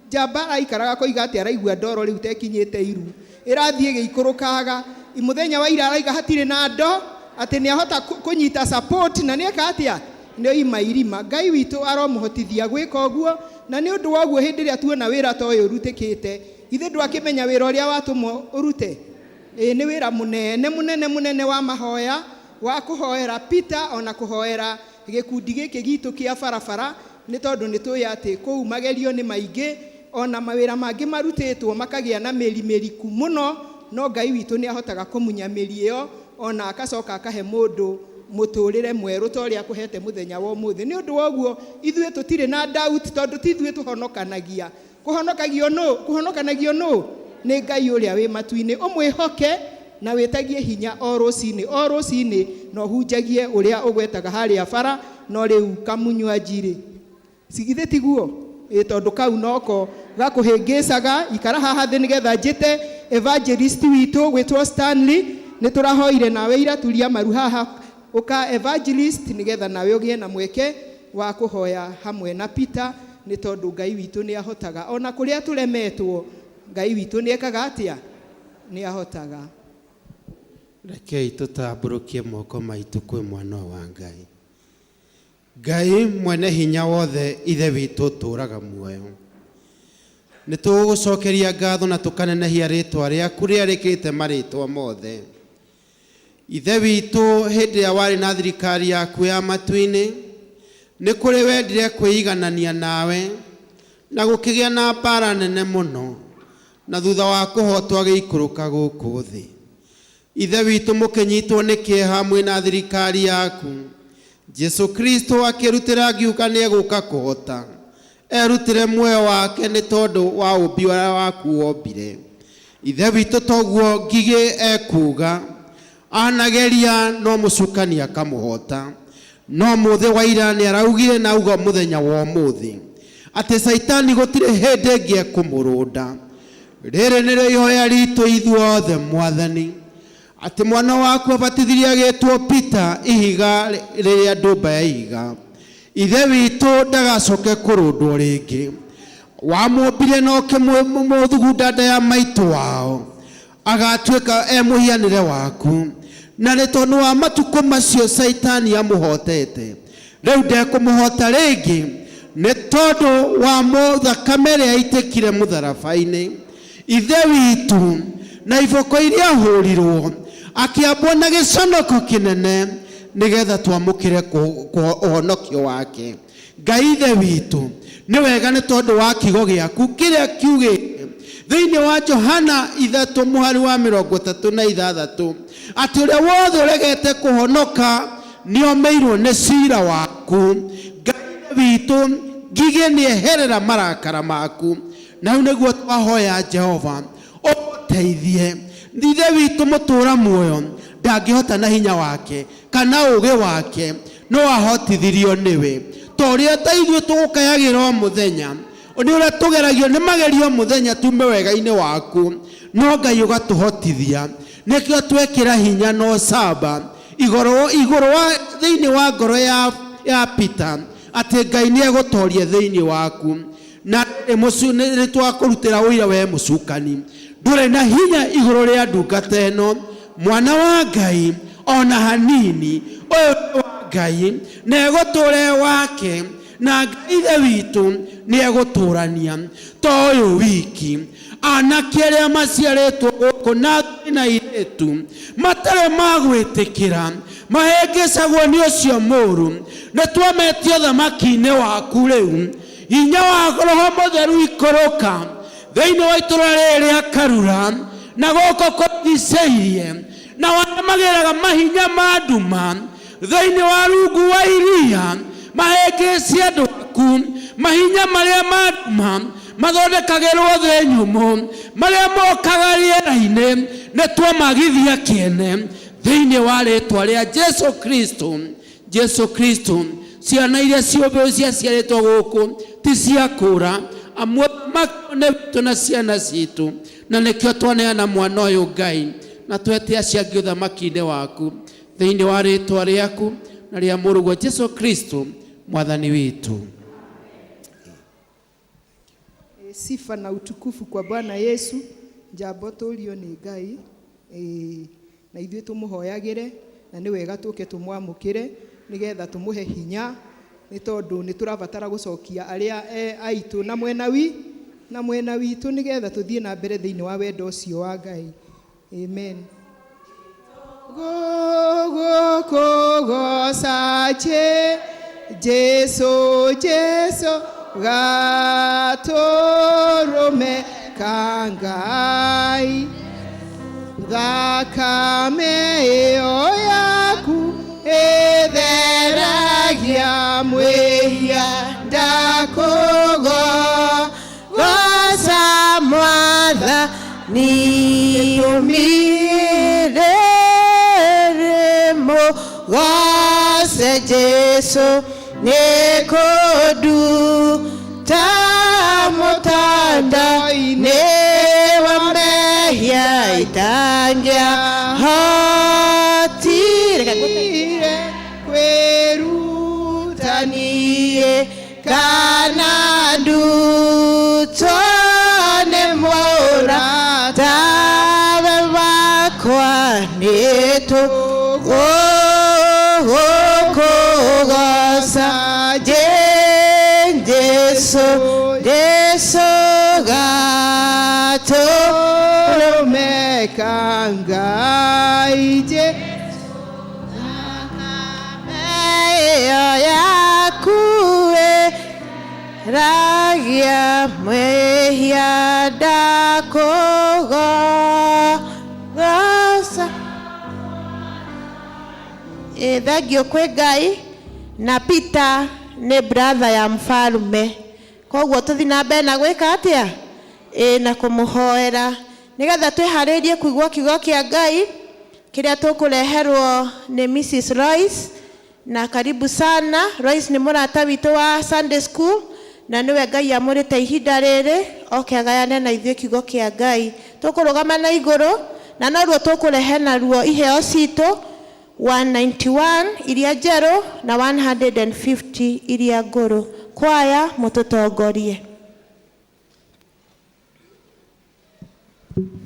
njamba araikaraga koiga atĩ araigua ndoro rĩu tekinyĩte iru, ĩrathiĩ ĩgĩikũrũkaga. Mũthenya wa ira araiga hatirĩ na ndo, atĩ nĩahota kũnyita support na nĩeka atĩa, nĩ oima irima. Ngai witũ aromũhotithia gwĩka ũguo, na nĩ ũndũ wa ũguo hĩndĩ ĩrĩa tuona wĩra ta ũyũ ũrutĩkĩte, ithuĩ ndwakĩmenya wĩra ũrĩa watũmwo ũrute. Ĩĩ nĩ wĩra mũnene mũnene mũnene wa mahoya, wa kũhoera Peter ona kũhoera gĩkundi gĩkĩ gitũ kĩa barabara, nĩ tondũ nĩ tũĩ atĩ kũu magerio nĩ maingĩ, ona mawĩra mangĩ marutĩtwo makagĩa na mĩri mĩriku mũno, no Ngai witũ nĩ ahotaga kũmunya mĩri ĩyo ona akacoka akahe mũndũ mũtũrĩre mwerũ ta ũrĩa akũhete mũthenya wa ũmũthĩ. Nĩ ũndũ wa ũguo ithuĩ tũtirĩ na doubt, tondũ ti ithuĩ tũhonokanagia. Kũhonokagio nũ? Kũhonokanagio nũ? Nĩ Ngai ũrĩa wĩ matu-inĩ. Ũmwĩhoke na wĩtagie hinya o rũcinĩ, o rũcinĩ, na ũhunjagie ũrĩa ũgwetaga harĩa bara, no rĩu kamunywanji-rĩ, githĩ tiguo? Ĩ tondũ kau noko gakũhĩngĩcaga. Ikara haha thĩ nĩgetha njĩte evangelist witũ gwĩtwo Stanley. Nĩ tũrahoire nawe ira, turia maru haha ũka evangelist nĩgetha nawe ũgĩe na mweke wa kũhoya hamwe na Peter, nĩ tondũ Ngai witũ nĩ ahotaga. Ona kũrĩa tũremetwo, Ngai witũ nĩ ekaga atĩa? Nĩ ahotaga. Rekei tũtambũrũkie moko maitũ kwĩ mwana wa Ngai. Ngai mwene hinya wothe, Ithe witũ ũtũũraga muoyo, nĩ tũgũgũcokeria ngatho na tũkanenehia rĩtwa rĩaku rĩrĩa rĩkĩrĩte marĩtwa mothe. Ithe witũ, hĩndĩ ĩrĩa warĩ na thirikari yaku ya matu-inĩ, nĩ kũrĩ wendire kwĩiganania nawe, na gũkĩgĩa na mbara nene mũno, na thutha wa kũhotwo agĩikũrũka gũkũ thĩ. Ithe witũ, mũkĩnyitwo nĩ kĩeha mwĩna thirikari yaku, Jesu Kristo akĩrutĩra ngiuga nĩ egũka kũhota. Erutĩre muoyo wake nĩ tondũ wa ũmbi ũrĩa waku wombire. Ithe witũ, toguo ngigĩ ekuuga, anageria no mũcukani akamũhota. No mũthĩ wa ira nĩ araugire na auga mũthenya wa ũmũthĩ atĩ Caitani gũtirĩ hĩndĩ ĩngĩ ekũmũrũnda. Rĩrĩ nĩrĩo ihoya ritũ ithuothe Mwathani, atĩ mwana waku abatithirie agĩtwo Peter ihiga rĩrĩa ndũmba ya ihiga. Ithe witũ ndagacoke kũrũndwo rĩngĩ. Wamũmbire na ũkĩmũthugunda nda ya maitũ wao, agatuĩka e mũhianĩre waku. Na nĩ tondũ wa matukũ macio Caitani amũhotete, rĩu ndekũmũhota rĩngĩ, nĩ tondũ wa thakame ĩrĩa yaitĩkire mũtharaba-inĩ. Ithe witũ, na iboko iria ahũrirwo, akĩambwo na gĩconoko kĩnene, nĩgetha twamũkĩre ũhonokio wake. Ngai Ithe witũ, nĩ wega nĩ tondũ wa kiugo gĩaku kĩrĩa kiugĩte thĩinĩ wa Johana 3 mũhari wa 36, atĩ ũrĩa wothe ũregete kũhonoka nĩomeirwo nĩ cira waku. Ngai Ithe witũ, ngigĩ nĩeherera marakara maku. Na rĩu nĩguo twahoya Jehova ũmũteithie. Ithe witũ mũtũũra muoyo ndangĩhota na hinya wake kana ũũgĩ wake, no ahotithirio nĩwe. Ta ũrĩa ta ithuĩ tũgũkayagĩra o mũthenya, nĩ ũrĩa tũgeragio nĩ magerio o mũthenya tume wega-inĩ waku, no Ngai ũgatũhotithia. Nĩkĩo twekĩra hinya na ũcamba igũrũ wa thĩinĩ wa ngoro ya Peter, atĩ Ngai nĩ egũtoria thĩinĩ waku. Na nĩ twakũrutĩra ũira we mũcukani, ndũrĩ na hinya igũrũ rĩa ndungata ĩno, mwana wa Ngai ona hanini. Ũyũ nĩ wa Ngai na egũtũũra e wake, na Ngai Ithe witũ nĩ egũtũũrania. To ũyũ wiki, Anake arĩa maciarĩtwo gũkũ na athuri na airĩtu matarĩ magwĩtĩkĩra mahĩngĩcagwo nĩ ũcio mũũru. Nĩ twametia ũthamaki-inĩ waku rĩu. Hinya wa Roho Mũtheru ikũrũka thĩinĩ wa itũũra rĩrĩ rĩa Karura na gũkũ kũrigicĩirie, na arĩa magĩraga mahinya ma nduma thĩinĩ wa rungu wa iria mahĩngĩce andũ aku. Mahinya marĩa ma nduma mathondekagĩrwo thĩ nyũmũ, marĩa mokaga rĩera-inĩ, nĩ twamagithia kĩene thĩinĩ wa rĩtwa rĩa Jesu Kristo. Jesu Kristo, ciana iria ciũmbĩrwo ciaciarĩtwo gũkũ ti cia kũra, amu ũthamaki nĩ witũ na ciana citũ, na nĩkĩo twaneana mwana ũyũ Ngai, na twete acio angĩ ũthamaki-inĩ waku thĩinĩ wa rĩtwa rĩaku na rĩa mũrũguo Jesu Kristo mwathani witũ. Sifa na utukufu kwa Bwana Yesu. Njamba tũrio nĩ Ngai, na ithuĩ tũmũhoyagĩre, na nĩ wega tũke tũmwamũkĩre nĩgetha tũmũhe hinya, nĩ tondũ nĩ tũrabatara gũcokia arĩa aitũ na mwena wi na mwena witũ, nĩgetha tũthiĩ na mbere thĩinĩ wa wendo ũcio wa Ngai. Amen. Gũkũgoca Jesu, Jesu gatũrũme ka Ngai, thakame ĩyo yaku ĩtheragia mwĩhia, ndakũgoca Mwathani, ũmĩrĩre mũgoce Jesu, nĩ kũnduta mũtanda-inĩ wa mehia itangĩahotire kwĩrutanie kana ndutwo nĩ mũratawe wakwa, nĩ tũgũkũgoca Jesu, Jesu gatũrũme ka Ngai, ĩyo yaku ĩragia mwĩhia, ndakũgoca. Thengio kwĩ Ngai. Na Peter nĩ brother ya mfalme, koguo tũthi na mbere na gwĩka atĩa? Na kũmũhoera nĩgetha twĩharĩrie kũigua kiugo kĩa Ngai kĩrĩa tũkũreherwo nĩ Mrs. Royce. Na karibu sana Royce, nĩ mũrata witũ wa Sunday school, na nĩwe Ngai amũrĩte ihinda rĩrĩ oke agayane na ithuĩ kiugo kĩa Ngai. Tũkũrũgama na igũrũ na noruo tũkũrehe naruo iheo citũ 191 iria njerũ na 150 iria ngũrũ. Kwaya mũtũtongorie. Thank you.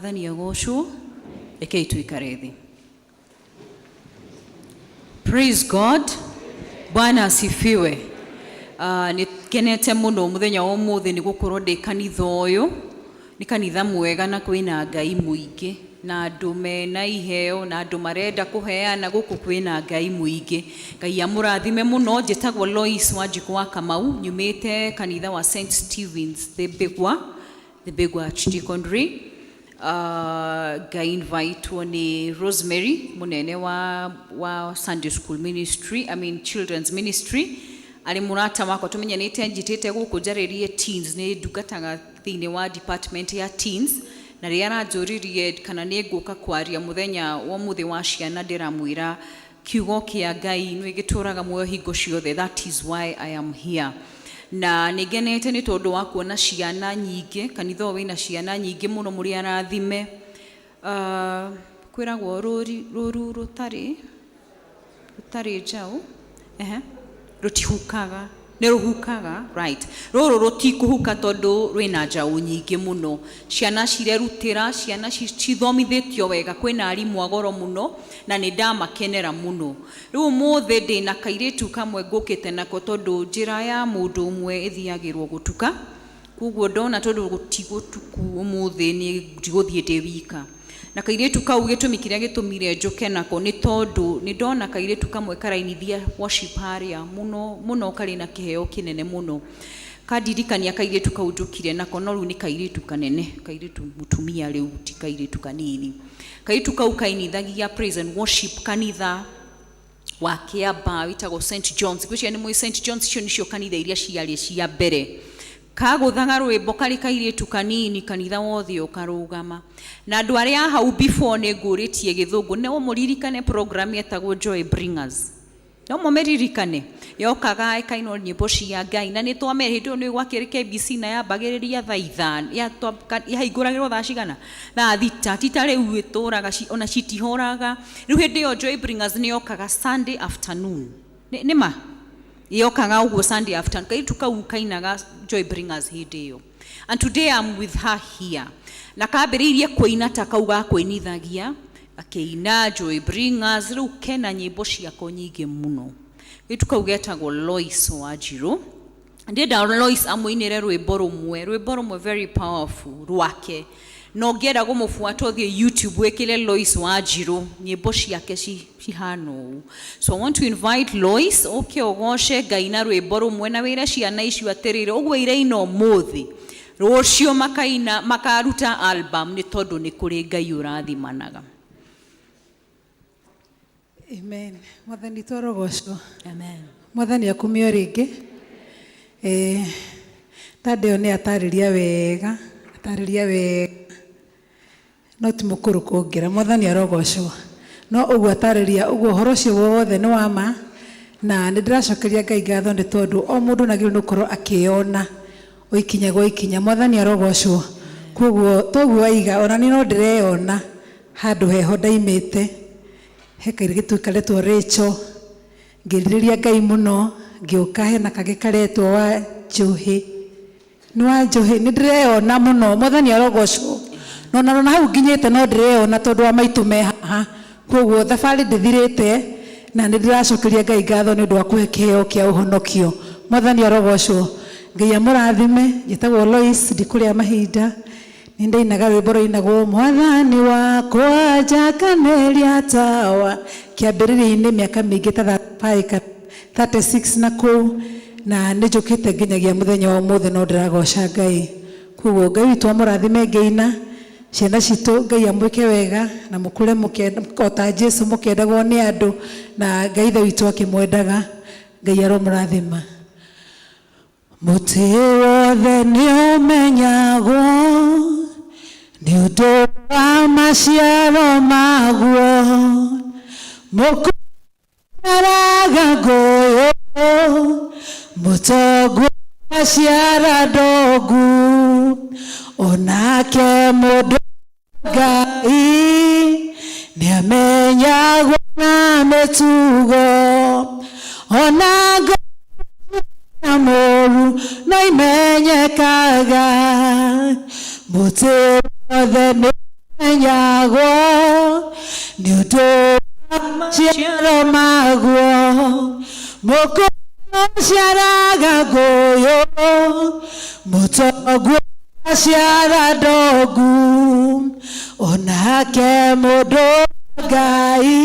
Mwathani agocwo. Rekei tuikare thĩ. Praise God. Bwana asifiwe. Nĩ ngenete mũno mũthenya wa ũmũthĩ nĩ gũkorwo ndĩ kanitha ũyũ. Nĩ kanitha mwega na kwĩna Ngai mũingĩ na andũ mena iheo na andũ marenda kũheana gũkũ kwĩna Ngai mũingĩ. Ngai amũrathime mũno. Njĩtagwo Lois Wanjikũ wa Kamau, nyumĩte kanitha wa St Stephen's Thibigwa, Thibigwa Archdeaconry. Ngai invitwo nĩ Rosemary mũnene wa Sunday School Ministry, I mean Children's Ministry, arĩ mũrata wakwa tũmenyanĩte njĩtĩte gũkũ njarĩrie teens, nĩ ndungataga thĩinĩ wa department ya teens, na rĩrĩa aranjũririe kana nĩ ngũka kwaria mũthenya wa ũmũthĩ wa ciana, ndĩramwĩra kiugo kĩa Ngai nĩ gĩtũraga muoyo hingo ciothe. That is why I am here. Na nĩ ngenete nĩ tondũ wa kuona ciana nyingĩ kanitha ũyũ wĩna ciana nyingĩ mũno, mũrĩ arathime. Kwĩragwo rũri rũru rũtarĩ njaũ, ehe, rũtihukaga, nĩ rũhukaga, right? Rũrũ rũtikũhuka tondũ rwĩna njaũ nyingĩ mũno. Ciana cirerutĩra, ciana cithomithĩtio wega, kwĩna arimũ a goro mũno na nĩ ndamakenera mũno. Rĩu ũmũthĩ ndĩna kairĩtu kamwe ngũkĩte nako tondũ njĩra ya mũndũ ũmwe ĩthiagĩrwo gũtuka, koguo ndona tondũ gũtigũtuku ũmũthĩ nĩ ndigũthiĩ ndĩ wika. Na kairĩtu kau gĩtũmi kĩrĩa gĩtũmire njũke nako nĩ tondũ nĩ ndona kairĩtu kamwe karainithia worship harĩa mũno mũno, karĩ na kĩheo kĩnene mũno. Kandirikania kairĩtu kau njũkire nako, no rĩu nĩ kairĩtu kanene, kairĩtu mũtumia rĩu, ti kairĩtu kanini. Kairĩtu kau kainithagia praise and worship kanitha wa Kĩamba wĩtagwo St John's. Ngwĩciria nĩ mũĩ St John's, icio nĩcio kanitha iria ciarĩ cia mbere. Kagũthaga rwĩmbo karĩ kairĩtu kanini, kanitha wothe ũkarũgama. Na andũ arĩa a hau before nĩ ngũrĩtie gĩthũngũ, no mũririkane program yetagwo Joy Bringers. No mũmĩririkane, yokaga ĩkainwo nyĩmbo cia Ngai, na nĩ twamera hĩndĩ ĩyo nĩ gwakĩrĩ KBC na yambagĩrĩria thaa 5, yahingũragĩrwo thaa cigana? Thaa 6, ti ta rĩu ĩtũraga, ona citihoraga. Rĩu hĩndĩ ĩyo Joy Bringers nĩ yokaga Sunday afternoon. Nĩ ma? Yokaga ũguo Sunday afternoon. Kairĩtu kau kainaga Joy Bringers hĩndĩ ĩyo. And today I'm with her here. Na kambĩrĩirie kũina ta kau ga kũinithagia, akĩina Joy Bringers, rĩu kena nyĩmbo ciako nyingĩ mũno. Kairĩtu kau getagwo Lois Wanjirũ. Ndĩrenda Lois amũinĩre rwĩmbo rũmwe, rwĩmbo rũmwe very powerful rwake. Na ũngĩenda kũmũbuata ũthiĩ YouTube wĩkĩre Lois Wanjirũ, nyĩmbo ciake cihana ũũ. So I want to invite Lois ũke ũgoce Ngai na rwĩmbo rũmwe na wĩre ciana icio atĩrĩrĩ, ũguo iraina ũmũthĩ, rũciũ makaina, makaruta album nĩ tondũ nĩ kũrĩ Ngai ũrathimanaga. Amen. Mwathani twarogocwo. Amen. Mwathani akumio rĩngĩ. Tadeo nĩ atarĩria wega, atarĩria wega. No ti mũkũrũ kũngĩra, Mwathani arogocwo. No ũguo atarĩria, ũguo ũhoro ũcio wothe nĩ wa ma, na nĩ ndĩracokeria Ngai ngatho nĩ tondũ o mũndũ nĩ agĩrĩirwo nĩ gũkorwo akĩyona o ikinya gwa ikinya. Mwathani arogocwo. Koguo toguo aiga, ona niĩ no ndĩreyona handũ heho ndaimĩte. He kairĩtu karetwo Rachel, ngĩrirĩria Ngai mũno, ngĩũka hena kangĩ karetwo wa Njũhĩ. Nĩ wa Njũhĩ, nĩ ndĩreyona mũno, Mwathani arogocwo. No na hau nginyĩte no ndĩreyona tondũ wa maitũ me haha. Koguo thabarĩ ndĩthirĩte na nĩ ndĩracokeria Ngai ngatho nĩ ũndũ wa kũhe kĩheo kĩa ũhonokio. Mwathani arogocwo. Ngai amũrathime. Njĩtagwo Lois, ndikũrĩa mahinda. Nĩ ndainaga rwĩmbo rũinagwo Mwathani wakwa njakanĩria tawa kĩambĩrĩria-inĩ mĩaka mĩingĩ ta 36 na kũu, na nĩ njũkĩte nginyagia mũthenya wa ũmũthĩ no ndĩragoca Ngai. Koguo Ngai witũ amũrathime ngĩina, ciana citũ Ngai amwĩke wega na mũkũre o ta Jesu mũkĩendagwo nĩ andũ na Ngai Ithe witũ akĩmwendaga. Ngai aromũrathima. Mũtĩ wothe nĩ ũmenyagwo nĩ ũndũ wa maciaro maguo, mũkũraga ngũyũ, mũtongu aciara ndongu, onake mũndũ Ngai nĩ amenyagwo na mĩtugo, ona ngoro mũru no imenyekaga. Mũtĩ wothe nĩ Ũkũragwo nĩ ũndũ wa maciaro maguo. Mũkũyũ ũciaraga ngũyũ, mũtongu aciara ndongu, onake mũndũ wa Ngai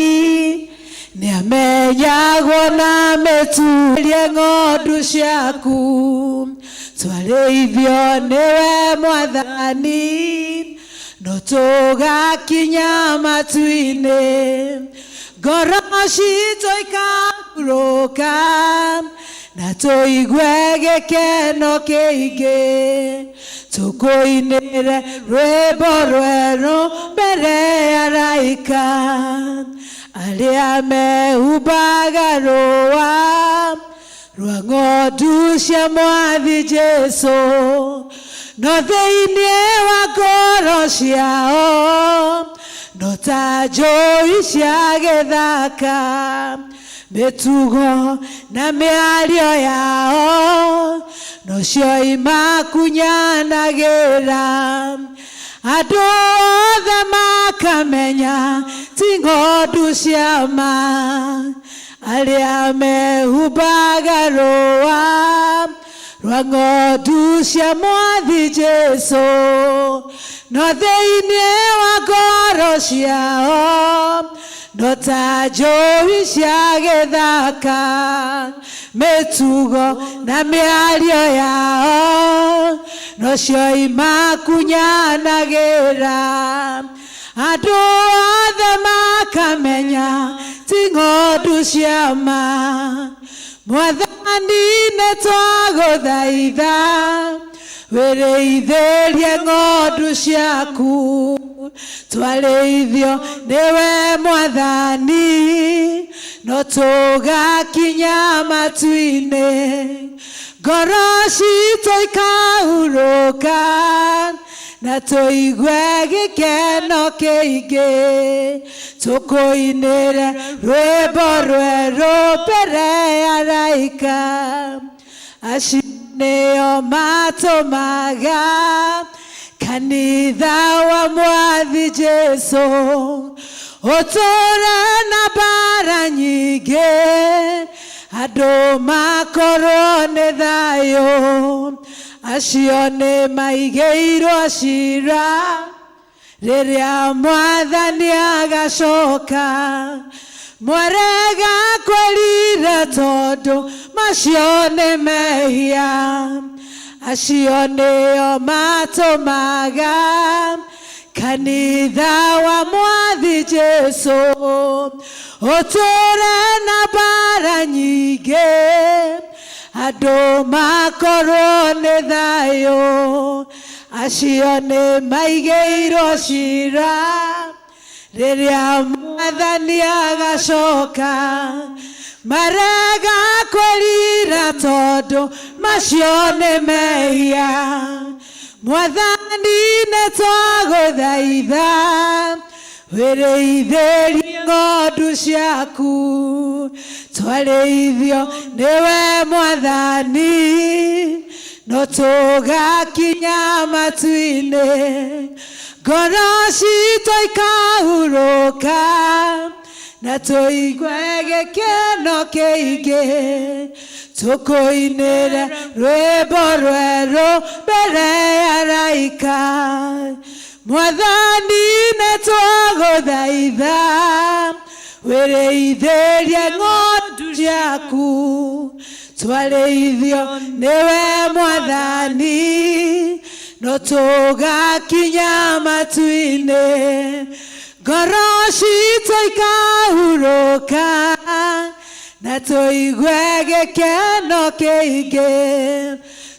nĩamenyagwo na mĩturie ng'ondu ciaku. Twarĩithio nĩwe Mwathani, no tũgakinya matu-inĩ. Ngoro citũ ikahurũka na tũigue gĩkeno kĩingĩ, tũkũinĩre rwĩmbo rwerũ mbere ya araika arĩa mehumbaga rũa rwa ng'ondu cia Mwathi Jesũ, no thĩinĩ wa ngoro ciao no ta njũi cia gĩthaka. Mĩtugo na mĩario yao nocio imakunyanagĩra, andũ othe makamenya ti ng'ondu cia ma. Arĩa mehumbaga rũa rwa ng'ondu cia Mwathi Jesũ, no thĩinĩ wa ngoro ciao no ta njũi cia gĩthaka. Mĩtugo na mĩario yao nocio imakunyanagĩra, andũ othe makamenya ti ng'ondu cia ma. Mwathani nĩ twagũthaitha wĩrĩithĩrie ng'ondu ciaku, twarĩithio nĩwe Mwathani, no tũgakinya matu-inĩ. Ngoro citũ ikahurũka na tũigue gĩkeno kĩingĩ, tũkũinĩre rwĩmbo rwerũ mbere ya araika. Acio nĩo matũmaga kanitha wa Mwathi Jesũ ũtũũre na mbara nyingĩ, andũ makorwo nĩ thayũ. Acio nĩ maigĩirwo cira rĩrĩa Mwathani agacoka. Mwarega kwĩrira tondũ macio nĩ mehia. Acio nĩo matũmaga kanitha wa Mwathi Jesũ ũtũũre na mbara nyingĩ, andũ makorwo nĩ thayũ. Acio nĩ maigĩirwo cira rĩrĩa Mwathani agacoka. Marega kwĩrira tondũ macio nĩ mehia. Mwathani nĩ twagũthaitha wĩrĩithĩrie ng'ondu ciaku, twarĩithio nĩwe Mwathani, no tũgakinya matu-inĩ. Ngoro citũ ikahurũka na tũigue gĩkeno kĩingĩ, tũkũinĩre rwĩmbo rwerũ mbere ya araika. Mwathani nĩ twagũthaitha wĩrĩithĩrie ng'ondu ciaku, twarĩithio nĩwe Mwathani, no tũgakinya matu-inĩ. Ngoro citũ ikahurũka na tũigue gĩkeno kĩingĩ,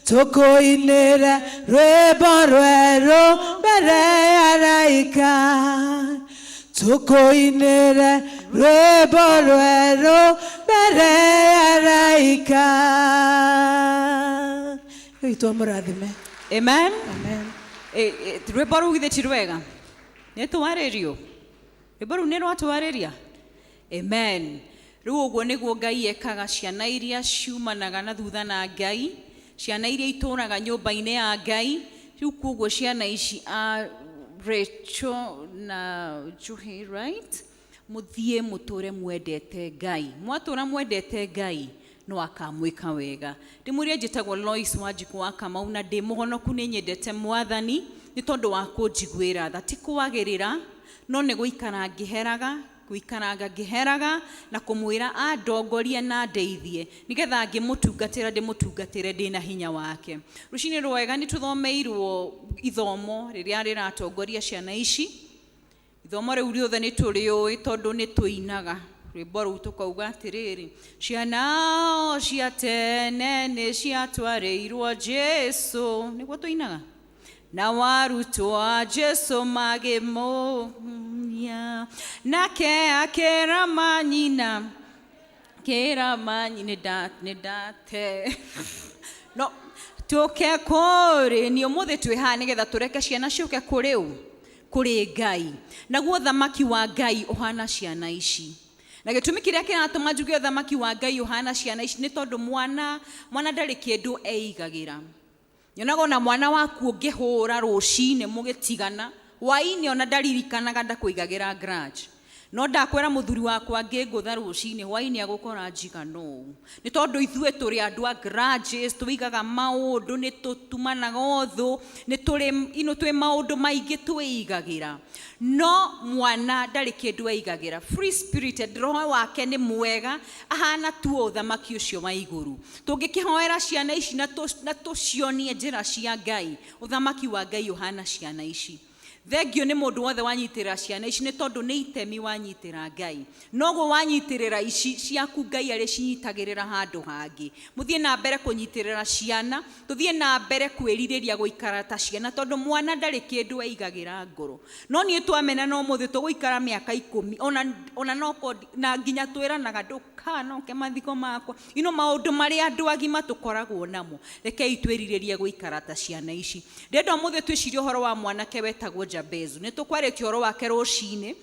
tũkũinĩre rwĩmbo rwerũ mbere ya araika. Tũkũinĩre rwĩmbo rwerũ mbere ya araika. Ngai witũ amũrathime. Amen. Rwĩmbo rũu githĩ ti rwega? Nĩ twarĩrio. Rwĩmbo rũu nĩ rwatwarĩria. Amen. Rĩu ũguo nĩguo Ngai ekaga ciana iria ciumanaga na thutha na Ngai, ciana iria itũraga nyũmba-inĩ ya Ngai. Rĩu koguo ciana ici Rachel na Juhi, right? Mũthiĩ mũtũre mwendete Ngai. Mwatũra mwendete Ngai no akamwĩka wega. Ndĩmwĩre njĩtagwo Lois Wanjikũ wa Kamau na ndĩ mũhonoku, nĩ nyendete Mwathani nĩ tondũ wa kũnjiguĩra tha. Ti kwagĩrĩra no nĩ gũikara ngĩheraga, gũikaranga ngĩheraga na kũmwĩra andongorie na ndeithie nĩgetha ngĩmũtungatĩra ndĩmũtungatĩre ndĩna hinya wake. Rũcinĩ rwega, nĩ tũthomeirwo ithomo rĩrĩa rĩratongoria ciana ici. Ithomo rĩu rĩothe nĩ tũrĩũĩ tondũ nĩ tũinaga rwĩmbo rũu tũkauga atĩrĩrĩ, ciana cia tene nĩ ciatwarĩirwo Jesu, nĩguo tũinaga, na warutwo a Jesu magĩmũmunya, nake akĩra manyina, kĩra manyina nĩ ndate no tũke kũrĩ ni. Ũmũthĩ twĩ haha nĩgetha tũreke ciana ciũke kũrĩ ũ? Kũrĩ Ngai. Naguo thamaki wa Ngai ũhana ciana ici, na gĩtũmi kĩrĩa kĩratũma njuge ũthamaki wa Ngai ũhana ciana ici nĩ tondũ mwana ndarĩ kĩndũ eigagĩra. Nyonaga ona mwana waku ũngĩhũra rũcinĩ mũgĩtigana, hwainĩ ona ndaririkanaga, ndakũigagĩra grudge. No ndakwĩra mũthuri wakwa ngĩngũtha rũcinĩ, hwainĩ agũkora njigana ũũ, nĩ tondũ ithuĩ tũrĩ andũ a grudges, tũigaga maũndũ, nĩ tũtumanaga ũthũ, nĩ tũrĩ ino, twĩ maũndũ maingĩ twĩigagĩra. No mwana ndarĩ kĩndũ eigagĩra, free spirited, roho wake nĩ mwega, ahana tu ũthamaki ũcio wa igũrũ. Tũngĩkĩhoera ciana ici na tũcionie njĩra cia Ngai, ũthamaki wa Ngai ũhana ciana ici. Thengio nĩ mũndũ wothe wanyitĩrĩra ciana ici, nĩ tondũ nĩ itemi wanyitĩra Ngai. Noguo wanyitĩrĩra ici ciaku, Ngai arĩ cinyitagĩrĩra handũ hangĩ. Mũthiĩ na mbere kũnyitĩrĩra ciana, tũthiĩ na mbere kwĩrirĩria gũikara ta ciana, tondũ mwana ndarĩ kĩndũ eigagĩra ngoro. No niĩ twamena no mũthĩ tũgũikara mĩaka 10 ona no na nginya twĩranaga ndũkanoke mathiko makwa ino, maũndũ marĩa andũ agima tũkoragwo namo. Rekei twĩrirĩrie gũikara ta ciana ici. Ndĩrenda ũmũthĩ twĩcirie ũhoro wa mwanake wetagwo Jabezu. Nĩ tũkwarĩtie ũhoro wake rũcinĩ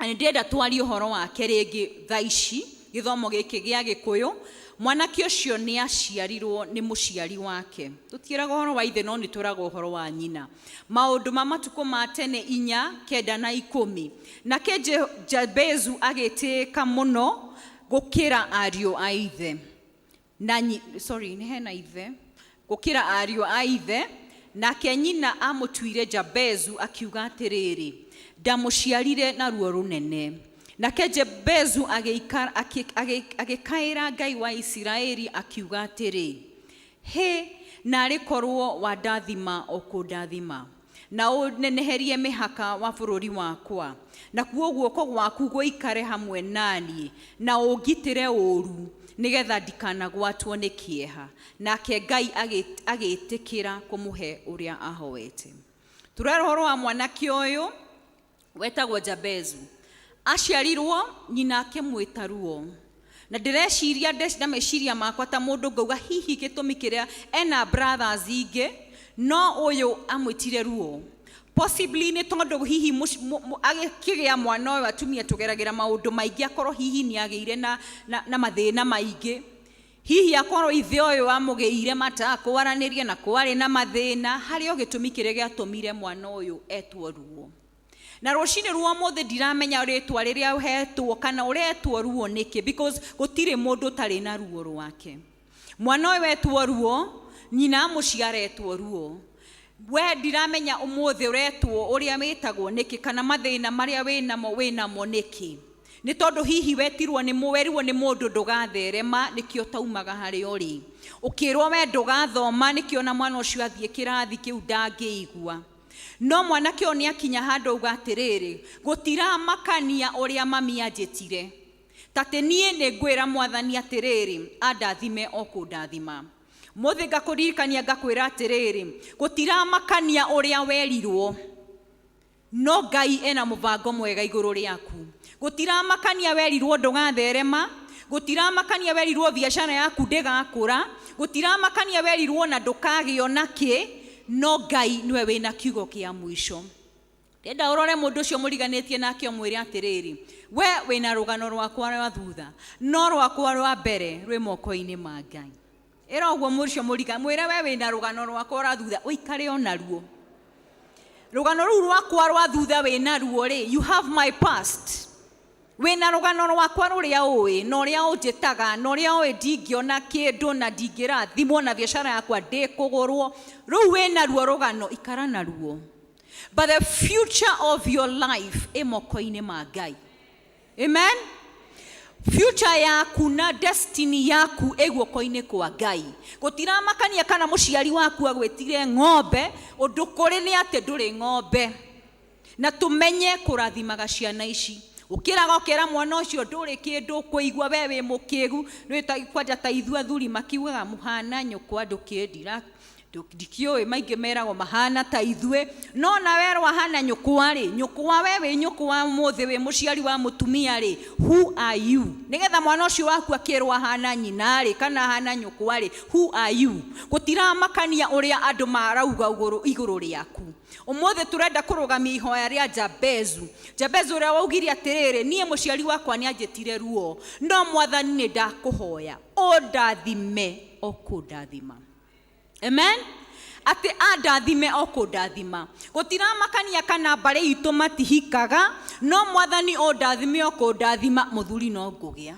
na nĩ ndĩrenda twarie ũhoro wake rĩngĩ thaa ici, gĩthomo gĩkĩ gĩa Gĩkũyũ. Mwanake ũcio nĩ aciarirwo nĩ mũciari wake. Tũtiĩraga ũhoro wa ithe, no nĩ twĩraga ũhoro wa nyina. Maũndũ ma Matukũ ma Tene 4:9 na 10. Nake Jabezu agĩtĩĩka mũno gũkĩra ariũ a ithe na sorry, nĩ hena ithe, gũkĩra ariũ a ithe. Nake nyina amũtuire Jabezu, akiuga atĩrĩrĩ, ndamũciarire na ruo rũnene. Nake Jabezu agĩkaĩra Ngai wa Isiraeli, akiuga atĩrĩ, hĩ, narĩ korwo wandathima o kũndathima na ũneneherie mĩhaka wa bũrũri wakwa, nakuo guoko gwaku gũikare hamwe naniĩ, na ũngitĩre ũũru, nĩgetha ndikanagwatwo nĩ kĩeha. Nake Ngai agĩtĩkĩra kũmũhe ũrĩa ahoete. Tũrera ũhoro wa mwanake ũyũ wetagwo Jabezu. Aciarirwo, nyina akĩmwĩta ruo, na ndĩreciria na meciria makwa ta mũndũ ngauga hihi gĩtũmi kĩrĩa ena brothers ingĩ no ũyũ amwĩtire ruo, possibly nĩ tondũ hihi agĩkĩgĩa mwana ũyũ, atumia tũgeragĩra maũndũ maingĩ, akorwo hihi nĩ agĩire na mathĩna maingĩ, hihi akorwo ithe ũyũ amũgĩire matakwaranĩria na kwarĩ na mathĩna, harĩ o gĩtũmi kĩrĩa gĩatũmire mwana ũyũ etwo ruo. Na rũcinĩ rwa ũmũthĩ ndiramenya rĩtwa rĩrĩa ũhetwo kana ũretwo ruo nĩkĩ, because gũtirĩ mũndũ ũtarĩ na ruo rwake. Mwana ũyũ etwo ruo, nyina amũciara etwo ruo. We ndiramenya ũmũthĩ ũretwo ũrĩa wĩtagwo nĩkĩ, kana mathĩna marĩa wĩnamo wĩnamo nĩkĩ. Nĩ tondũ hihi wetirwo nĩ werirwo nĩ mũndũ ndũgatherema, nĩkĩo taumaga harĩa ũrĩ. Ũkĩrwo we ndũgathoma, nĩkĩo na mwana ũcio athiĩ kĩrathi kĩu ndangĩigua. No mwanake ũyũ nĩ akinya handũ auga atĩrĩrĩ, gũtiramakania ũrĩa mami anjĩtire, tatĩ niĩ nĩ ngwĩra Mwathani atĩrĩrĩ, andathime o kũndathima. Mũthĩ ngakũririkania, ngakwĩra atĩrĩrĩ, gũtiramakania ũrĩa werirwo, no Ngai ena mũbango mwega igũrũ rĩaku. Gũtiramakania werirwo ndũgatherema, gũtiramakania werirwo biacara yaku ndĩgakũra, gũtiramakania werirwo na ndũkagĩo na kĩ, no Ngai nĩwe wĩna kiugo kĩa mũico. Ndenda ũrore mũndũ ũcio mũriganĩtie nake, ũmwĩre atĩrĩrĩ, we wĩna rũgano rwakwa rwa thutha, no rwakwa rwa mbere rwĩ moko-inĩ ma Ngai. Ĩra ũguo mũndũ ũcio mũriga, mwĩre we wĩna rũgano rwakwa rwa thutha, ũikare o naruo. Rũgano rũu rwakwa rwa thutha wĩna ruo rĩ, you have my past. Wĩna rũgano rwakwa rũrĩa ũĩ na ũrĩa ũnjĩtaga na ũrĩa ũĩ ndingĩona kĩndũ na ndingĩrathimwo na biacara yakwa ndĩkũgũrwo. Rũu wĩna ruo rũgano, ikara naruo. But the future of your life ĩ moko-inĩ ma Ngai. Amen? Future yaku na destiny yaku ĩ guoko-inĩ kwa Ngai. Gũtiramakania kana mũciari waku agwĩtire ng'ombe, ũndũ kũrĩ nĩ atĩ ndũrĩ ng'ombe. Na tũmenye kũrathimaga ciana ici. Ũkĩraga ũkera mwana ũcio ndũrĩ kĩndũ ũkũigua we wĩ mũkĩgu, kwanja ta ithuĩ athuri makiugaga mũhana nyũkwa ndũkĩndira ndikĩũĩ maingĩ meragwo mahana ta ithuĩ, no na werwo ahana nyũkwa rĩ, nyũkwa we wĩ nyũkwa ũmũthĩ wĩ mũciari wa mũtumia rĩ, who are you? Nĩgetha mwana ũcio waku akĩrwo ahana nyina rĩ kana ahana nyũkwa rĩ, who are you? Gũtiramakania ũrĩa andũ marauga igũrũ rĩaku. Ũmũthĩ tũrenda kũrũgamia ihoya rĩa Jabezu. Jabezu ũrĩa waugire atĩrĩrĩ, niĩ mũciari wakwa nĩ anjĩtire ruo, no mwathani nĩ ndakũhoya ũndathime o kũndathima. Amen? Atĩ andathime o kũndathima. Gũtiramakania kana mbarĩ itũ matihikaga, no mwathani ũndathime o kũndathima, mũthuri no ngũgĩa.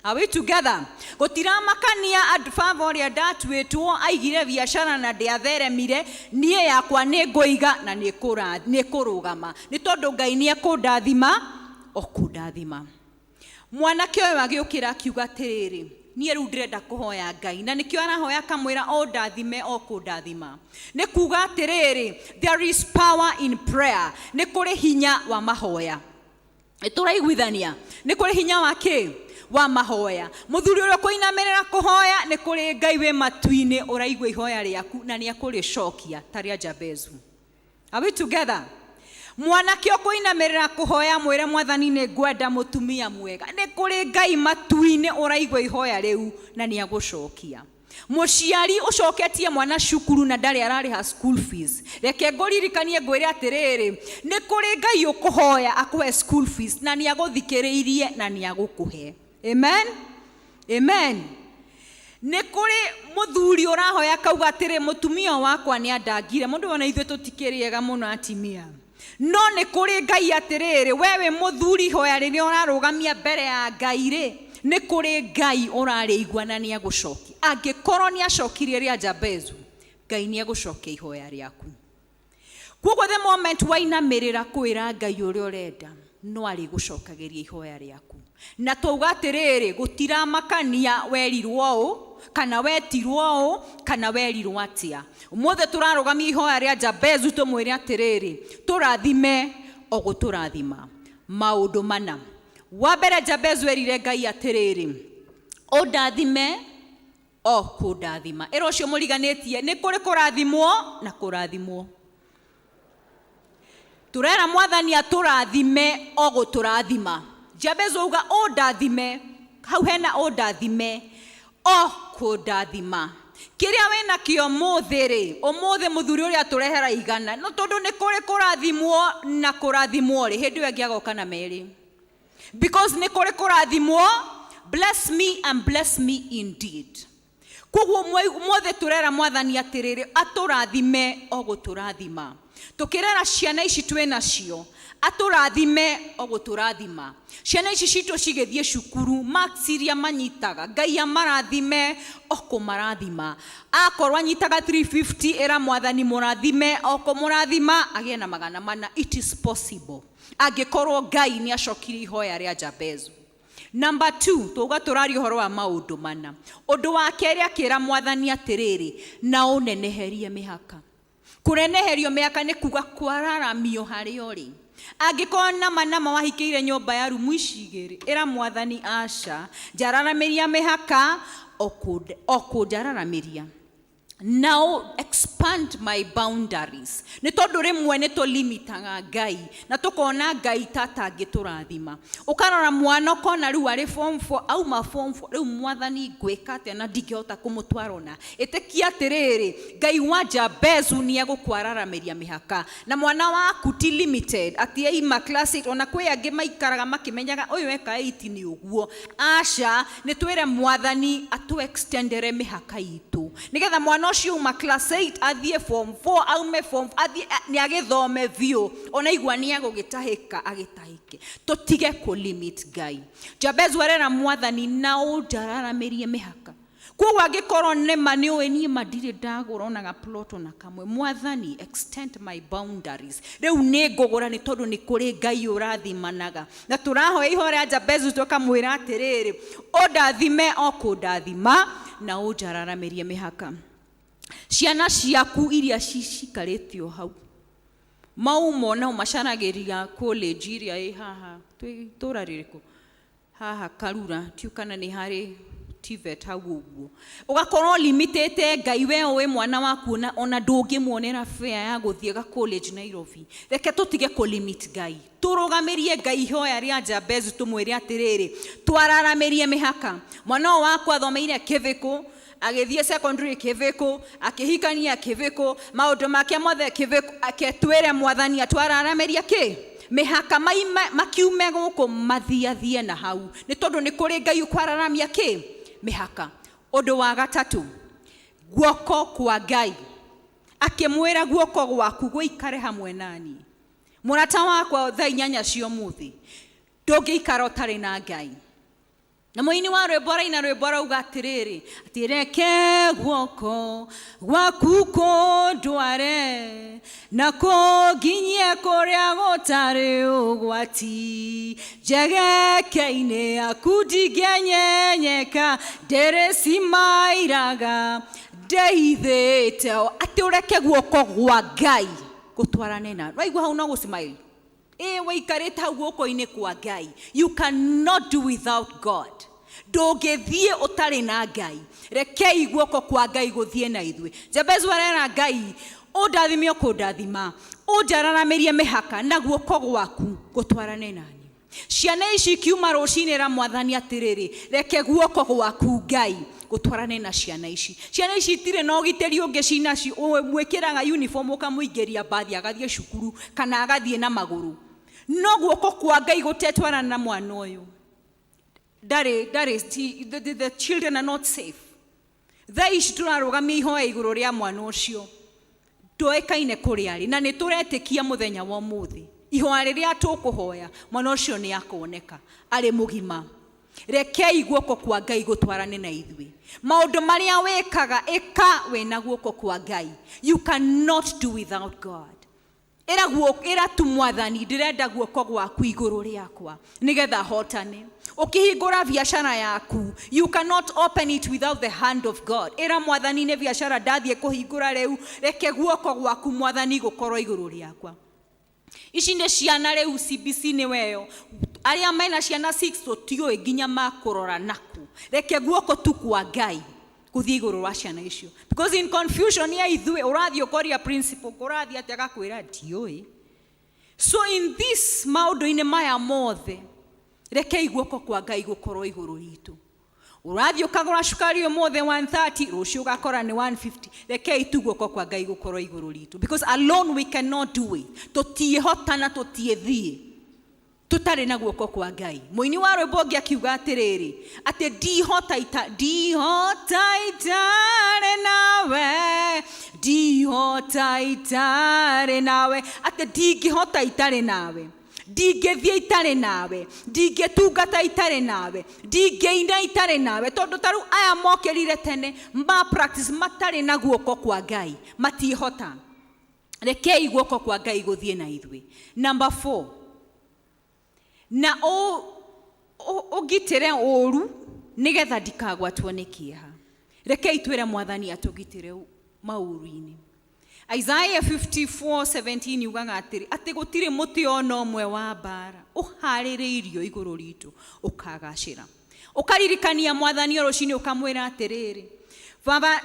Are we together? Gũtiramakania andũ baba ũrĩa ndatuĩtwo aigire biacara na ndĩatheremire, niĩ yakwa nĩ ngũiga na nĩ kũrũgama. Nĩ tondũ Ngai nĩ ekũndathima o kũndathima. Mwanake ũyũ agĩũkĩra akiuga atĩrĩrĩ, niĩ rĩu ndĩrenda kũhoya Ngai, na nĩkĩo arahoya akamwĩra o ndathime o kũndathima. Nĩ kuga atĩrĩrĩ, there is power in prayer. Nĩ kũrĩ hinya wa mahoya. Nĩ tũraiguithania? Nĩ kũrĩ hinya wa kĩ? Wa mahoya. Mũthuri ũrĩa ũkũinamĩrĩra kũhoya, nĩ kũrĩ Ngai wĩ matu-inĩ ũraigua ihoya rĩaku na nĩ ekũrĩcokia ta rĩa Jabezu. Are we together? Mwanake ũkũinamĩrĩra kũhoya mwĩre mwathani nĩ ngwenda mũtumia mwega. Nĩ kũrĩ Ngai matu-inĩ ũraigua ihoya rĩu na nĩ agũcokia. Mũciari ũcoketie mwana cukuru na ndarĩ ararĩha school fees, reke ngũririkanie ngwĩre atĩrĩrĩ, nĩ kũrĩ Ngai ũkũhoya akũhe school fees na nĩ agũthikĩrĩirie na nĩ agũkũhe. Amen? Amen. Nĩ kũrĩ mũthuri ũrahoya akauga atĩrĩ, mũtumia wakwa nĩ andangire. Mũndũ ona ithuĩ tũtikĩrĩega mũno atimia. No nĩ kũrĩ Ngai atĩrĩrĩ, we wĩ mũthuri ihoya rĩrĩa ũrarũgamia mbere ya Ngai rĩ, nĩ kũrĩ Ngai ũrarĩigua na nĩ agũcokia. Angĩkorwo nĩ acokirie rĩa Jabezu, Ngai nĩ agũcokia ihoya rĩaku. Koguo the moment wainamĩrĩra kwĩra Ngai ũrĩa ũrenda, no arĩgũcokagĩria ihoya rĩaku. Na twauga atĩrĩrĩ, gũtiramakania werirwo ũũ, kana wetirwo ũũ, kana werirwo atĩa. Ũmũthĩ tũrarũgamia ihoya rĩa Jabezu tũmwĩre atĩrĩrĩ, tũrathime o gũtũrathima. Maũndũ mana. Wa mbere Jabezu erire Ngai atĩrĩrĩ, ũndathime o kũndathima. Ĩra ũcio mũriganĩtie, nĩ kũrĩ kũrathimwo na kũrathimwo. Tũrera mwathani atũrathime o gũtũrathima. Jabezu auga ũndathime, hau hena ũndathime o kũndathima. Kĩrĩa wĩna kĩo ũmũthĩ rĩ, ũmũthĩ mũthuri ũrĩa atũrehera igana, no tondũ nĩ kũrĩ kũrathimwo na kũrathimwo rĩ, hĩndĩ ĩyo ĩngĩ agoka na merĩ. Because nĩ kũrĩ kũrathimwo, bless me and bless me indeed. Koguo mothe tũrera mwathani atĩrĩrĩ, atũrathime o gũtũrathima. Tũkĩrera ciana ici twĩ nacio, atũrathime o gũtũrathima. Ciana ici citũ cigĩthiĩ cukuru, marks iria manyitaga, Ngai amarathime o kũmarathima. Akorwo anyitaga 350, ĩra mwathani mũrathime o kũmũrathima, agĩe na 400. It is possible. Angĩkorwo Ngai nĩ acokirie ihoya rĩa Jabezu. Number 2, tuuga tũraria ũhoro wa maũndũ mana. Ũndũ wa kerĩ akĩra mwathani atĩrĩrĩ, na ũneneherie mĩhaka. Kũneneherio mĩhaka nĩ kuga kwararamio harĩa ũrĩ. Angĩkorwo nama nama wahikĩire nyũmba ya rumu ici igĩrĩ, ĩra mwathani aca, njararamĩria mĩhaka o kũnjararamĩria. Now expand my boundaries. Nĩ tondũ rĩmwe nĩ tũlimitaga Ngai na tũkona Ngai ta atangĩtũrathima. Ũkarora mwana ũkona rĩu arĩ form 4, auma form 4, rĩu mwathani ngwĩka atĩa na ndingĩhota kũmũtwara ona. Ĩtĩkia atĩrĩrĩ, Ngai wa Jabezu nĩ egũkwararamĩria mĩhaka. Na mwana waku ti limited, atĩ aima class 8, ona kwĩ angĩ maikaraga makĩmenyaga ũyũ eka 8 nĩ ũguo. Aca, nĩ twĩre mwathani atũ extendere mĩhaka itũ. Nĩgetha mwana ũcio uma class 8 athiĩ form 4 aume form athiĩ nĩ agĩthome biũ ona igua nĩ agũgĩtahĩka agĩtahĩke. Tũtige kũ limit Ngai. Jabezu arera mwathani na ũndararamĩrie mĩhaka. Koguo angĩkorwo nĩma nĩ ũĩ niĩ ma ndirĩ ndagũra ona ga plot ona kamwe, mwathani extend my boundaries. Rĩu nĩ ngũgũra nĩ tondũ nĩ kũrĩ Ngai ũrathimanaga. Na tũrahoya ihoya rĩa Jabezu tũkamwĩra atĩrĩrĩ, ũndathime o kũndathima na ũnjararamĩrie mĩhaka. Ciana ciaku iria cikarĩtio hau mauma nao macaragĩria college iria ĩ haha twĩ itũra rĩrĩkũ haha Karura ndiũ kana nĩ harĩ TVET hau ũguo ũgakorwo limitĩte Ngai we ũĩ mwana waku ona ndũngĩmuonera fare ya gũthiĩ ga college Nairobi. Reke tũtige kũ limit Ngai, tũrũgamĩrie Ngai ihoya rĩa Jabezu tũmwĩre atĩrĩrĩ, twararamĩrie mĩhaka. Mwana ũyũ wakwa athomeire Kĩbĩkũ, agĩthiĩ secondary Kĩbĩkũ, akĩhikania Kĩbĩkũ, maũndũ make mothe Kĩbĩkũ, ake twĩre mwathani atwararamĩrie kĩ mĩhaka makiume gũkũ mathiathie na hau nĩ tondũ nĩ kũrĩ Ngai ũkwararamia kĩ mĩhaka. Ũndũ wa gatatũ, guoko kwa Ngai. Akĩmwĩra guoko gwaku gũikare hamwe nani. Mũrata wakwa thaa inyanya cia ũmũthĩ ndũngĩikara ũtarĩ na Ngai. Na mũini wa rwĩmbo araina rwĩmbo arauga atĩrĩrĩ, atĩ reke guoko gwaku kũndware na kũnginyie kũrĩa gũtarĩ ũgwati, njegeke-inĩ yaku ndingĩenyenyeka, ndĩrĩcimairaga ndeithĩte. Atĩ ũreke guoko gwa Ngai gũtwarane na waigua hau no gũsmile. Ĩ waikarĩte hau guoko-inĩ kwa Ngai. You cannot do without God. Ndũngĩthiĩ ũtarĩ na Ngai. Rekei guoko kwa Ngai gũthiĩ na ithuĩ. Jabezu arera Ngai ũndathime o kũndathima, ũnjararamĩrie mĩhaka na guoko gwaku gũtwarane nani. Ciana ici ikiuma rũcinĩ ra mwathani atĩrĩrĩ, reke guoko gwaku Ngai gũtwarane na ciana ici. Ciana ici itirĩ na ũgitĩri ũngĩ cinacio, ũmwĩkĩraga uniform ũkamũingĩria mbathi agathiĩ cukuru kana agathiĩ na magũrũ. No guoko kwa Ngai gũtetwarana na mwana ũyũ. Ndarĩ, ndarĩ, the children are not safe. Thaa ici tũrarũgamia ihoya igũrũ rĩa mwana ũcio. Ndũĩkaine kũrĩa arĩ na nĩ tũretĩkia mũthenya wa ũmũthĩ. Ihoya rĩrĩa tũkũhoya mwana ũcio nĩ akoneka arĩ mũgima. Rekei guoko kwa Ngai gũtwarane na ithuĩ. Maũndũ marĩa wĩkaga ĩka wĩna guoko kwa Ngai. You cannot do without God. Ĩra ĩra tu mwathani ndĩrenda guoko gwaku igũrũ rĩakwa nĩgetha hotane. Ũkĩhingũra biacara yaku, you cannot open it without the hand of God. Ĩra mwathani nĩ biacara ndathiĩ kũhingũra rĩu, reke guoko gwaku mwathani gũkorwo igũrũ rĩakwa. Ici nĩ ciana rĩu CBC nĩ weyo. Arĩa mena ciana 6 tũtiũĩ nginya makũrora naku. Reke guoko tu kwa Ngai gũthiĩ igũrũ wa ciana icio. Because in confusion ya ithuĩ ũrathiĩ ũkoria principal kũrathiĩ atĩa agakwĩra ndiũĩ. So in this maũndũ-inĩ maya mothe rekei guoko kwa Ngai gũkorwo igũrũ ritũ. Ũrathiĩ ũkagũra cukari ũmũthĩ 130, rũciũ ũgakora nĩ 150. Rekei tu guoko kwa Ngai gũkorwo igũrũ ritũ. Because alone we cannot do it. Tũtiĩhota na tũtiĩthiĩ tũtarĩ na guoko kwa Ngai. Mũini wa rwĩmbo ũngĩ akiuga atĩrĩrĩ, atĩ ndihota ita, ndihota itarĩ nawe, ndihota itarĩ nawe, atĩ ndingĩhota itarĩ nawe, ndingĩthiĩ itarĩ nawe, ndingĩtungata itarĩ nawe, ndingĩina itarĩ nawe. Tondũ ta rĩu aya mokĩrire tene ma practice matarĩ na guoko kwa Ngai matiĩhota. Rekei guoko kwa Ngai gũthiĩ na ithuĩ. Number 4, na ũngitĩre ũru nĩgetha ndikagwatwo nĩ kĩeha. Rekei twĩre mwathani atũgitĩre maũru-inĩ. Isaiah 54:17 yugaga atĩrĩ, atĩ gũtirĩ mũtĩ ona ũmwe wa mbara ũharĩrĩirio igũrũ ritũ ũkagacĩra. Ũkaririkania mwathani o rũcinĩ ũkamwĩra atĩrĩrĩ, baba,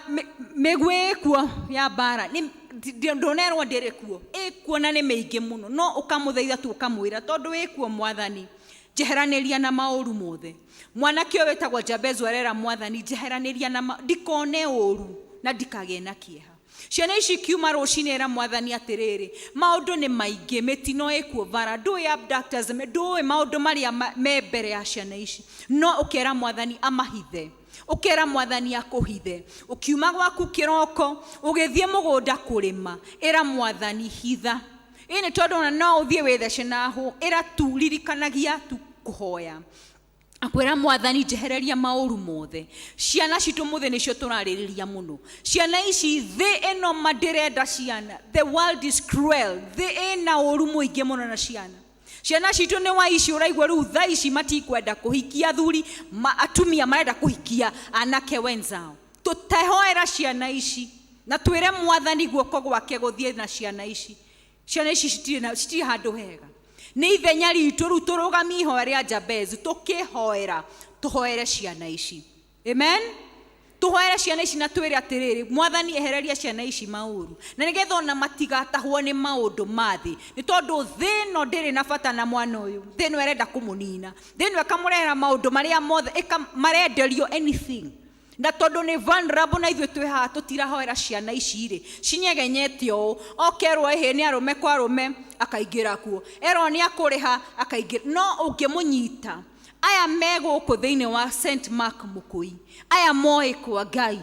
mĩguĩ ĩkuo ya mbara, ndũnerwo ndĩrĩ kuo, ĩkuo na nĩ mĩingĩ mũno, no ũkamũthaitha tu ũkamwĩra tondũ ĩkuo mwathani, njeheranĩria na maũru mothe. Mwanake ũyũ wĩtagwo Jabezu arera mwathani, njeheranĩria na ndikone ũru na ndikagĩe na kĩeha. Ciana ici ikiuma rũcinĩ, ĩra mwathani atĩrĩrĩ, maũndũ nĩ maingĩ, mĩtino ĩkuo bara, ndũĩ abductors, ndũĩ maũndũ marĩa me mbere ya ciana ici, no ũkera mwathani amahithe, ũkera mwathani akũhithe. Ũkiuma gwaku kĩroko ũgĩthiĩ mũgũnda kũrĩma, ĩra mwathani hitha. Ĩ nĩ tondũ ona no ũthiĩ wĩthece na hũ, ĩra tu, ririkanagia tu kũhoya, akwĩra mwathani njehereria maũru mothe. Ciana citũ mũthĩ nĩcio tũrarĩrĩria mũno. Ciana ici, thĩ ĩno ma ndĩrenda ciana. The world is cruel. Thĩ ĩna ũru mũingĩ mũno na ciana citũ nĩ wa ici ũraigua rĩu thaa ici matikwenda kũhikia athuri, atumia marenda kũhikia anake wenzao. Tũtehoera ciana ici na twĩre mwathani guoko gwake gũthiĩ na ciana ici. Ciana ici citirĩ handũ hega. Nĩ ithenya ritũ rĩu tũrũgamie ihoya rĩa Jabezu, tũkĩhoera tũhoere ciana ici. Amen. Tũhoere ciana ici na twĩre atĩrĩrĩ, mwathani ehereria ciana ici maũru, na nĩgetha ona matigatahwo nĩ maũndũ ma thĩ, nĩ tondũ thĩ ĩno ndĩrĩ na bata na mwana ũyũ. Thĩ ĩno ĩrenda kũmũnina, thĩ ĩno ĩkamũrehera maũndũ marĩa mothe marenderio anything, na tondũ nĩ vulnerable, na ithuĩ twĩ haha tũtirahoera ciana ici rĩ, cinyegenyete ũũ. Okerwo ĩhĩ nĩ arũme kwa arũme, akaingĩra kuo, erwo nĩ akũrĩha, akaingĩra. No ũngĩmũnyita, aya me gũkũ thĩinĩ wa St Mark Mũkũi, aya moĩ kwa Ngai,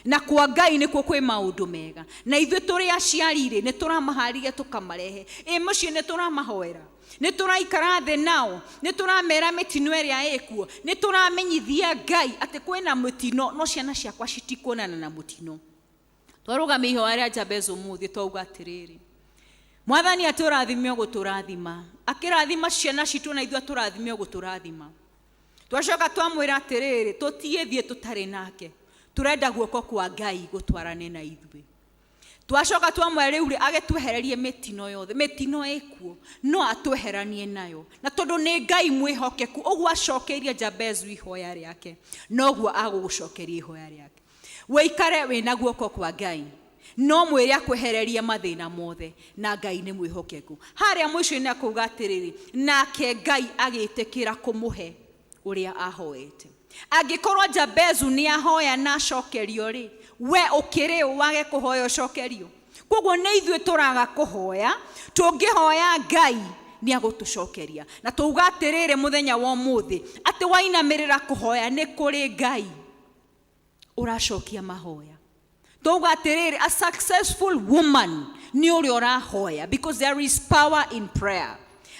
na kwa Ngai nĩkuo kwĩ maũndũ mega. Na ithuĩ tũrĩ aciari rĩ, nĩ tũramaharĩria tũkamarehe ĩ mũciĩ, nĩ tũramahoera, nĩ tũraikara thĩ nao, nĩ tũramera mĩtino ĩrĩa ĩkuo, nĩ tũramenyithia Ngai atĩ kwĩna mũtino, no ciana ciakwa citikuonana na mũtino. Twarũgamia ihoya rĩa Jabez ũmũthĩ, twauga atĩrĩrĩ, mwathani atũrathime ũgũtũrathima, akĩrathima ciana citũ, na ithuĩ atũrathime ũgũtũrathima. Twacoka twamwĩra atĩrĩrĩ, tũtiĩthiĩ tũtarĩ nake, tũrenda guoko kwa Ngai gũtwarane na ithuĩ. Twacoka twamwĩra rĩu rĩ, agĩtwehererie mĩtino yothe. Mĩtino ĩkuo, no atweheranie nayo, na tondũ nĩ Ngai mwĩhokeku, ũguo acokeirie Jabezu ihoya rĩake, noguo agũgũcokeria ihoya rĩake. Wĩikare wĩna guoko kwa Ngai, no mwĩre akwehererie mathĩna mothe, na Ngai nĩ mwĩhokeku. Harĩa mũico-inĩ akauga atĩrĩrĩ, nake Ngai agĩtĩkĩra kũmũhe ũrĩa ahoete. Angĩkorwo Jabezu nĩ ahoya na acokerio rĩ, we ũkĩrĩ ũ wage kũhoya ũcokerio? Koguo nĩ ithuĩ tũraga kũhoya. Tũngĩhoya, Ngai nĩ agũtũcokeria. Na tũuga atĩrĩrĩ, mũthenya wa ũmũthĩ, atĩ wainamĩrĩra kũhoya, nĩ kũrĩ Ngai ũracokia mahoya. Twauga atĩrĩrĩ, a successful woman nĩ ũrĩa ũrahoya, because there is power in prayer.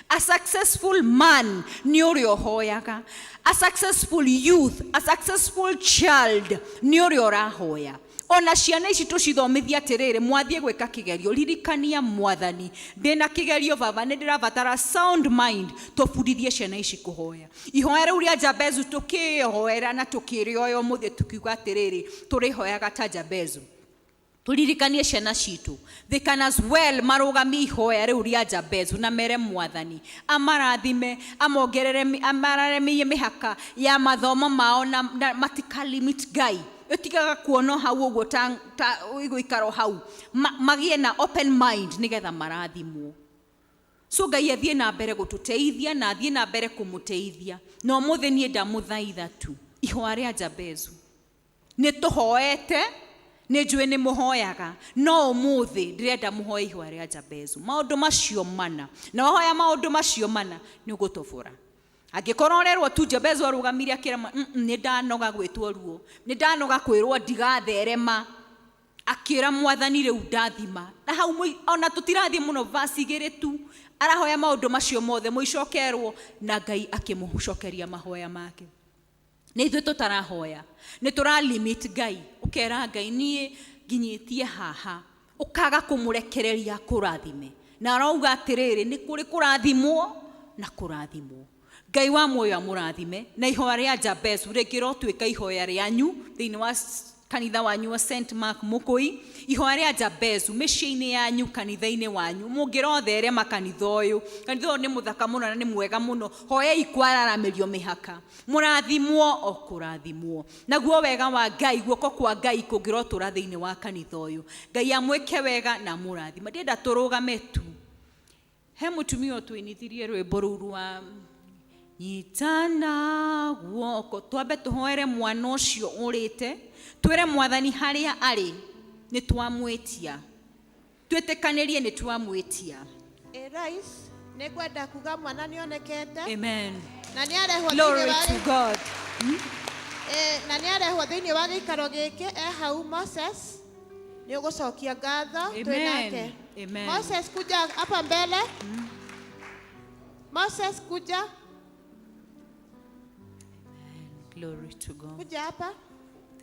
A successful man nĩ ũrĩa ũhoyaga. A successful youth, a successful child nĩ ũrĩa ũrahoya. Ona ciana ici tũcithomithie atĩrĩrĩ, mwathiĩ gwĩka kĩgerio, ririkania mwathani, ndĩna kĩgerio baba, nĩ ndĩrabatara sound mind. Tũbundithie ciana ici kũhoya ihoya rĩu rĩa Jabezu. Tũkĩhoera na tũkĩrĩoya ũmũthĩ, tukiuga atĩrĩrĩ, tũrĩhoyaga ta Jabezu. Tũririkanie ciana citũ they can as well marũgamie ihoya rĩu rĩa Jabezu na mere mwathani amarathime, amongerere, amararamĩrie mĩhaka ya mathomo mao, na matika limit Ngai, ĩtigaga kuona hau ũguo ta ĩgũikara o hau, magĩe na open mind nĩgetha marathimwo. So Ngai athiĩ na mbere gũtũteithia na athiĩ na mbere kũmũteithia. Na ũmũthĩ niĩ ndamũthaitha tu ihoya rĩa Jabezu. Nĩ tũhoete, nĩ njũĩ nĩ mũhoyaga, no ũmũthĩ ndĩrenda mũhoe ihoya rĩa Jabezu, maũndũ macio mana. Na wahoya maũndũ macio mana, nĩ ũgũtobora. Angĩkorwo ũrerwo tu Jabezu arũgamire akĩra, "Nĩ ndanoga gwĩtwo ruo, nĩ ndanoga kwĩrwo ndigatherema," akĩra mwathani rĩu ndathima. Na hau ona tũtirathiĩ mũno, verse 2 tu arahoya maũndũ macio mothe, mũicokerwo na Ngai akĩmũcokeria mahoya make. Nĩ ithuĩ tũtarahoya, nĩ tũra limit Ngai. Ũkera Ngai, niĩ nginyĩtie haha, ũkaga kũmũrekereria kũrathime. Na arauga atĩrĩrĩ, nĩ kũrĩ kũrathimwo na kũrathimwo. Ngai wa muoyo amũrathime, na ihoya rĩa Jabezu rĩngĩrotuĩka ihoya rĩanyu thĩinĩ wa kanitha wanyu wa St Mark Mũkũi, ihoya rĩa Jabezu mĩciĩ-inĩ yanyu, kanitha-inĩ wanyu. Mũngĩrotherema kanitha ũyũ, kanitha ũyũ nĩ mũthaka mũno na nĩ mwega mũno. Hoyai kwararamĩrio mĩhaka, mũrathimwo o kũrathimwo. Naguo wega wa Ngai, guoko kwa Ngai kũngĩrotũra thĩinĩ wa kanitha ũyũ. Ngai amwĩke wega na amũrathima. Ndĩrenda tũrũgame tu. He mũtumia ũtũinithirie rwĩmbo rũu rwa nyitana guoko. Twambe tũhoere mwana ũcio ũrĩte, twĩre mwathani harĩa arĩ. Nĩ twamwĩtia. Twĩtĩkanĩrie nĩ twamwĩtia. Ĩ Rais, nĩ ngwenda kuga mwana nĩ onekete. Amen. Na nĩ arehwo Glory thĩinĩ wa to God. Ĩ, na nĩ arehwo thĩinĩ wa gĩikaro gĩkĩ e hau Moses. Nĩ ũgũcokia ngatho twĩ Amen. nake. Amen. Moses kuja hapa mbele. Moses kuja, Glory to God. kuja hapa.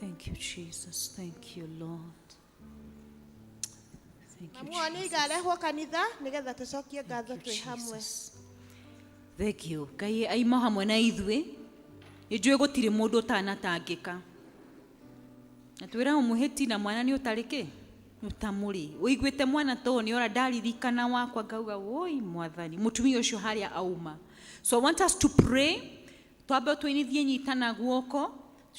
Thank you, Jesus. Thank you, Lord. Thank you, Mamu wa nĩ igarehwo kanitha nĩgetha tũcokie ngatho twĩ hamwe. Thank you. Ngai aima hamwe na ithuĩ. Nĩ njũĩ gũtirĩ mũndũ ũtanatangĩka. Na twĩra mũhĩti na mwana nĩ ũtarĩ kĩ? Nĩ ũtamũrĩ. Ũiguĩte mwana ta ũyũ nĩ ora ndaririkana wakwa ngauga woi mwathani. Mũtumia ũcio harĩa auma. So I want us to pray. Twambe tũinithie nyitana guoko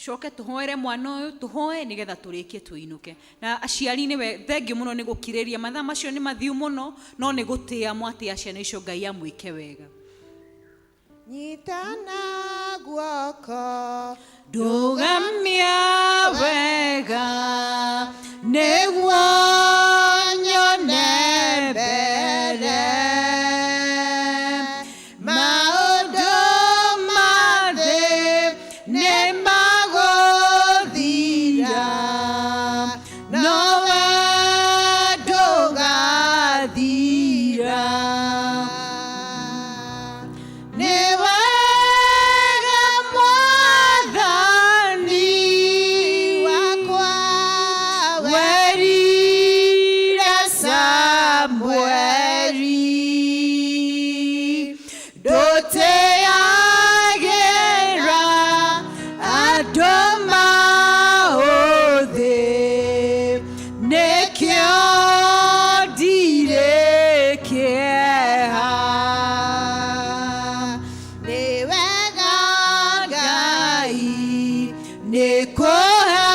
coke tũhoere mwana ũyũ tũhoe nĩgetha tũrĩkie tũinũke na aciari nĩwe thengio mũno nĩ gũkirĩria mathaa macio nĩ mathiu mũno no nĩ gũtĩa mwatĩa ciana icio ngai amwĩke wega. Nyitana guoko Ndũgamia wega nĩguo nyone mbere maũndũ ma thĩ nĩ magũthira nowe ndũgathira. Nĩ wega Mwathani wakwa werire Samueli ndũtĩagĩra andũ maũthĩ nĩkĩo ndirĩ kĩeha. Nĩ wega Ngai nĩ kũhe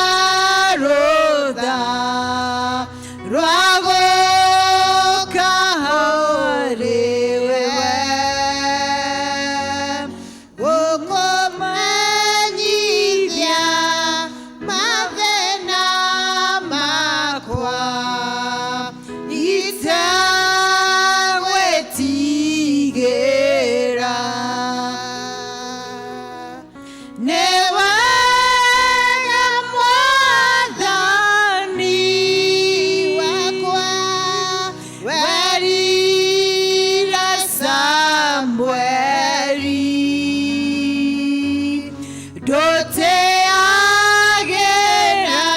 rũtha rwa gũka harĩ we gũkũmenyithia mathĩna makwa itegwĩtigĩra. Nĩ wega Mwathani wakwa werire Samueli ndũtĩagĩra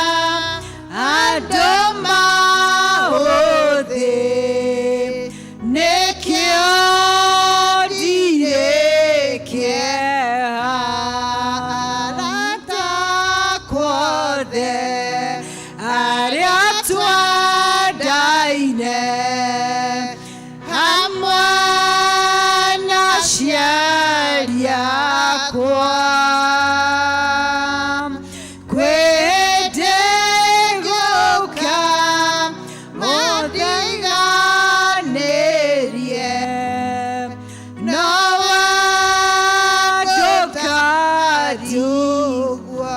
andũ maũthĩ nĩkĩo ndirĩ kĩeha. Arata akwa othe arĩa twendaine hamwe na aciari akwa.